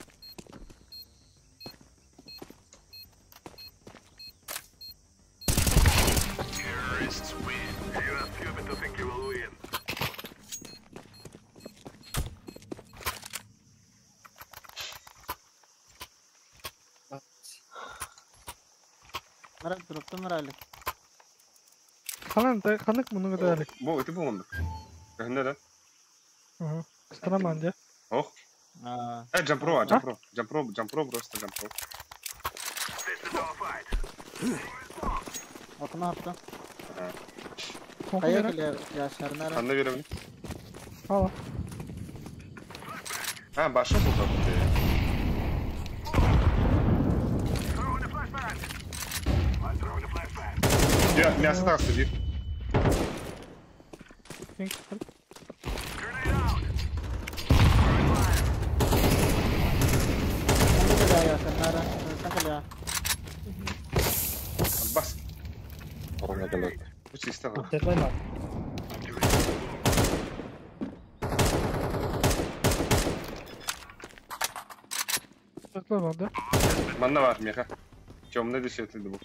Марат дроптан ралик. Ханан ханык муну гыдалик. Бу это бу оннук. Ханна да? Ага. Страман де. Ох. Джампро, джампро, джампро, джампро, просто джампро. Окно апта. Кая я шарнара. Ханна беремин. Ала. А, башы бу капты. Я мясо так сидит. Бас. Манна бар, меха. Темный десятый был.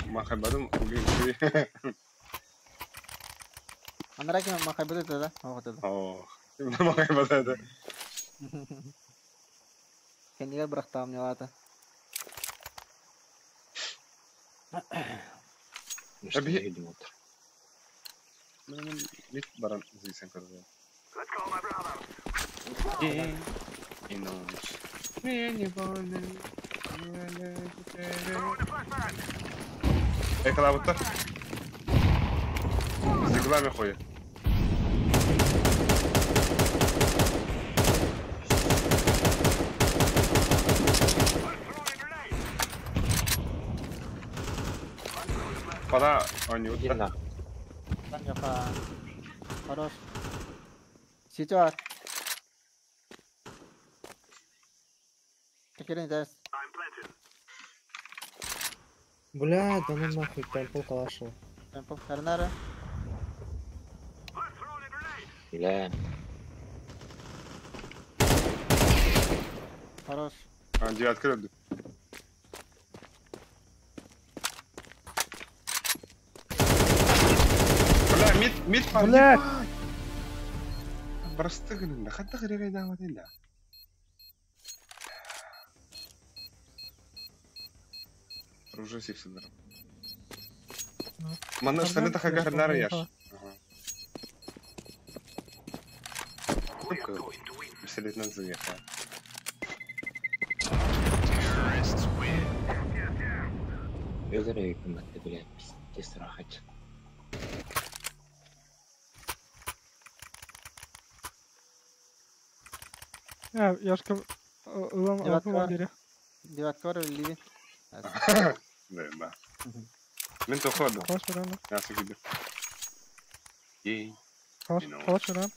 Махайбадым убил. Анраки махайбады да? Ох, махайбады. Кендилер бырахтаам нялата. Бит баран здесь короче. День и ночь. Мне не больно. Эй, когда с иглами ходит. Пора, они вот так. Хорош. Сейчас. Бля, да ну нахуй, темпл калашил. Темпл Харнара. Бля. Хорош. А, девятка открыт. Бля, мид, мид, бля. Просто гнында, хатта гребе да вот инда. Оружие сипсидер. Манна штаны тахага харнара яш. Пистолет заехал. Өлөрөйгүн батты, бля, пиздец рахат. Я, Яшка, ылам алпы дере. Девятка или Да, да. Мен тоходу. Калаш баран. Мясо киде. Ей. Калаш, калаш баран.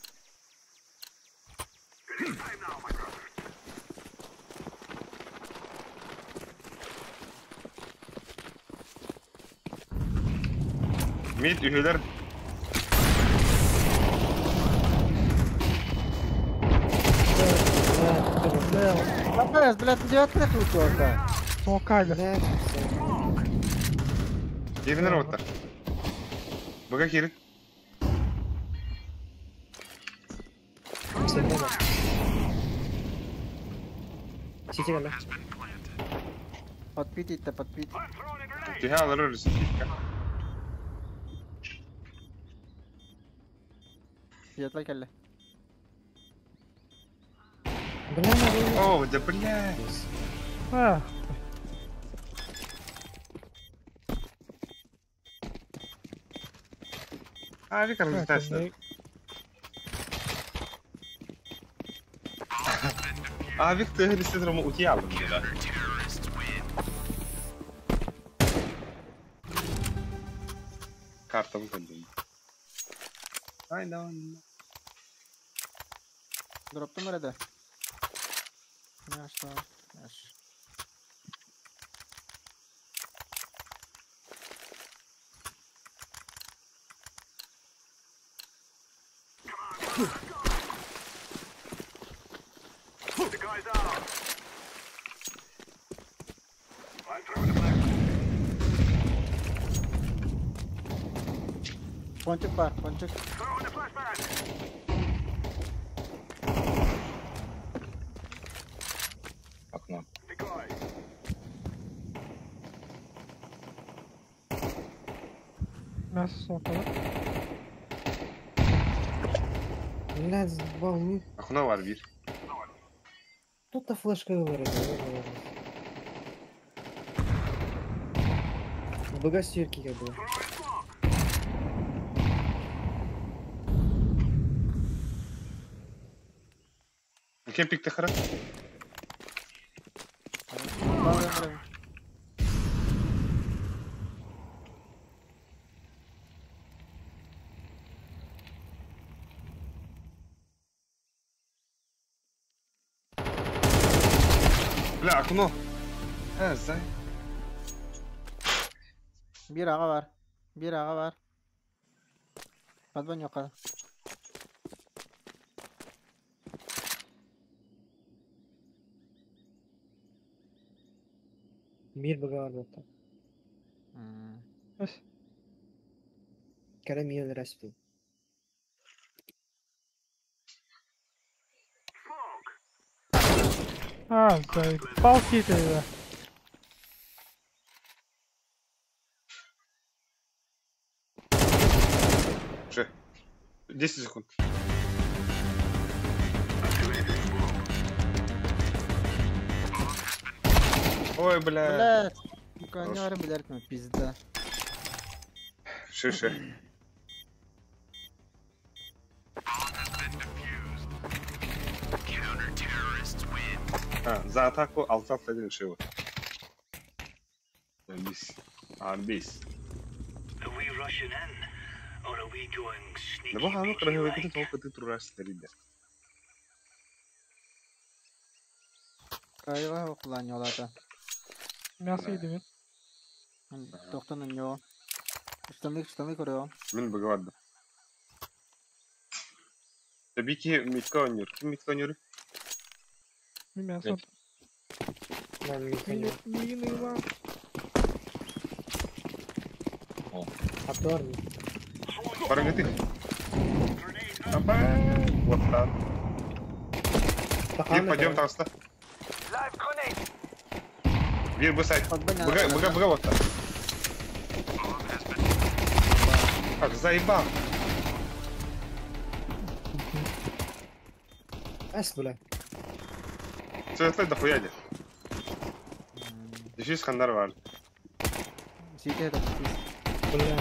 Мид үһүлэр. Блядь, блядь, девятка тут. Смокайда. Киринер оттар. Бага кирин. Подпитить-то, подпить. Тихо, алар өрүсү. Светло келли. О, да блядь. А. А, Виктор, летайся. А, Виктор, ты утиял мне, да? Карта выходит. I don't know. Дроптум эрэ. Мясо. Мясо. Пончик бар, пончик. Окно. Мясо сокола. Блядь, заебал, ну. Окно var bir. Тут-то флешка говорит. Бага сюрки я был. Кем пикте хара? Бля, окно. Ha, зай. Bir ağa var. Bir ağa var. Padvan yok ha. Bir бага var burada. Эс. Kerem iyi recipe. А, заебал ты, да. Уже. 10 секунд. Ой, бля. Блядь. Сука, не варим, блядь, ну пизда. Шише. Ha, за атаку алты один шивы. Бис. А, бис. Да бу хану крахы только ты тураш стариде. Кайва окуланьолата. Мясо едим. Тоқтон ньо. Штаны, штаны көрөм. Мен быгы Tabii ki Mitka oynuyor. Kim Mitka oynuyor? Мен мясо. Ben mid Мин Hatta var mı? Para getir. Апа, вот так. Bir пойдем там ста. Bir bu сайт. Быга, быга, быга вот так. Так, заебал. Эс, бля. Светлый дохуя де. Дефис хандар var. Сите это Бля.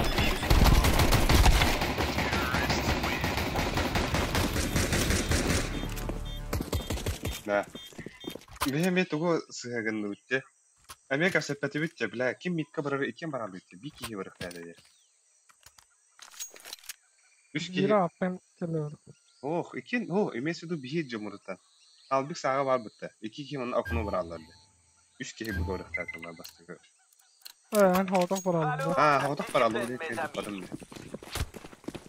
Да. Бля, тугу сыгын үтте. Америка сепети битте, бля, ким митка барар, ким барар битте. Би кихи барар кәле. Үч кихи. Бира аппен келер. Ох, икин, о, имеется в виду бихи жумурта. Албик сага бар битте. Ики кихи onun окну баралар. Үч кихи бу барар кәле бастыгы. Эн хаватак баралым. А, хаватак баралым дип кентип бардым.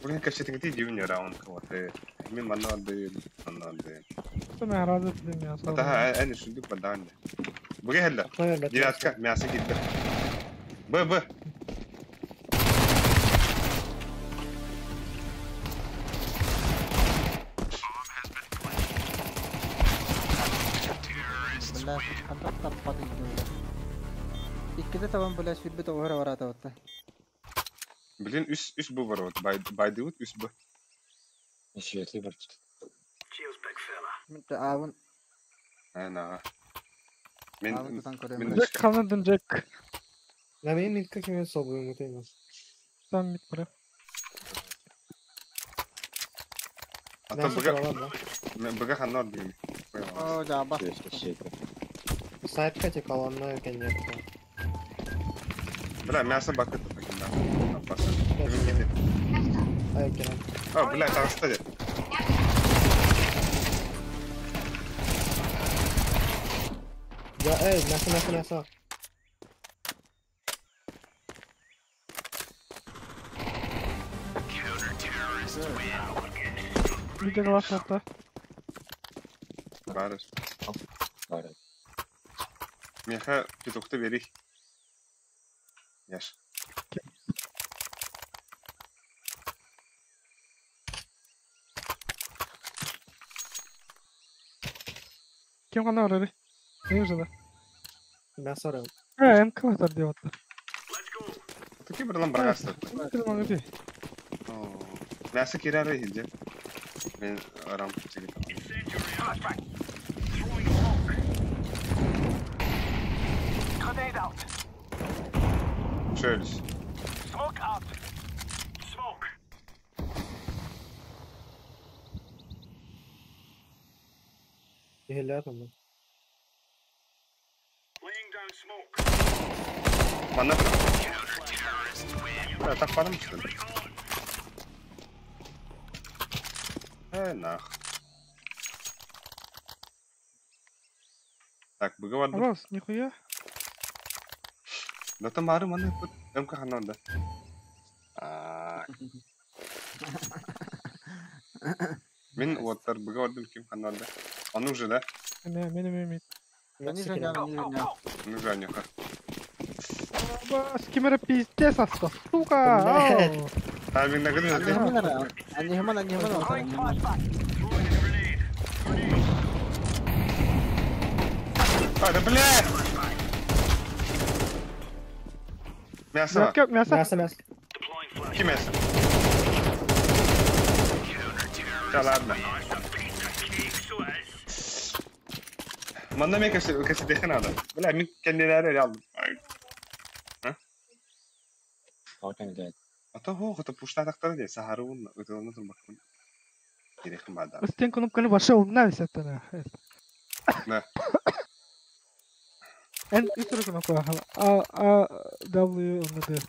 Бүгін кәшетіңді деймін раунд кылаты. Мен манна алды, манна алды. Мен разы дедим я. Ата әне шүндүк бадан. Бүге хәллә. Девятка мясо китте. Б, Б. Бля, хантак таппады инде. Иккиде табан бля сүрбүт оҕор барата батта. Блин, үс үс бу бар вот. Байдыбыт үс бу. Светлый бар. Мен авын Ана. Мен авын тутан көрөм. мен Джек канадын Джек. На мен мидка кеме собой мутаймас. Там мид бара. Ата быга мен быга ханнар дейм. О, жаба. Сайтка те колонна конечно. Бля, мясо бакыт такында. Апасы. Ай, керем. А, бля, таста де. Я, эй, мясо, мясо, мясо. Bir de var şortta. Бар. Бар. Меха петухты бери. Яш. Kim kanal var öyle? Ne güzel. Мясо арам. МК var diyor hatta. Таки бір лан барғасты. Мясо кирары хилже. Мен арам чигит. Grenade out. Шөліс. Smoke out. Smoke. Хилер онда. Laying down smoke. Манна. Да, так падам что ли? Нах. Так, быга бардым. Рос, нихуя. Да там ары маны пут МК хананда. А. Мен оттар быга бардым ким хананда. Он уже, да? Не, мен. Они же не, они же не. Ну же, Анюха. Бас, кемера пиздец аста, сука! А, мен нагрыз. Они хман, они хман, они хман. А, да блядь! Мясо. Мясо. Мясо, мясо. Какие мясо? Да ладно. Манна мне кажется, надо. Бля, мен кәнделері алдым. А то хо, это пушта тақтары де, сахары он, өтеліні тұрмақпын. Керекім бада. Стен кнопканы баша умна висят на. Да. Эн үстүрү кнопка. А, А, W, он D.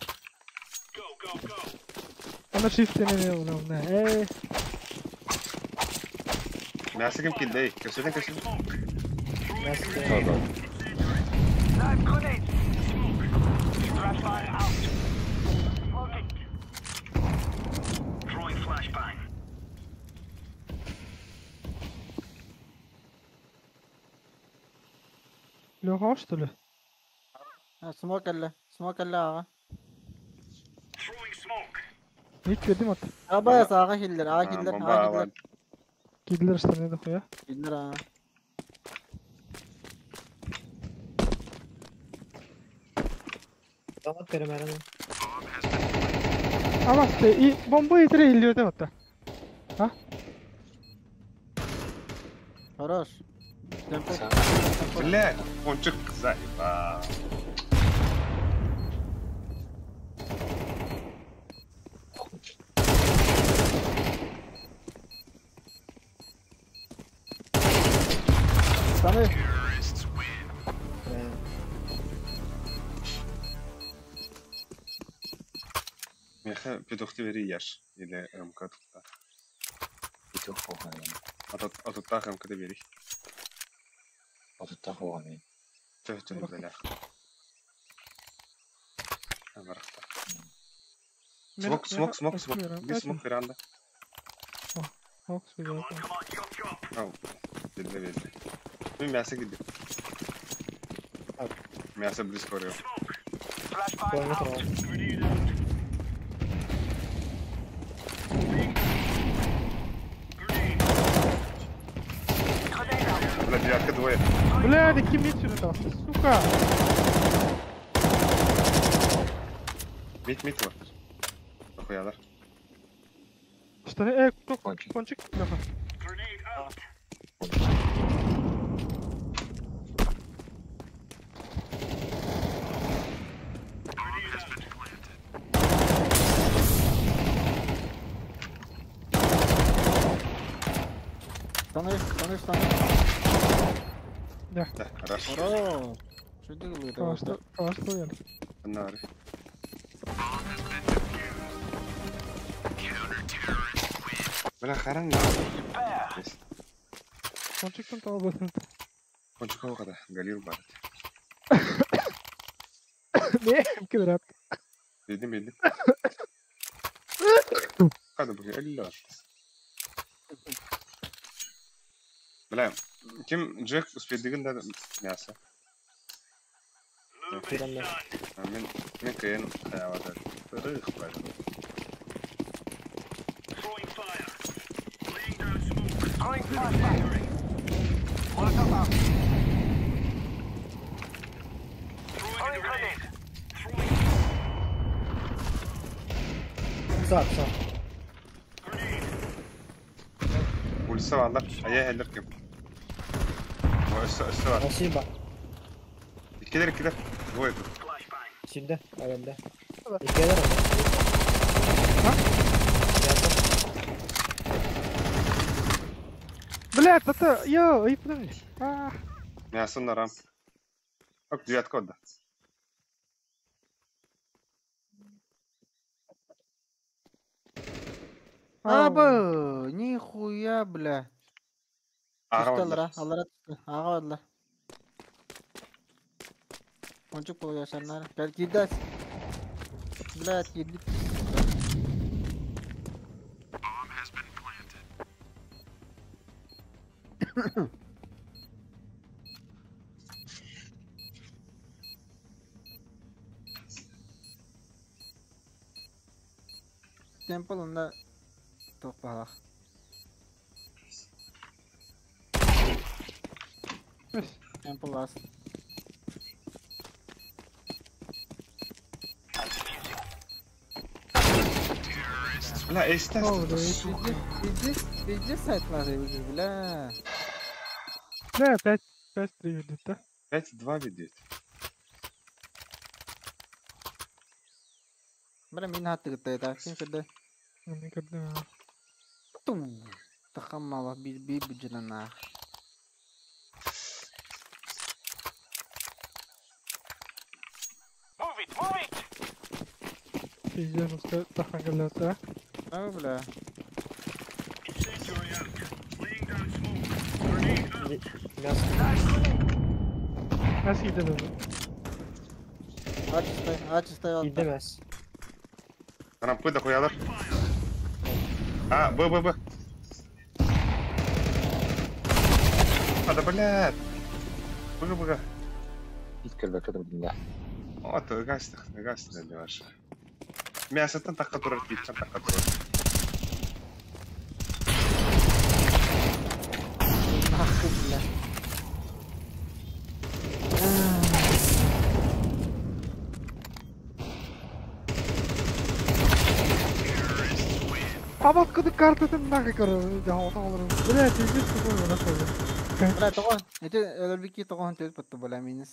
Ана shift не умна. Эй. Мясо кім келді, көседен көседен. Мясо. Live grenade. Smoke. Flashbang out. Smoking. Throwing flashbang. Леха, что ли? Смок алла, смок алла. Throwing smoke. Hiç verdim at. Аба саға хиллер, а хиллер, а хиллер. Кидлер что не дохуя? Хиллер, а. Tamam перемерено. Авасты и бомба и три иллюде вот. А? Хорош. Бля, кончик заебал. Штаны. Меха петухты бери яш или МК тутта. Петух оған. А туттах МК бери. А туттах оған. Чё, чё, бля. Барахта. Смок, смок, смок, смок. Би смок веранда. Смок, смок. Ау, беде, беде. Мен мясо киди. Мясо близко орел. Бля, девятка двое. Бля, да кем мид сюда, сука! Мид, мид вот. Охуялар. Штаны, кончик, кончик, Леха. Штаны, штаны, штаны. Да. Да, хорошо. Хорош. Что делает? Просто, просто я. Нары. Бля, харан. Кончиктан того басын. Кончик оғада, галил барыт. Не, квадрат. Bildim bildim. Hadi bu 50 var. Бля, ким Джек успедигин да мясо. Мен мен кыйын хаявата. Рых бля. Sağ sağ. Улица валар. Ая хелер ким. Өссө өссө бар. Спасибо. Иккилер иккилер. Двое тут. Şimdi arada. İkiler ama. Блядь, это... Йо, и подожди. Мясо на рамп. Ок, девятка отда. Аба, нихуя, бля. Ага Түстü бардар. алара, алара түстü. Ага барdılar. Boncuk bulu yaşarlar. Gel girdi. Блядь, girdi. Temple onda çok pahalı. Temple last. Бля, естественно, сука. Пиздец, пиздец сайт var ya бля. Бля, 5, 5-3 ведет, да? 5-2 ведет. Бля, мин хатты гытты да. Ким кырды? Мин кырды. Ту. Тахамала би би бюджетна. Move it, move it. Пиздец, ну тахан келет, да? А, бля. Мясо. Nasıl gidelim? Aç isтай, aç isтай altta. Gidemez. Рампы дохуялар. А, Б, Б, Б. А, да, блядь. Быга, быга. Иткербе кадыр да. Вот, гастах, гастах, ваша. Мясо там так, который пить, там так, который. Нахуй, бля. Абаткыды картатын нахуй короче, Бля, пиздец, какой у нас Бля, тоҕо, ити өлөрбүкки тоҕоһун төрүт баттı бля минус.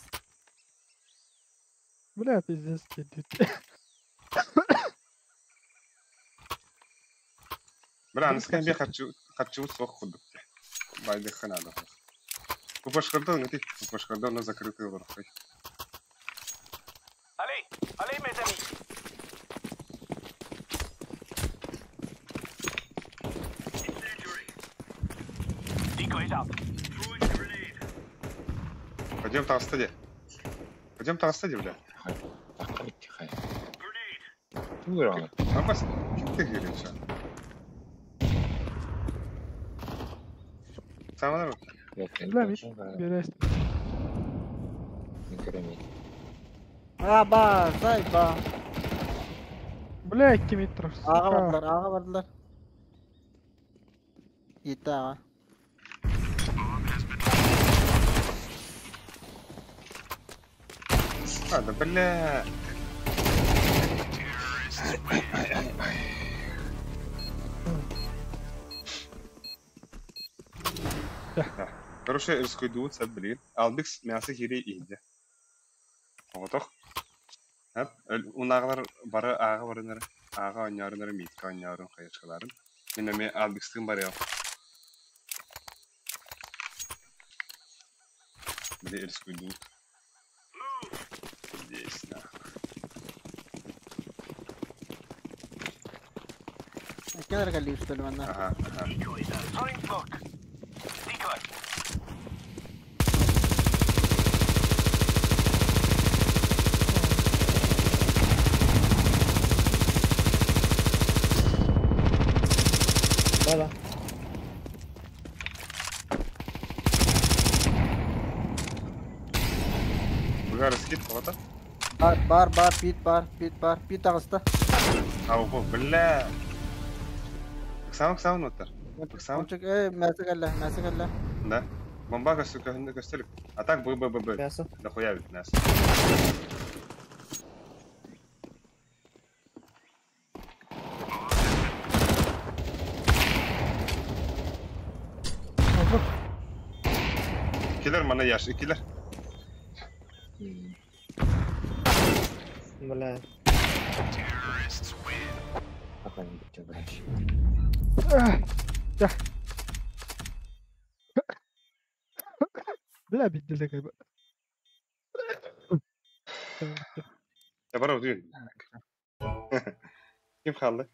Бля, пиздец, пиздец. Бля, аныскан би харчы харчы сох худук. Байды ханада. Купашкарда, ну ты купашкарда на закрытый лорхой. Allez, allez mes amis. Decoys out. Пойдем там стади. Пойдем там стади, бля. Тахха тихо. Туграны. А бас, ты говоришь? Самое Бля, Берешь. Аба, сайба. Бля, 2 метров. Аға бардылар, аға бардылар. Yetti аға. А, да бля. Короче, рискуйдуутся, блин. Албикс мясо хири иһде. Оҕотох. Хап, унааҕалар бары ааҕа барынар, ааҕа оонньоорунар, миитка оонньоорун хайышкаларын. Мин эмиэ Албикстыын барыам. Били рискуйдуут. Здесь, нахуй. Kenara kalli что ли манна. Ага, ага. Throwing smoke. Decoy. Да-да. Быгар скид тоҕото. Бар, бар, бар, пит бар, пит бар, пит таҕыста. Аугу, бля. Ыксаан, ыксаан оттар. Ыксаан. Ончук, э, мясо кэллэ, мясо кэллэ. Да. Бомба көстө көһүндэ көстөлүк. А так Б Б Б Б. Мясо. Дохуя ведь мясо. Обзор. Киллер мана яш, киллер. Бля. Какой-нибудь блядь. Да. Бля, бидде как бы. Я барау дүйін. Ким қалды?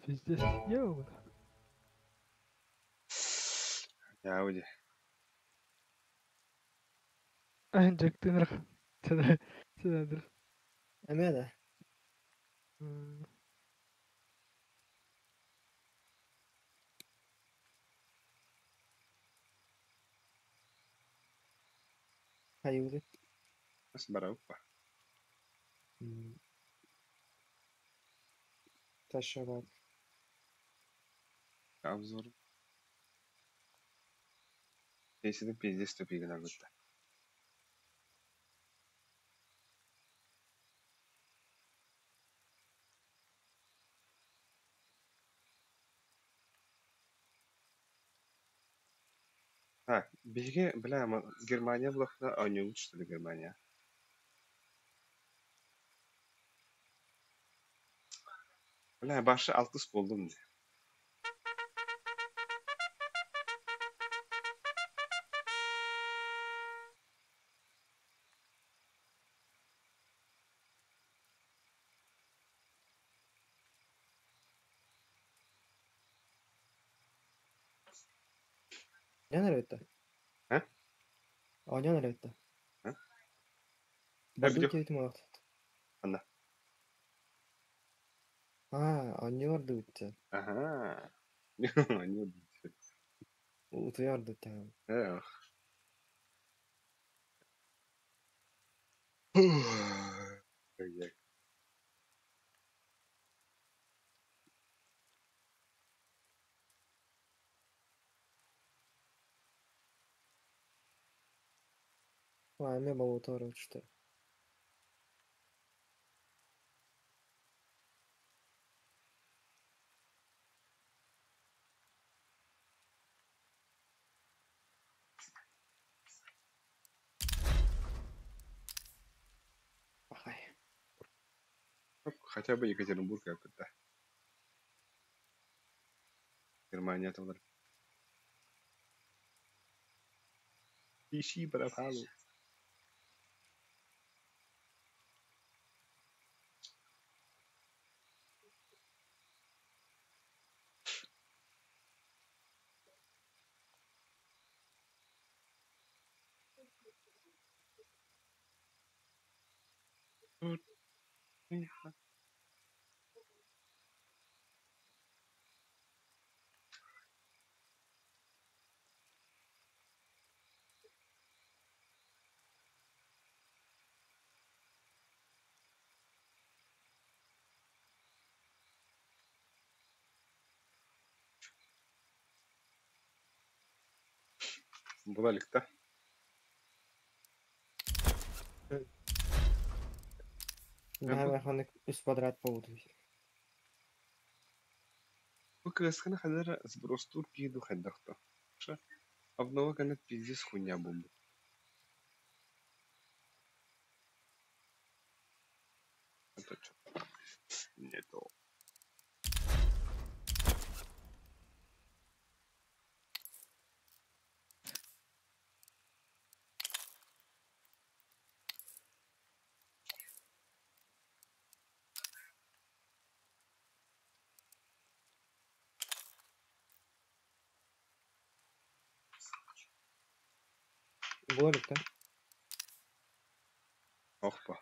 Пиздец. Йоу. Я уйди. Анжак тыныр. Сенадыр. Эмиэ да. Хайуды. Бас барау па. Ташабат. Обзор. Песini пиздец тупигін албытта. Так, биһиги, бля, Германия блокна ойнуубут что ли Германия? Бля, башы алтыс болдум дии. Оонньоон эрэ бүттэ. А? Оонньоон эрэ бүттэ. А? Бардуу видео. диэбитим олох. Анна. Аа, оонньуу бүттэ. Ага. Они Утуйар бүттэ. Эх. Ой, Аа, эмиэ болуотугар что. Пахай. Ну, хотя бы Екатеринбург как-то. Германия там. Ищи пропалу. Была ли-то? Наһаа ханнык үс квадрат буолбут. Бу кыасканы ханара сбростуур киһи дуу хайдах дуу? Обнова кэннэ пиздец хуйня буолбут. Это чё? Не то. Була илик да? Ох, па.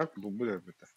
Как бу это?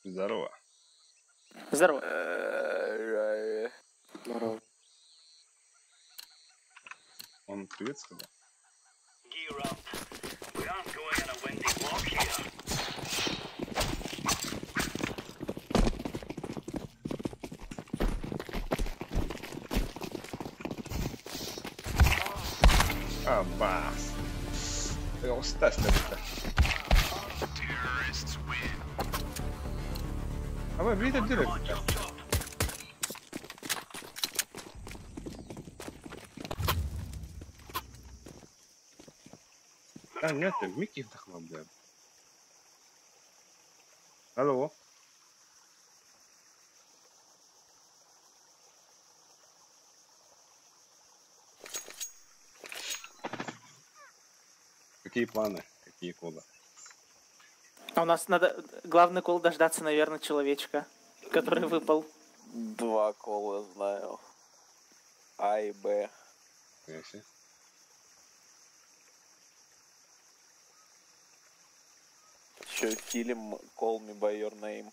Здорово. Здорово. Здорово. Он привет сказал? А, бас. Остас это. А вы видите, где А, нет, Микки вдохновляет. Алло. Какие планы? Какие коды? А у нас надо... Главный кол дождаться, наверное, человечка, который выпал. Два кола знаю. А и Б. Если. Еще фильм Call Me By Your Name.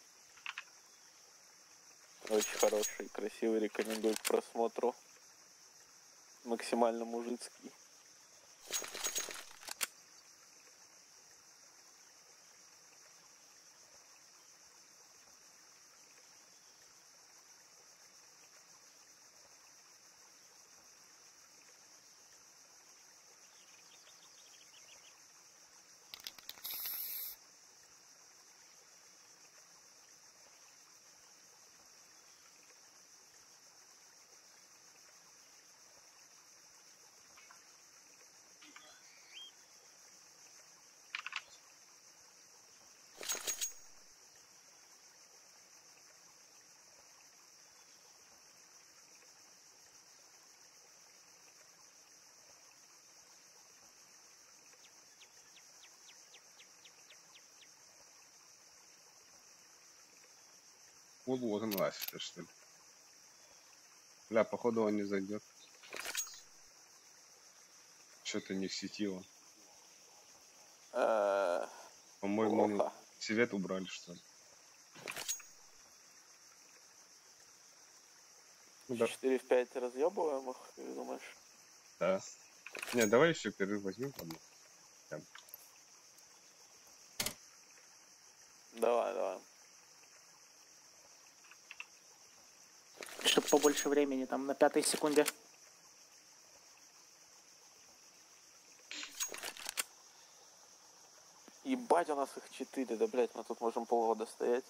Очень хороший, красивый, рекомендую к просмотру. Максимально мужицкий. Вот вот он лазит, что ли. Бля, походу он не зайдет. Что-то не в сети он. По-моему, он Плохо. свет убрали, что ли. Ну да. 4 в 5 разъебываем их, как думаешь? Да. Не, давай еще перерыв возьмем, ладно. Прям. Давай, давай. Чтоб побольше времени, там, на пятой секунде. Ебать, у нас их 4, да, блять, мы тут можем полгода стоять.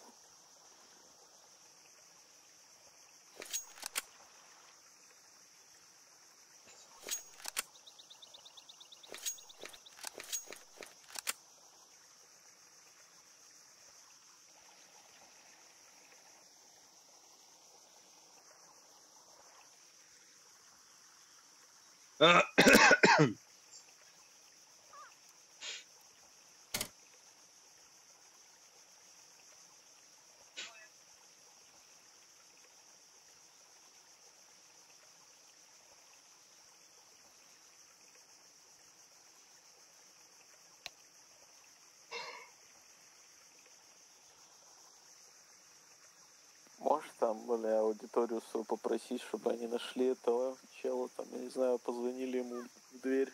Можешь там, бля, аудиторию свою попросить, чтобы они нашли этого чела, там, я не знаю, позвонили ему в дверь.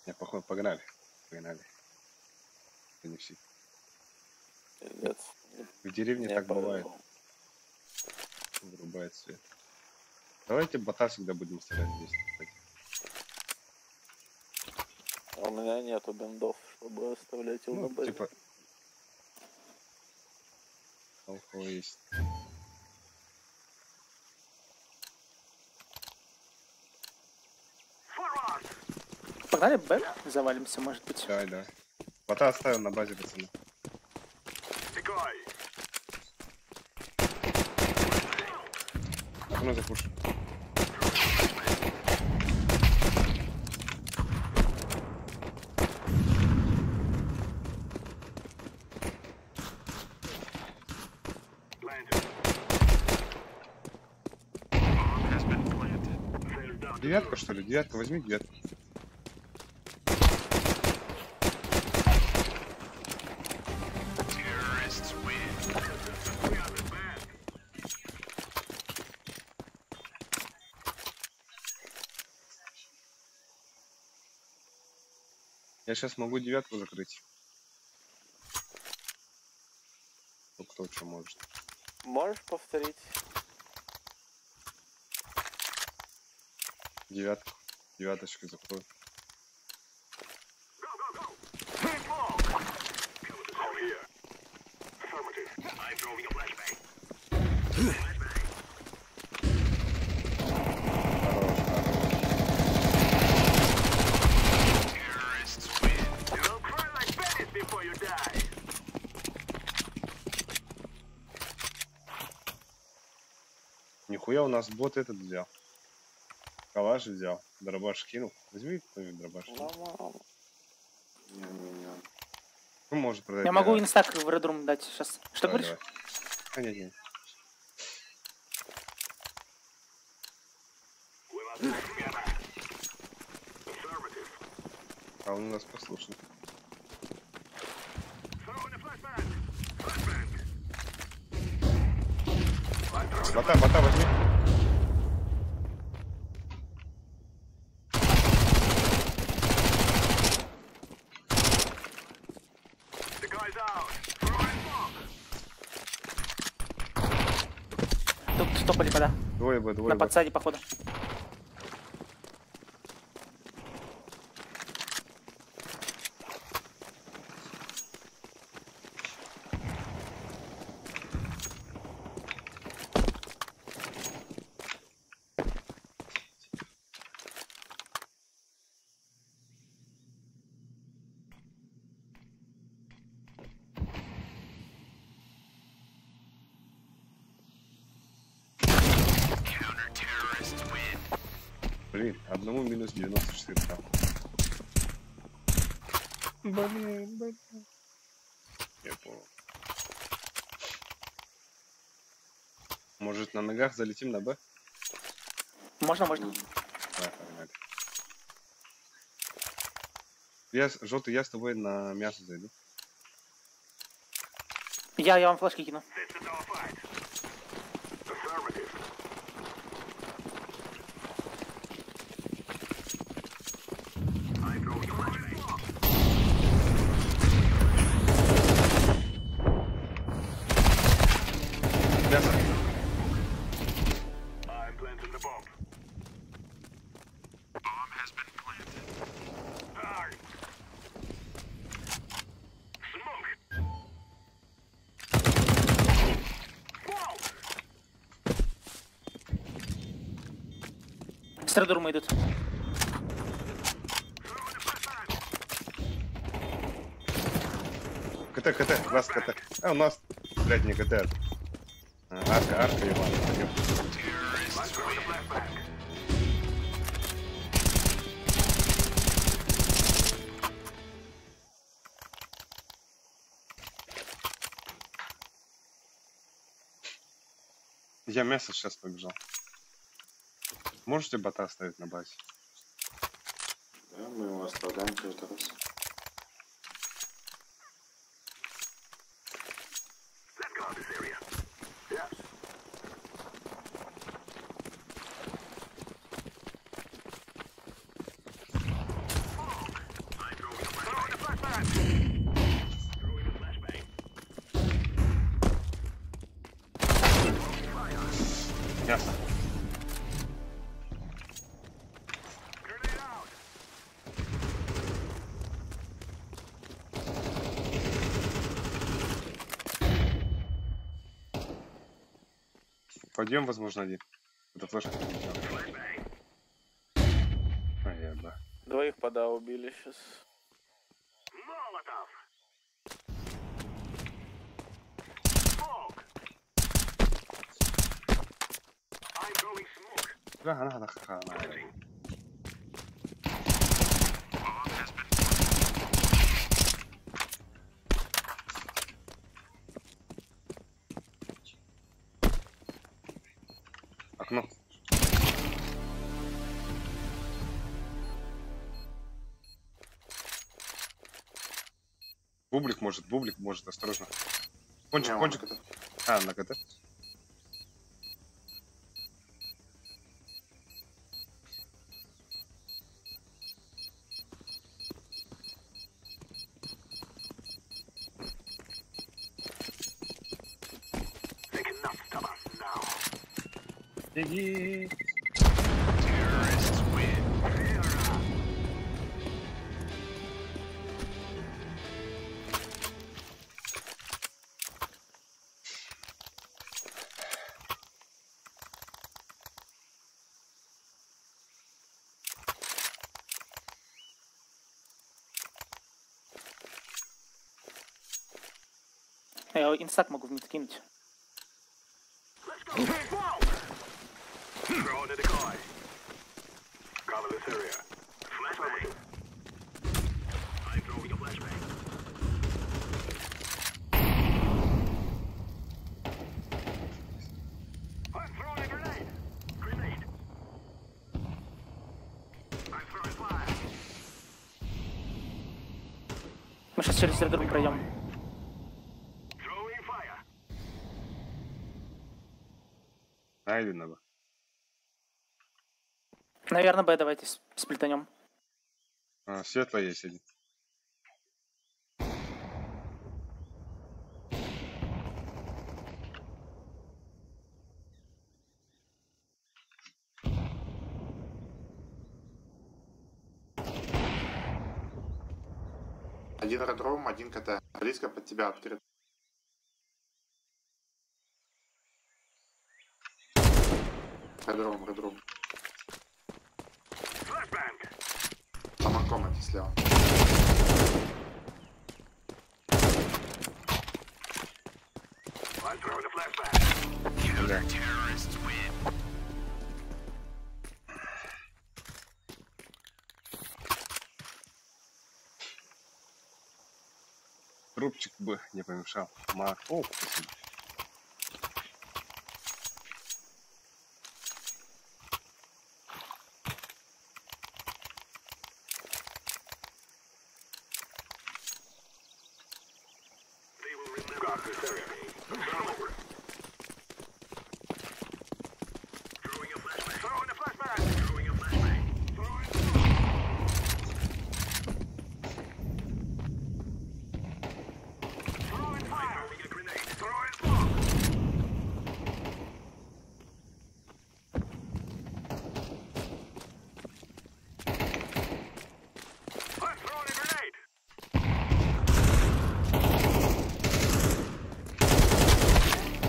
Не, походу, погнали. Погнали. Не все. Пиздец. В деревне Не так бывает. повезло. Вырубает свет. Давайте бота всегда будем стрелять здесь, кстати. А у меня нету бендов, чтобы оставлять его Ну, на базе. типа... А у кого есть. Погнали Б, завалимся, может быть. Давай, давай. Бота оставим на базе, пацаны. Окно запушу. Девятка, что ли? Девятка, возьми девятку. Я сейчас могу девятку закрыть. Ну, кто что может. Можешь повторить? Девятку. Девяточку закрою. Хорош, хорош. Нихуя у нас бот этот взял. Калаш взял. Дробаш кинул. Возьми кто-нибудь дробаш. Нормально. Не-не-не. Ну, может продать. Я могу инстак в Red Room дать сейчас. Что Давай, говоришь? давай. А, нет, нет. А он у нас послушный. Бота, бота возьми. Тут топали пода. Двое Б, двое На Б. подсаде, походу. Блин, одному минус 94 там. Блин, блин. Я понял. Может, на ногах залетим на Б? Можно, можно. Давай, погнали. Я, желтый, я с тобой на мясо зайду. Я вам флешки кину. Мясо. С Red Room идут. КТ, КТ, раз КТ. А, у нас, блядь, не КТ. А, арка, арка, ебаная. Я мясо сейчас побежал. Можете бота оставить на базе? Да, мы его оставляем каждый раз. Подъем, возможно, один. Это флешка прилетела. А, я, да. Двоих пода убили сейчас. لا انا هدخلها معايا. Окно. Бублик может, осторожно. Кончик, Не, он кончик. на КТ. А, на КТ. Беги. Я инстак могу в мид кинуть. Мы сейчас через рядом пройдем. Найдено бы. Наверное, Б давайте сплитанем. А, светло есть один. Один аэродром, один КТ. Близко под тебя открыт. Аэродром, аэродром. Там на комнате слева. Бля. Трубчик бы не помешал. О, спасибо.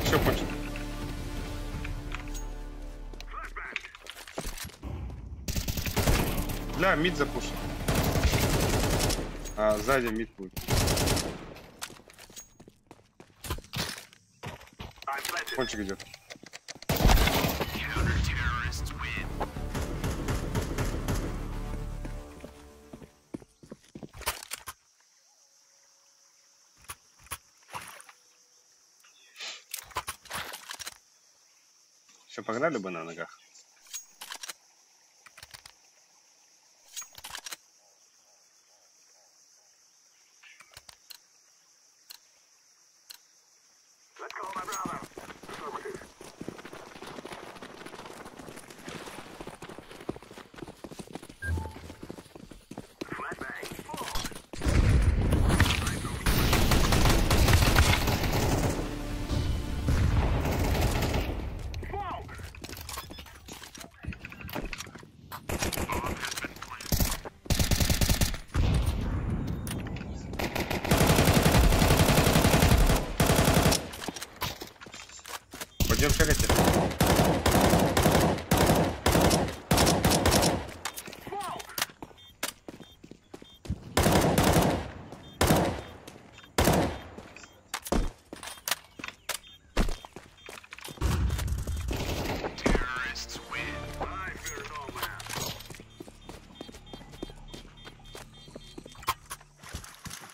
Все, кончил. Бля, мид запушил. А, сзади мид будет. Кончик идет. Все, погнали бы на ногах.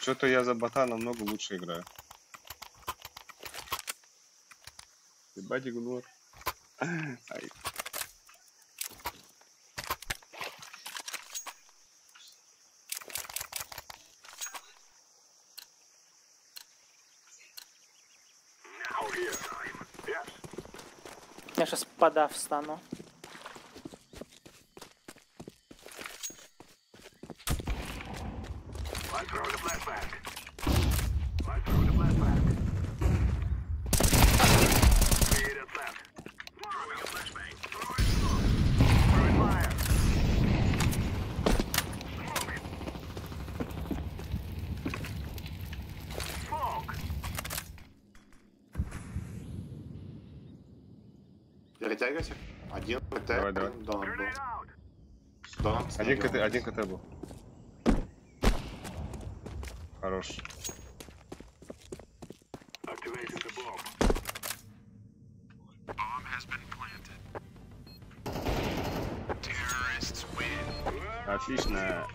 Что-то я за бота намного лучше играю. Ебать игнор. Ай. Я сейчас подав встану. Перетягивайся. Один КТ, Давай, давай. один донат был. Донат Один снайпер. КТ, один КТ был. Хорош. Отлично.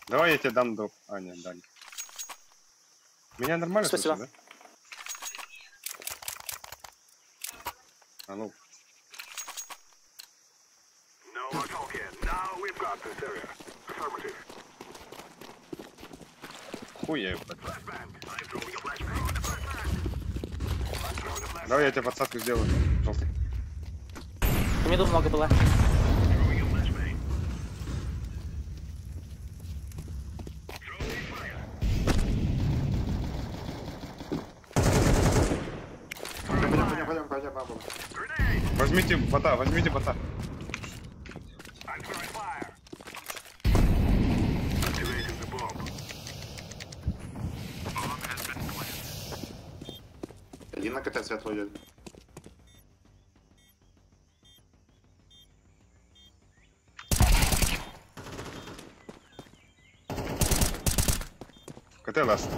Давай я тебе дам доп. А, нет, дали. Меня нормально Спасибо. слышно, да? А ну. Хуй я ебать. Давай я тебе подсадку сделаю. Желтый. Миду много было. Пойдем, пойдем, пойдем, пойдем, пойдем. Возьмите бота, возьмите бота. Один на КТ светло идет. КТ ласт.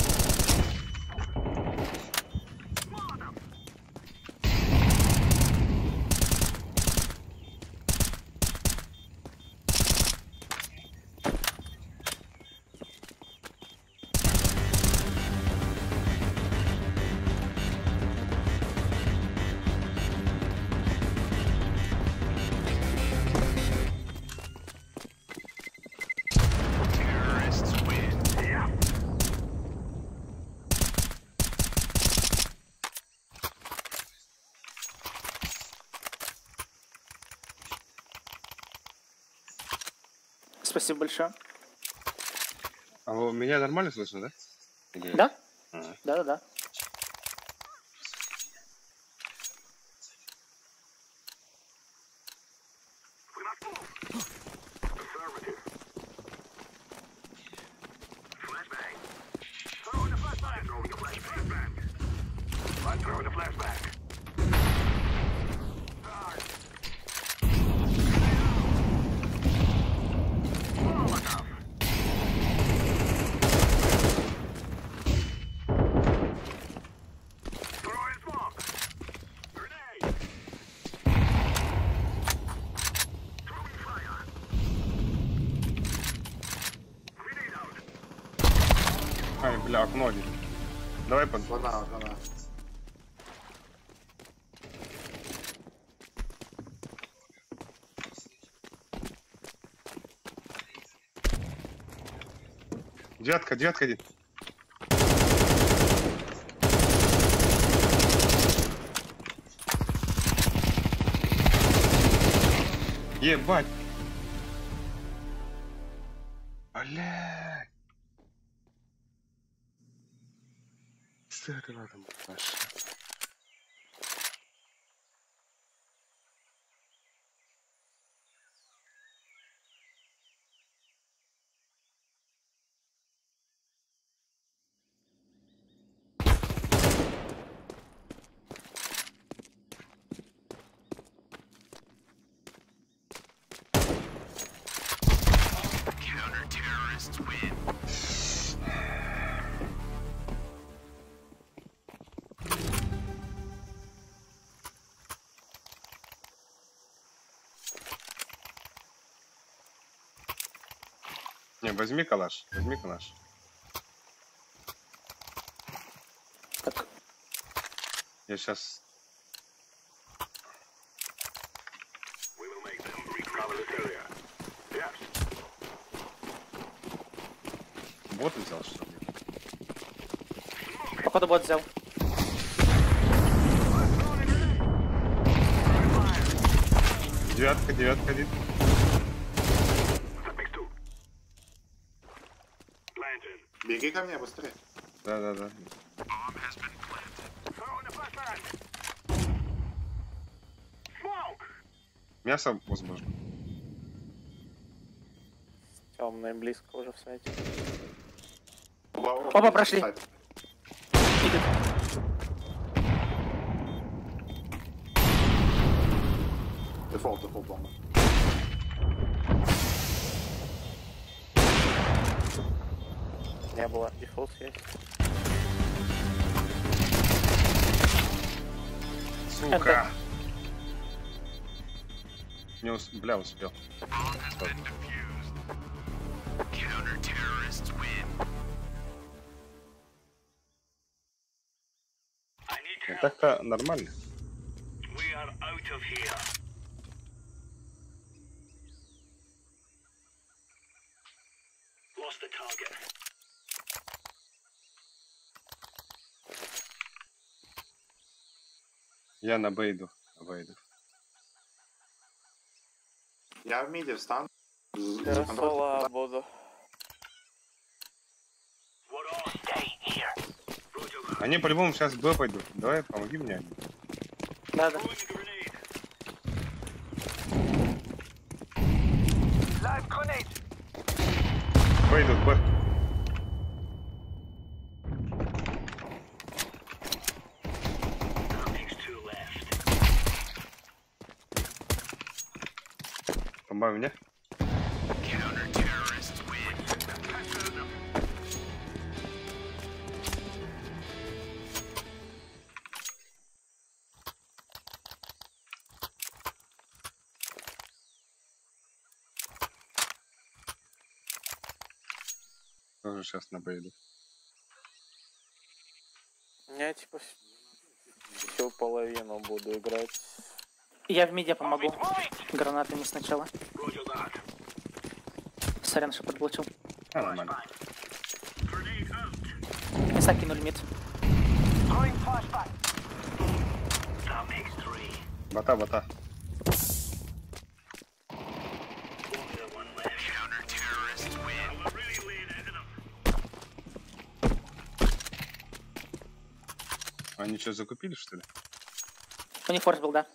Спасибо большое. А меня нормально слышно, да? Или... Да? Ага. Да-да-да. Ай, бля, окно один. Давай под... Вона, вона. Девятка, девятка один. Ебать. Блядь. С этого там пошла. Не, возьми калаш, возьми калаш. Так. Я сейчас... Бот взял, что ли? Походу бот взял. Девятка, девятка, один. Беги ко мне быстрее. Да. Мясо возможно. Темное близко уже в сайте. Оба прошли. Идут. Дефолт, дефолт, бомба. Не было, дефолт есть. Сука. Не бля, успел. Так-то нормально. Я на Б иду. На Б иду. Я в миде встану. Я соло буду. Они по-любому сейчас в Б пойдут. Давай, помоги мне. Да, да. Б идут, Б. Помоги мне. Тоже сейчас на Б иду. Я типа всю половину буду играть. Я в миде помогу. Гранатами сначала. Сорян, что подблочил. Нормально. Места кинули мид. Бота, бота. Они что, закупили, что ли? У них форс был, да.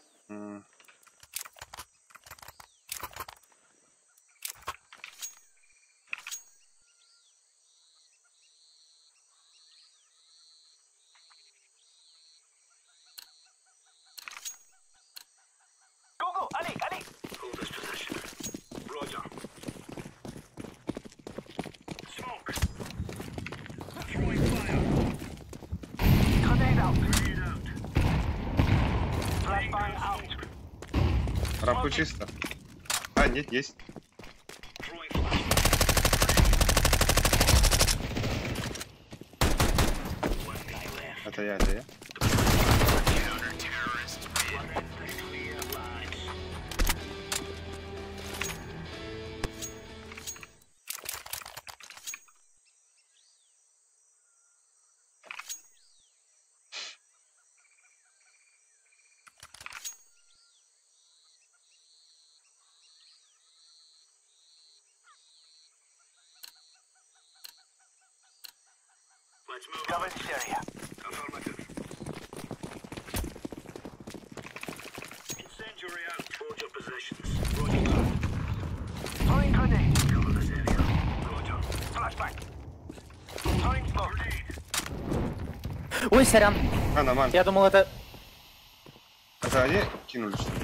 Рампу чисто. А, нет, есть. Это я, это я. Ой, сорян. А, нормально. Я думал, это... Это они кинули, что ли?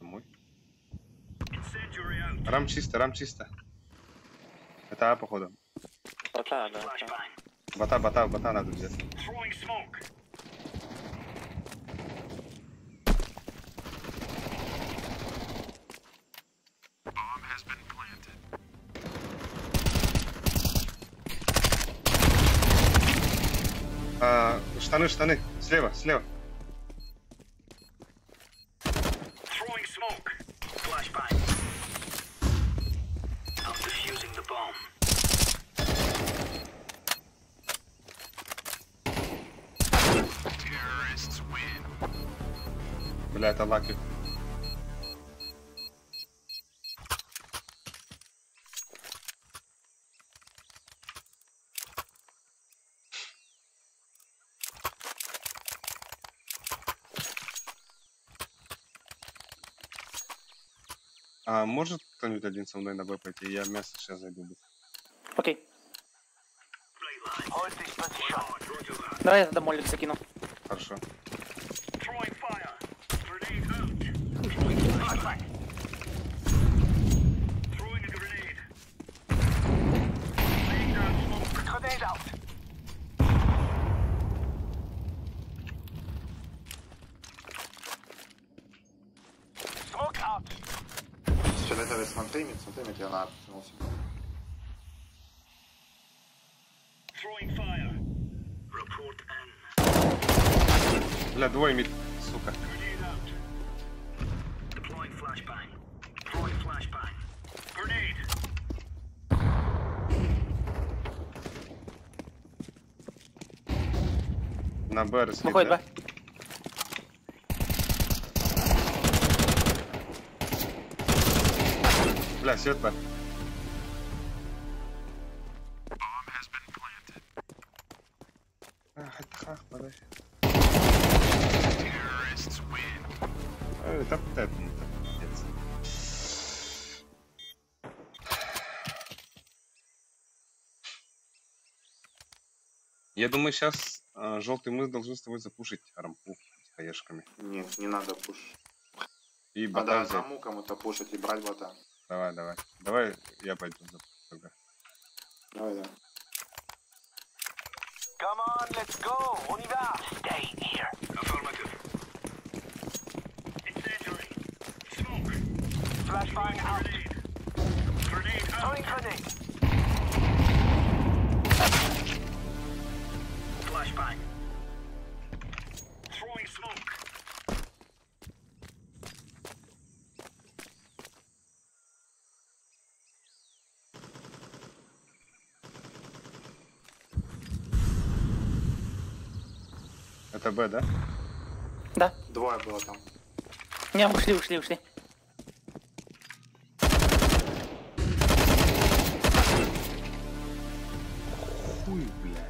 Мой. Рам чисто, рам чисто. Это А, походу. Бота, да. Бота, бота, бота надо взять. Штаны, штаны. Слева, слева. Бля, это lucky. А может кто-нибудь один со мной на Б пойти? Я мясо сейчас зайду. Окей. Давай я тогда молик закину. Хорошо. Фиолетовый, смотри, мид, смотри, мид, я на оттянулся. Бля, двое мид, сука. На Б раскид, Выходит да? Б. Бля, свет Б. Я думаю, сейчас желтый мы должны с тобой запушить рампу с хаешками. Нет, не надо пуш. И Надо бота взять. одному кому-то пушить и брать бота. Давай, давай. Давай я пойду запушу тогда. Давай, давай. Come on, let's go. On y va. Stay here. Affirmative. Incendiary. Smoke. Flashbang out. Grenade. Throwing grenade. Flashbang. Throwing smoke. Это Б, да? Да. Двое было там. Не, ушли, ушли, ушли. Хуй, бля.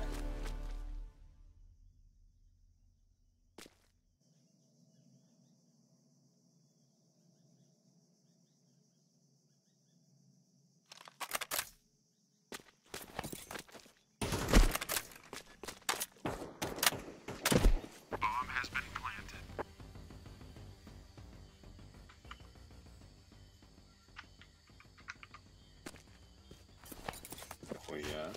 Хуя.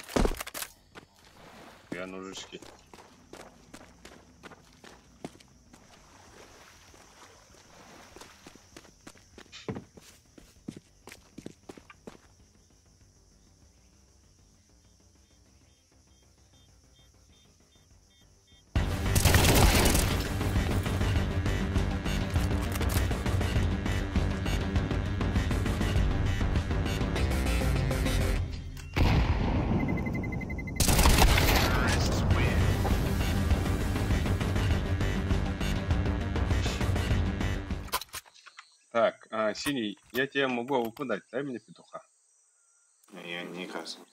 Я ножички. Так, синий, я тебе могу АВП дать, дай мне петуха. Не, я не красный.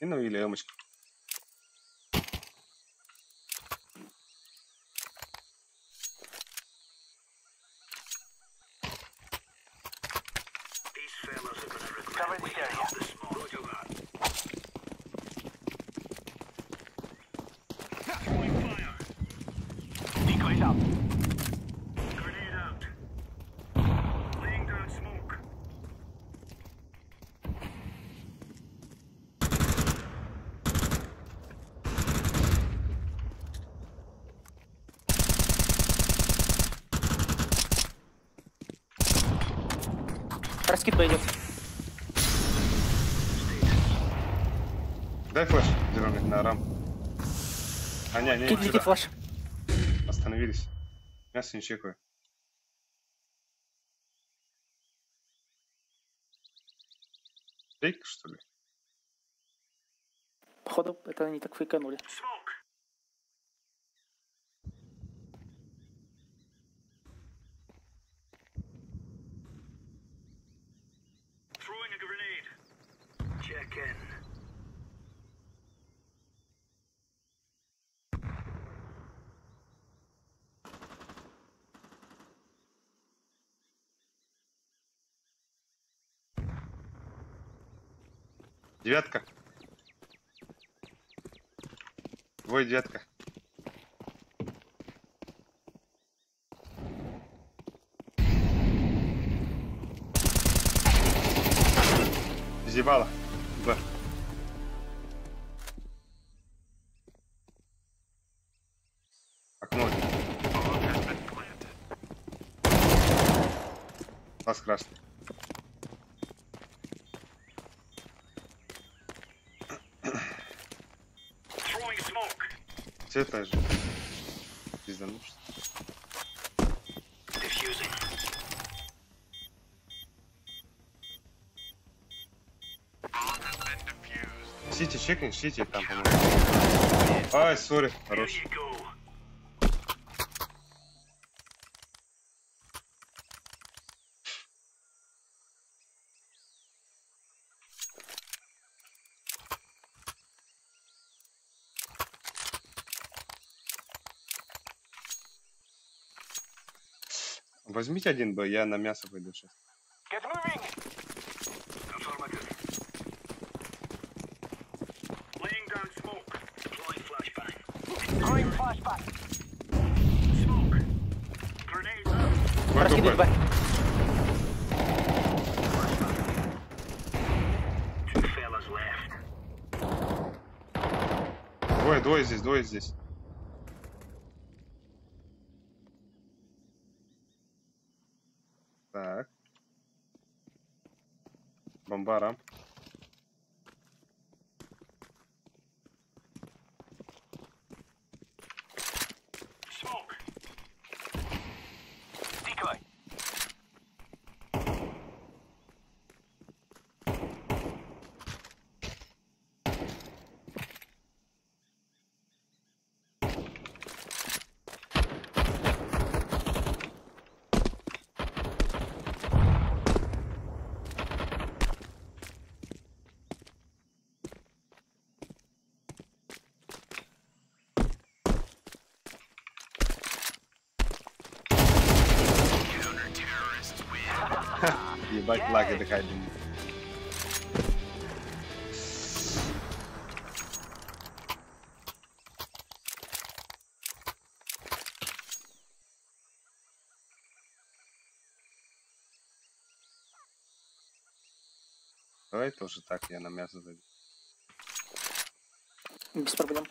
Ну или эмочку. Раскид пойдет. Дай flash, зеленый, на рам. А, не, не, Кидайте сюда. флеш. Остановились. Мясо не чекаю. Фейк, что ли? Походу, это они так фейканули. Девятка. Двое девятка. Зевала. Б. Окно. Глаз красный. Все это же. Пизданувшись. Сити чекни, Сити там, по-моему. Ай, сори, хорош. Возьмите один Б, я на мясо пойду сейчас. Раскидывай Б. Двое, двое здесь, двое здесь. Так. Бомба, рамп. Ебать, лаги дыхание. Давай тоже так, я на мясо зайду. Без проблем.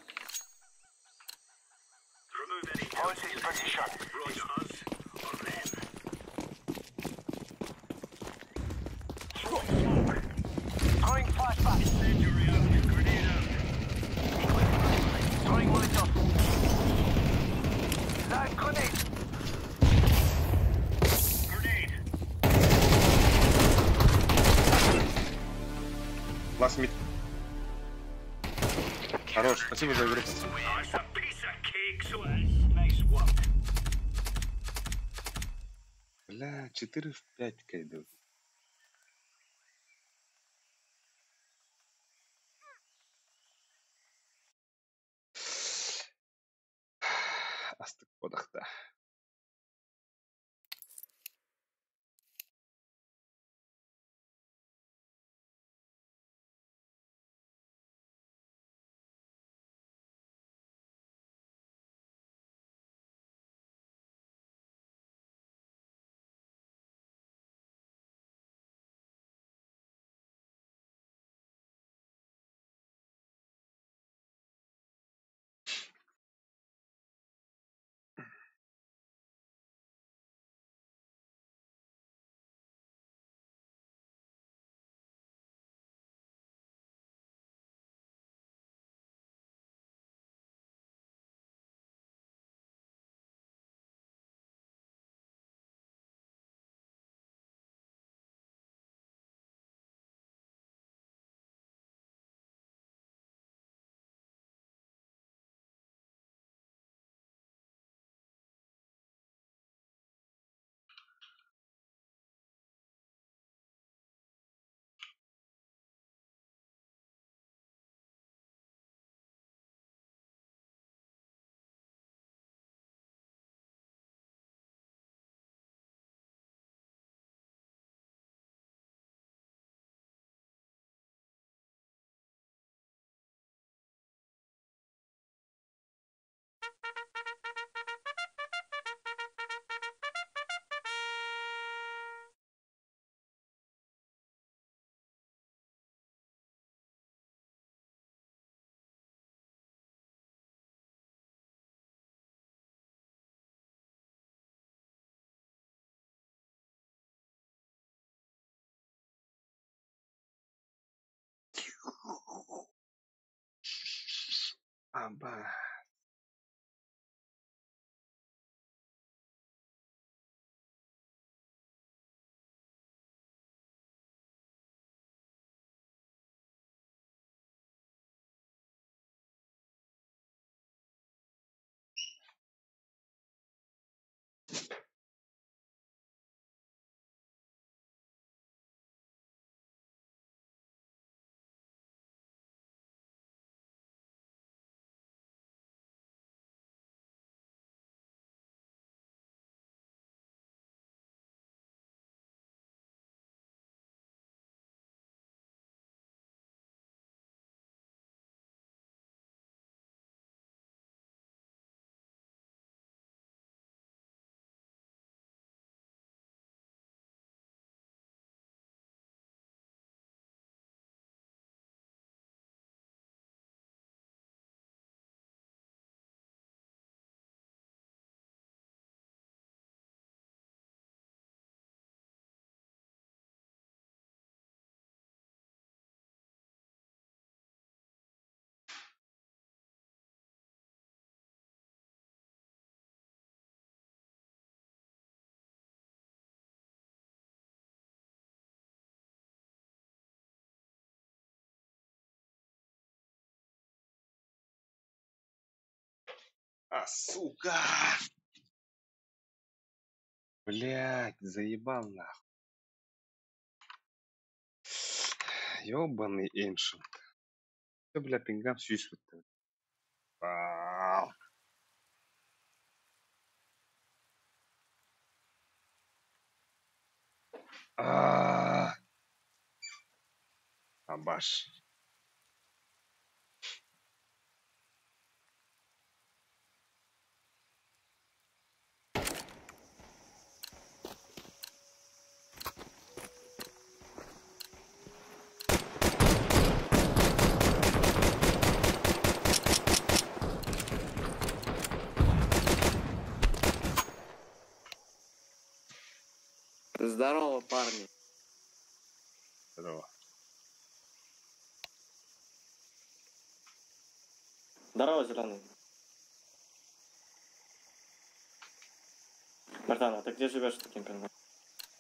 Ласт мид. Хорош, спасибо за игру. Бля, 4 в 5 идут. Астык подахта. Аба. А, сука! Блять, заебал нахуй. Ёбаный Ancient. Ты, бля, пингам сүүс. Вау. А. Абаш. Здорово, парни. Здорово. Здорово, зеленый. Братан, а ты где живешь с таким пингом?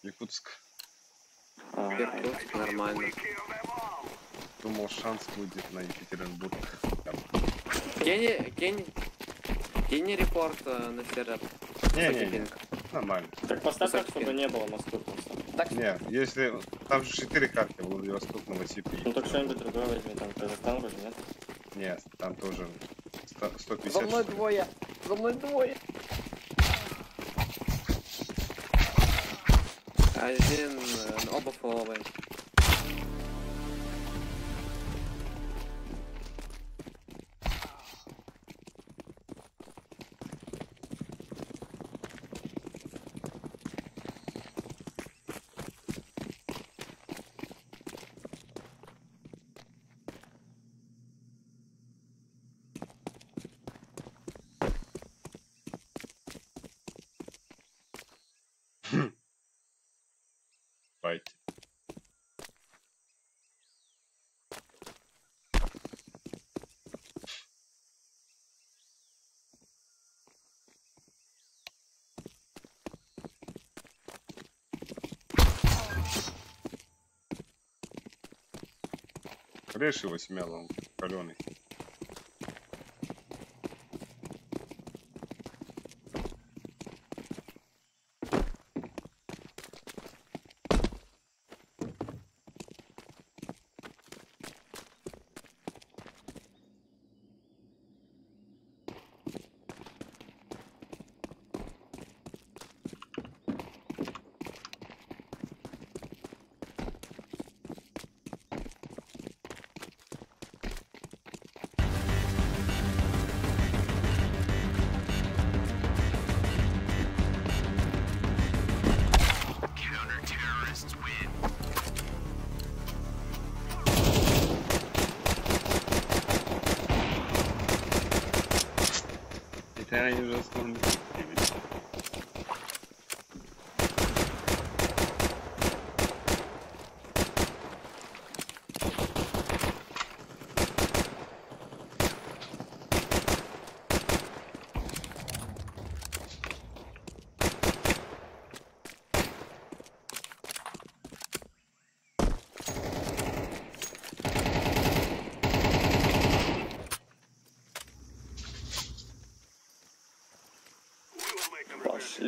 Якутск. А, Иркутск, нормально. Думал, шанс будет на Екатеринбург. Там. Кинь, кинь, кинь репорт на сервер. Не-не-не, пинг. нормально. Так поставь так, Высокий чтобы пинг. не было Москвы просто. Так, Не, если... Там же 4 карты, Владивосток, Новосиб и... Ну так что-нибудь другое возьми, там Казахстан вроде, нет? Нет, там тоже 150. За мной что ли. двое. За мной двое. Один, оба фоловые. Давайте. Режь его смело, он каленый. Это они уже основные.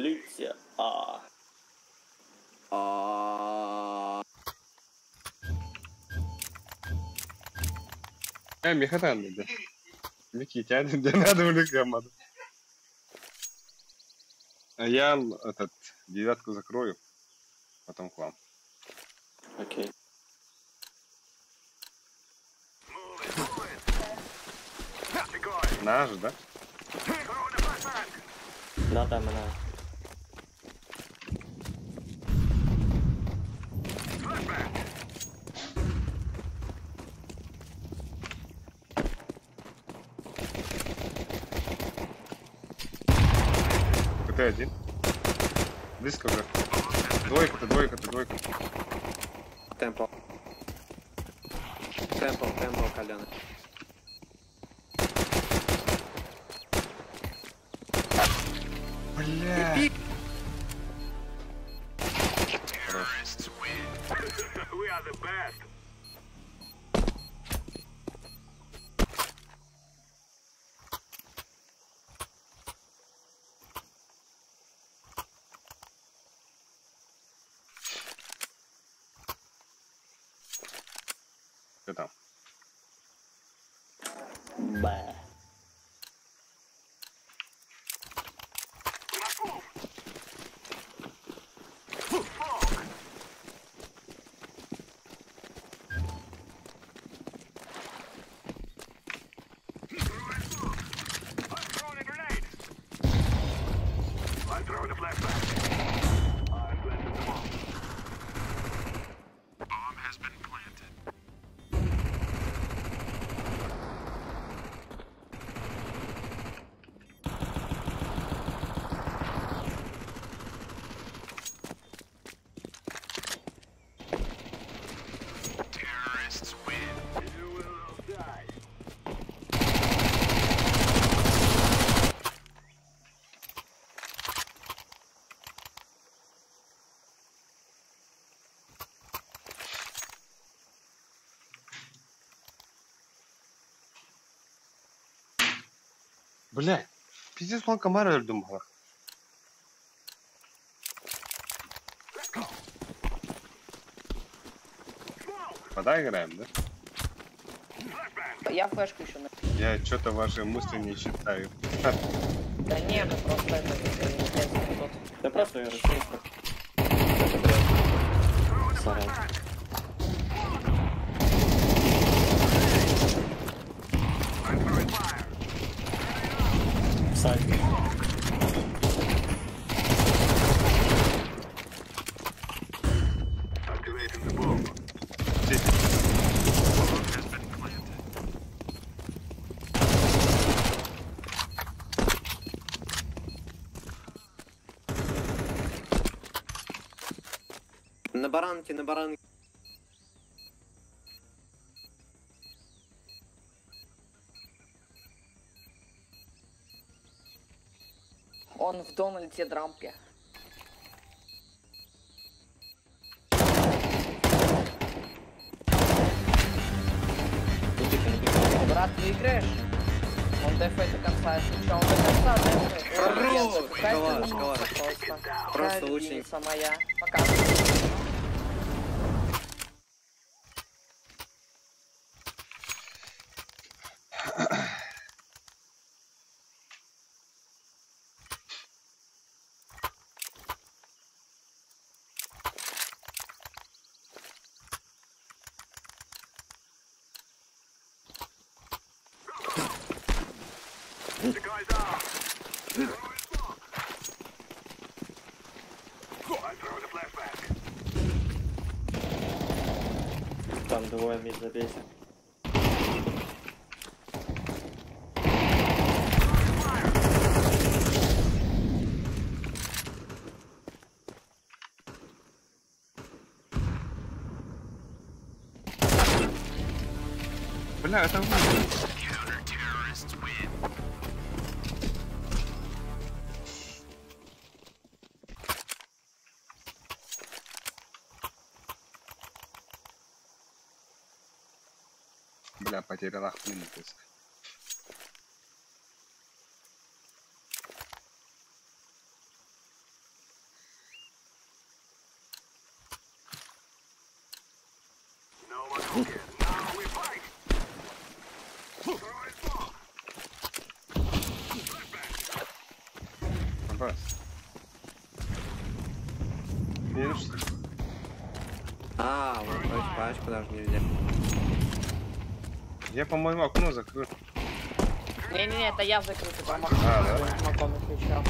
Полиция. А. А. Э, Михатан, да. Микки, тебя надо влюбить, А я этот девятку закрою, потом к вам. Окей. Наш, да? Да, да, мы на. КТ-1. Близко уже. Двойка-то, двойка-то, двойка. Темпо. Темпо, темпо, Колян. Бля. Что там? Б. Блядь, пиздец, он комара өлдүм буолар. Вода играем, да? Я флешку еще на. Я что-то ваши мысли не читаю. Да не, мы просто это не тот. Да просто я решил. Сарай. Сайт. На баранке, на баранке. Он в Дональде Трампе. Брат, выиграешь? Он дефает до конца, если что, он до конца дефает. Хорош, Какая ты калаш, умница калаш. просто. Просто Какая очень. любимица моя. Пока. Там двое мид забейте. Бля, это вы. Бля, потеряла хрен, Я, по-моему, окно закрыл. Не-не-не, это я закрыл, ты промахнулся. А, да? Смоком, если чё.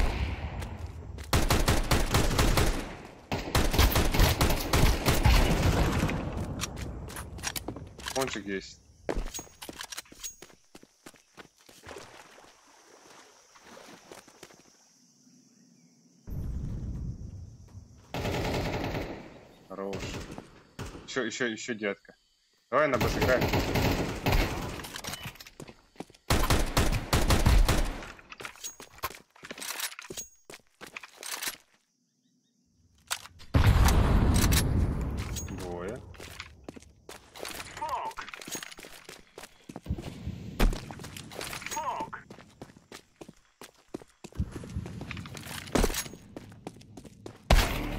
Пончик есть. Хорош. Еще, еще, еще девятка. Давай на Б сыграем. Двое.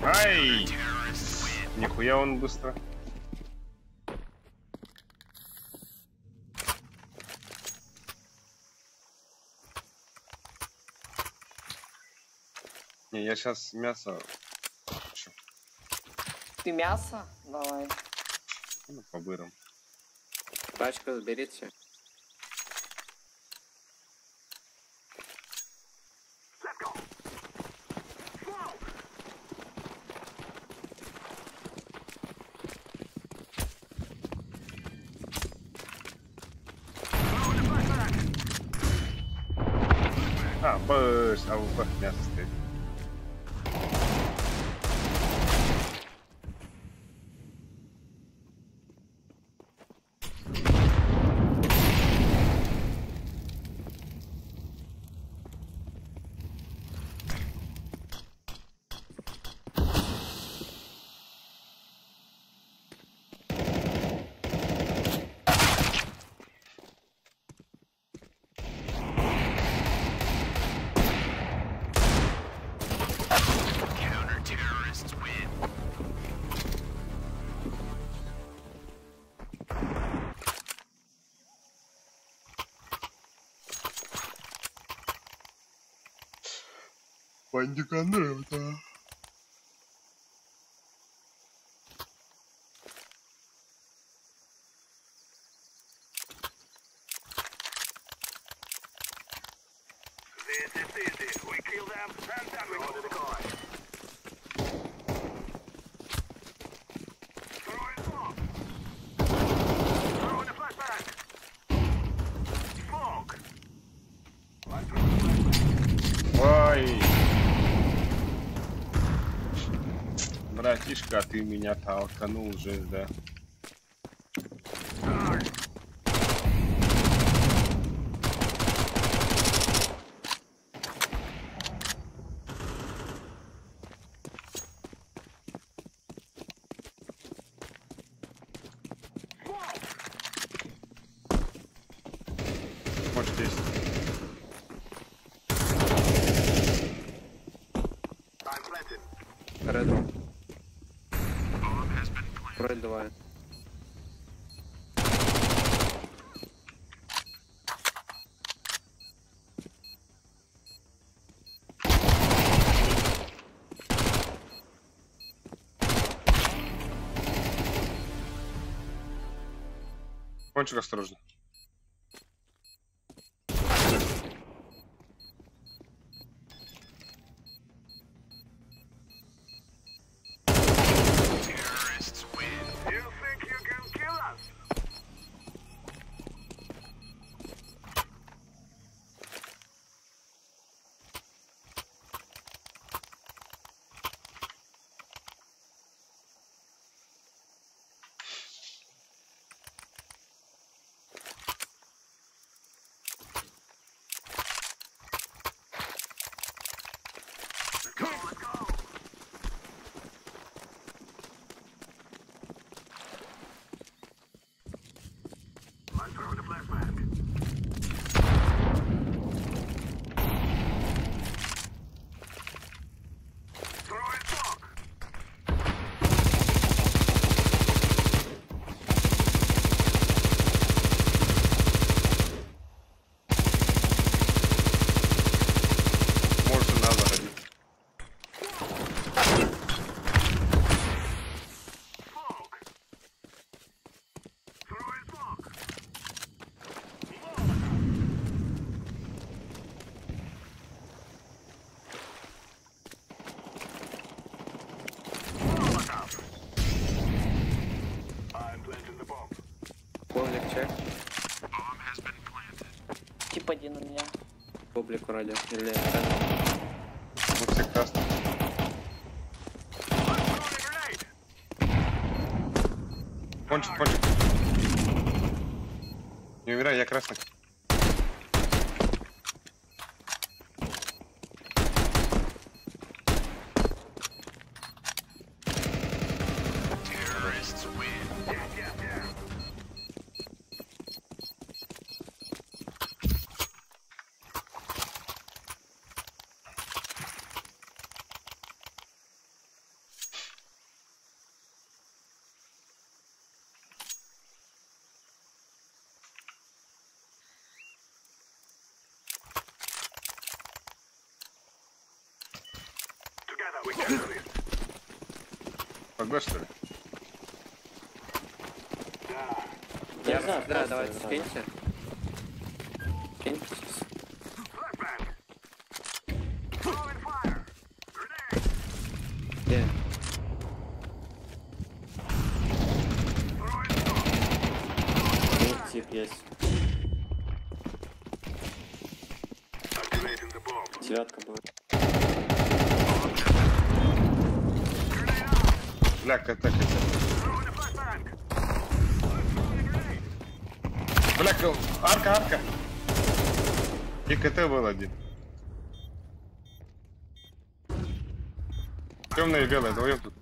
Ай! Нихуя он быстро. Не, я сейчас мясо хочу. Ты мясо? Давай. Ну, по бырам. Тачку заберите. А, быш, а в мясо стоит. Бандиканета. Ой! Братишка, ты меня толканул уже, да. Может, есть. Ред. Ред давай. Кончик осторожно. Публик чек. Тип один у меня. Публик вроде. Или Вот все красные. Пончик, пончик. Не умирай, я красный. ПГ, что ли? Я Не знаю, да, просто давайте играю. скиньте. Киньте. Где? У них тип есть. Девятка будет. Бля, КТ, КТ. Бля, арка, арка. И КТ был один. Темное и белое, вдвоем тут.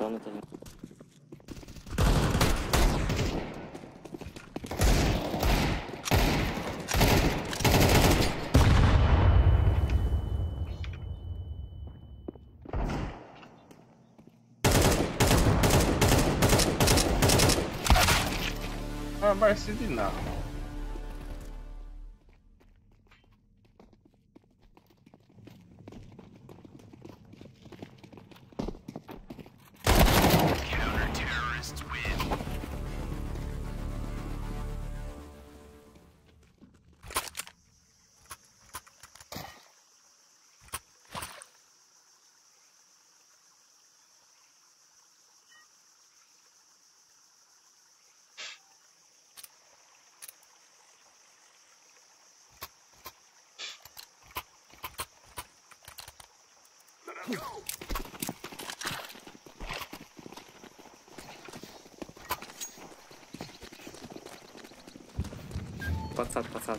Донат один. А, бай, сиди нахуй. Пацан, пацан.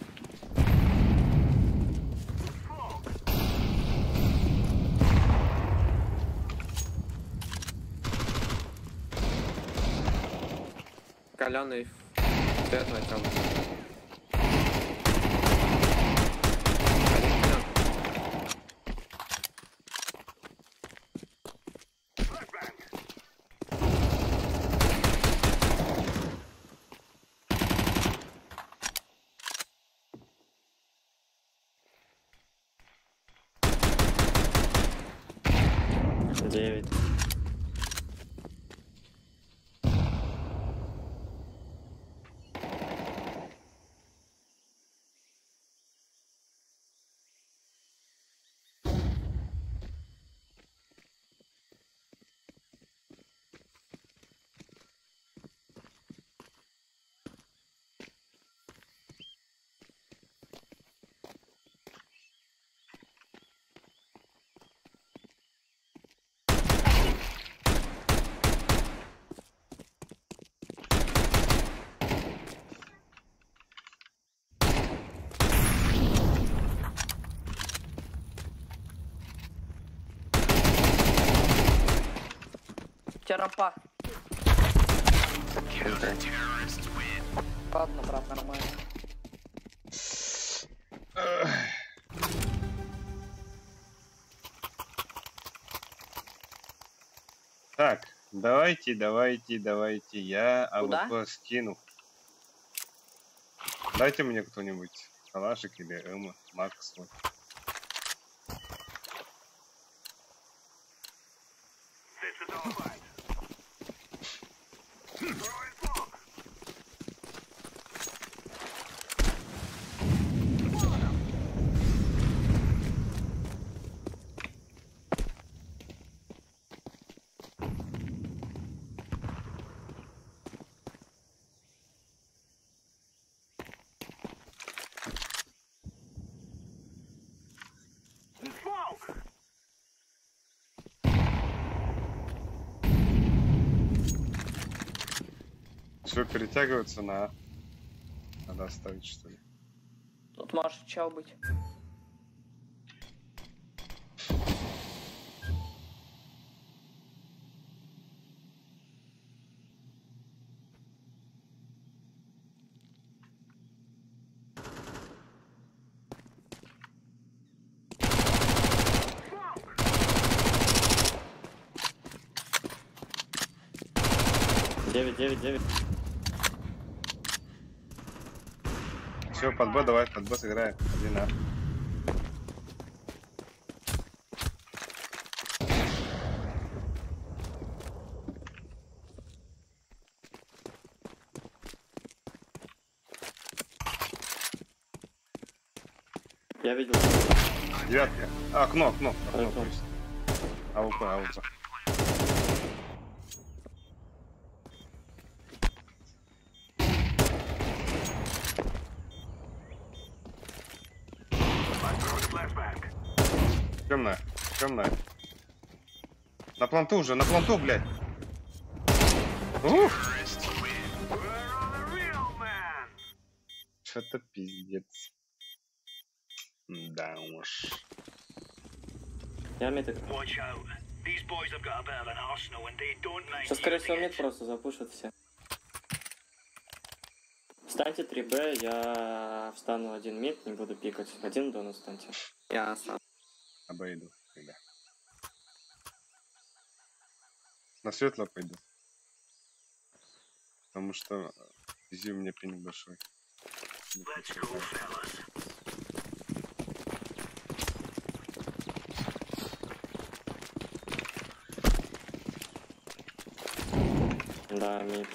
Каленый светлый там. Один кален. Девять. У тебя рампа. Ладно, брат, нормально. Так, давайте, давайте, давайте, я Куда? АВП скину. Дайте мне кто-нибудь калашик или М, Макс. Вот. Все перетягивается на А. Надо оставить, что ли. Тут может чел быть. Девять, девять, девять. Все, под Б давай, под Б сыграем. Один А. Я видел. Девятка. А, окно, окно, окно, то есть. АВП, АВП. Темная, темная. На планту уже, на планту, блядь. Ух! Что-то пиздец. Да уж. Я мид играю. Сейчас, скорее всего, мид просто запушат все. Встаньте 3Б, я встану один мид, не буду пикать. Один донат встаньте. Я сам. Обойду тогда. На светло пойду. Потому что вези у меня пинг большой. Не хочу играть. Да, мид.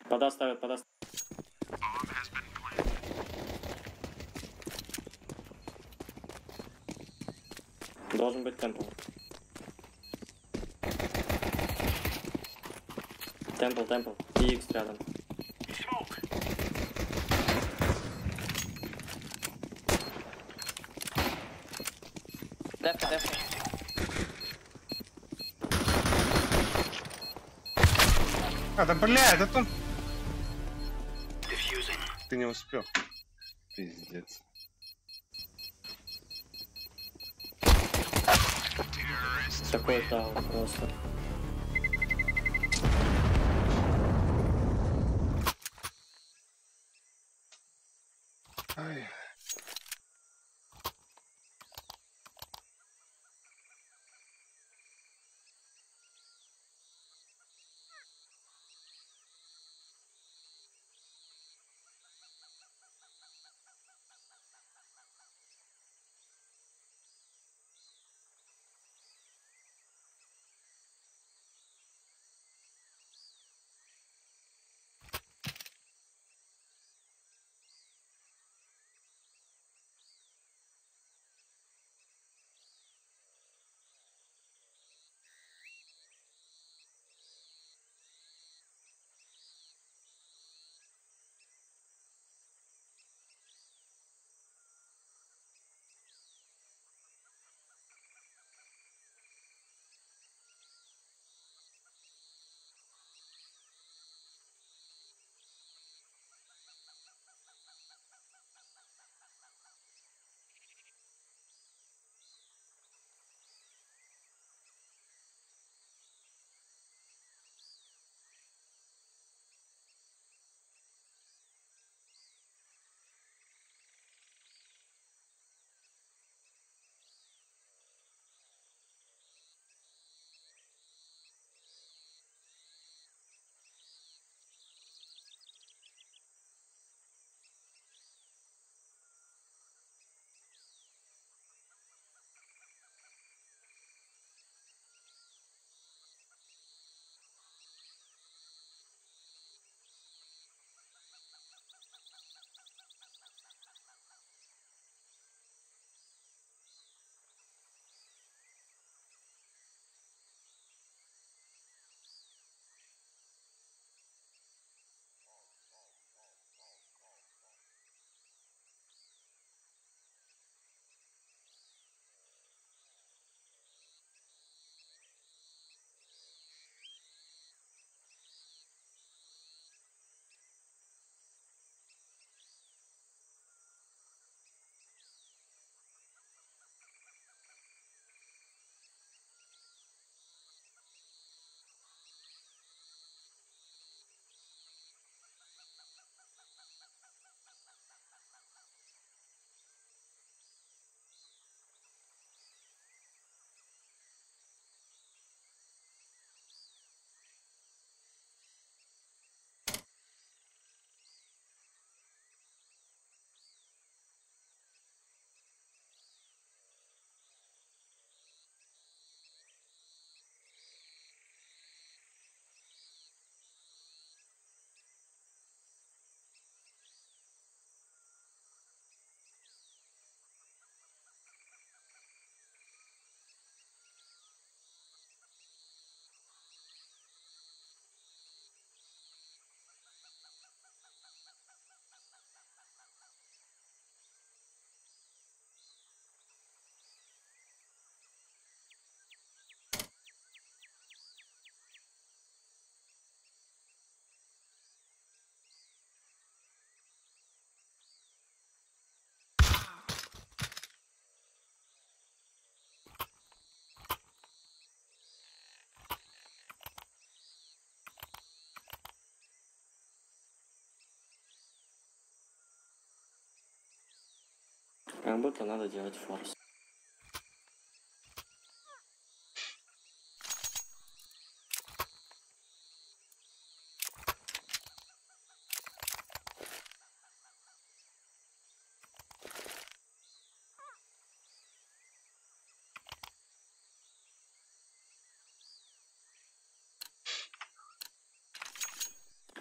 Пода ставят, пода Должен быть темпл. Темпл, темпл. И X рядом. Дефай, дефай. А, да бля, это он. Ты не успел. Пиздец. Такой даун просто. Ай. Как будто надо делать форс.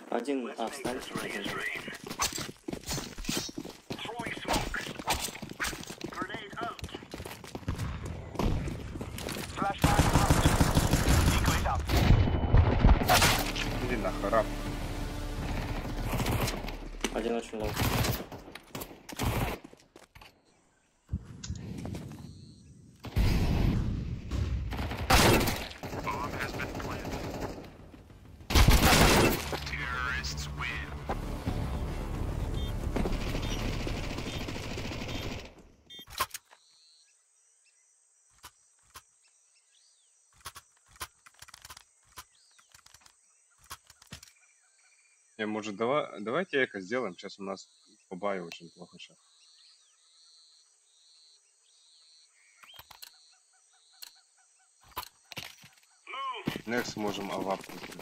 Один А, встаньте. Один. Иди нахуй, раб. Один очень low. Не, может, давайте эко сделаем. Сейчас у нас по баю очень плохо сейчас. Next можем авап купить.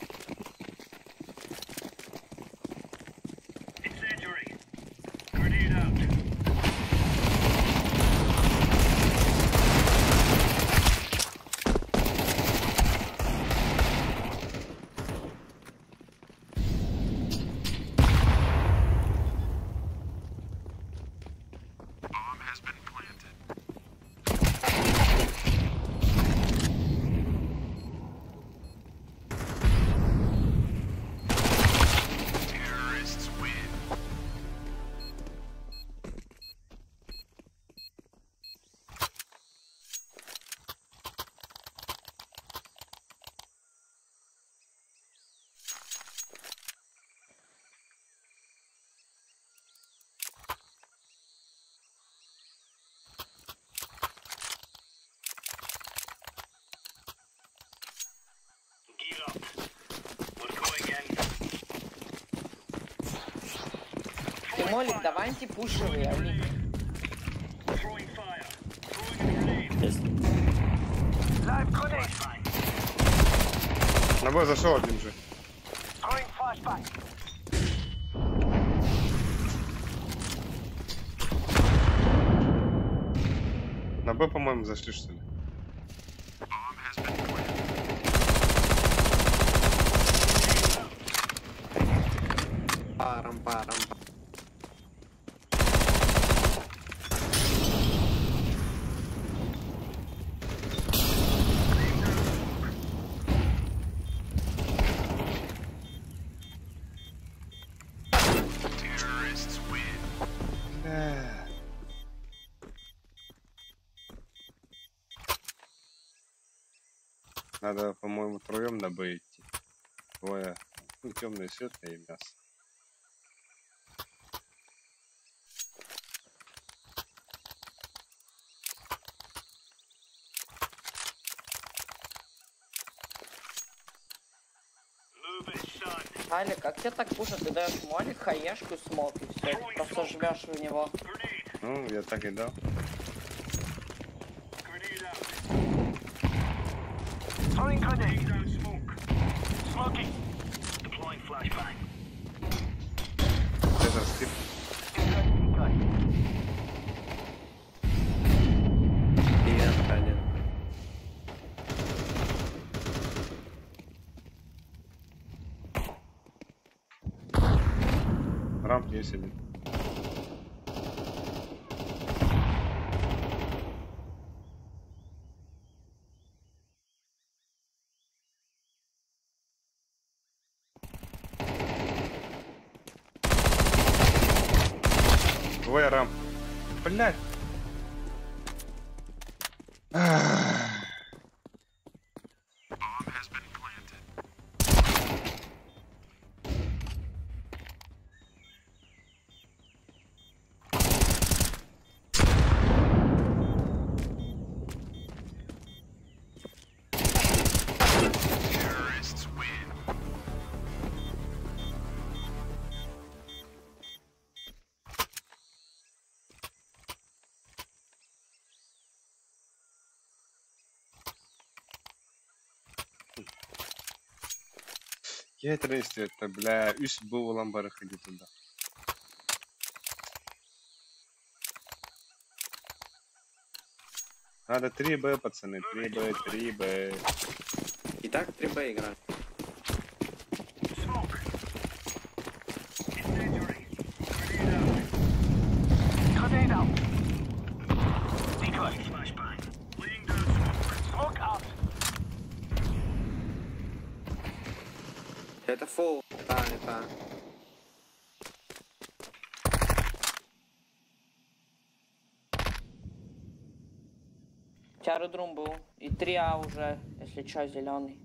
Ты, Молик, давай антипушевый, Алик. Есть. На бой зашел один же. На Б, по-моему, зашли, что ли? Рампа, рампа. Надо, по-моему, троем на Б идти. Двое. Ну, темный, светлый и мясо. Алик, как тебя так пушат? Ты даешь молик, хаешку, смок и все. Ты просто жмешь в него. Ну, я так и дал. Это скип. Один. Рамп есть один. Двое рамп. Блять. Киһи истиэттэ, бля, үс бу улан бары хидитында. Надо 3Б, пацаны, 3Б, 3Б. Итак, 3Б игра. Это фол. Да, это. Аэродром был. И 3А уже, если чё, зеленый.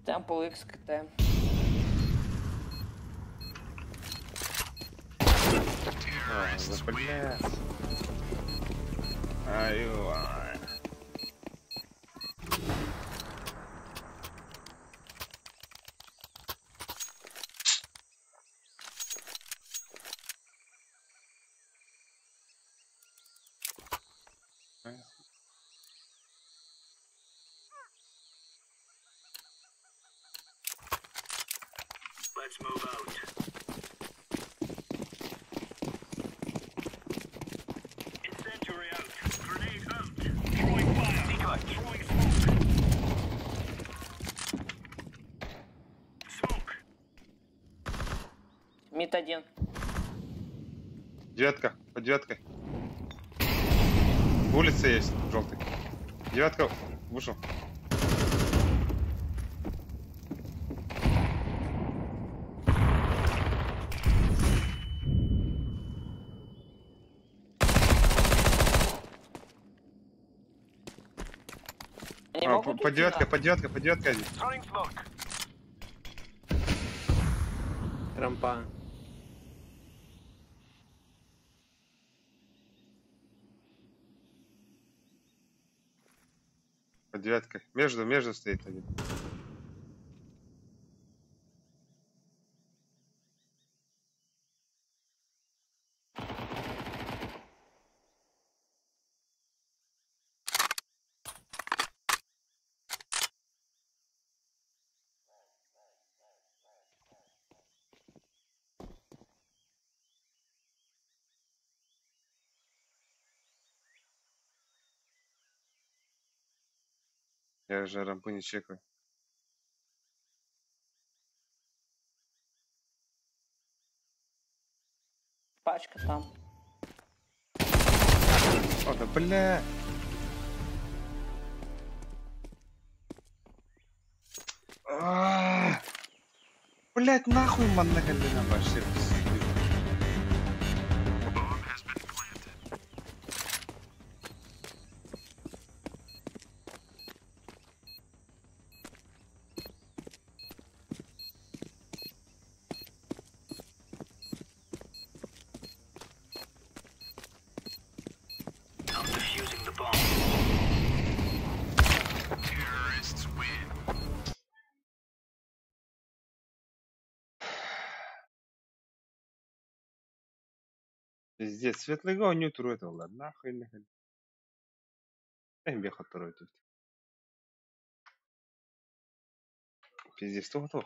Темпл XKT. А, да, бля. Ай, ой. Let's move out. Incendiary out. Grenade out. Throwing fire. Decoy. Throwing smoke. Smoke. Мид один. Девятка, под девяткой. Улица есть, желтый. Девятка вышел. Они А, могут по уйти девяткой, на? под девяткой, под девяткой один. Throwing smoke. Рампа. Под девяткой. Между стоит один. Я же рампы не чекаю. Пачка там. О, да бля. А, Блять, нахуй манна калина вообще. I'm defusing the bomb. Terrorists win. Пиздец, светлый го не это ладно, нахуй нахуй. Эй, бех второй тут. Пиздец, что готов?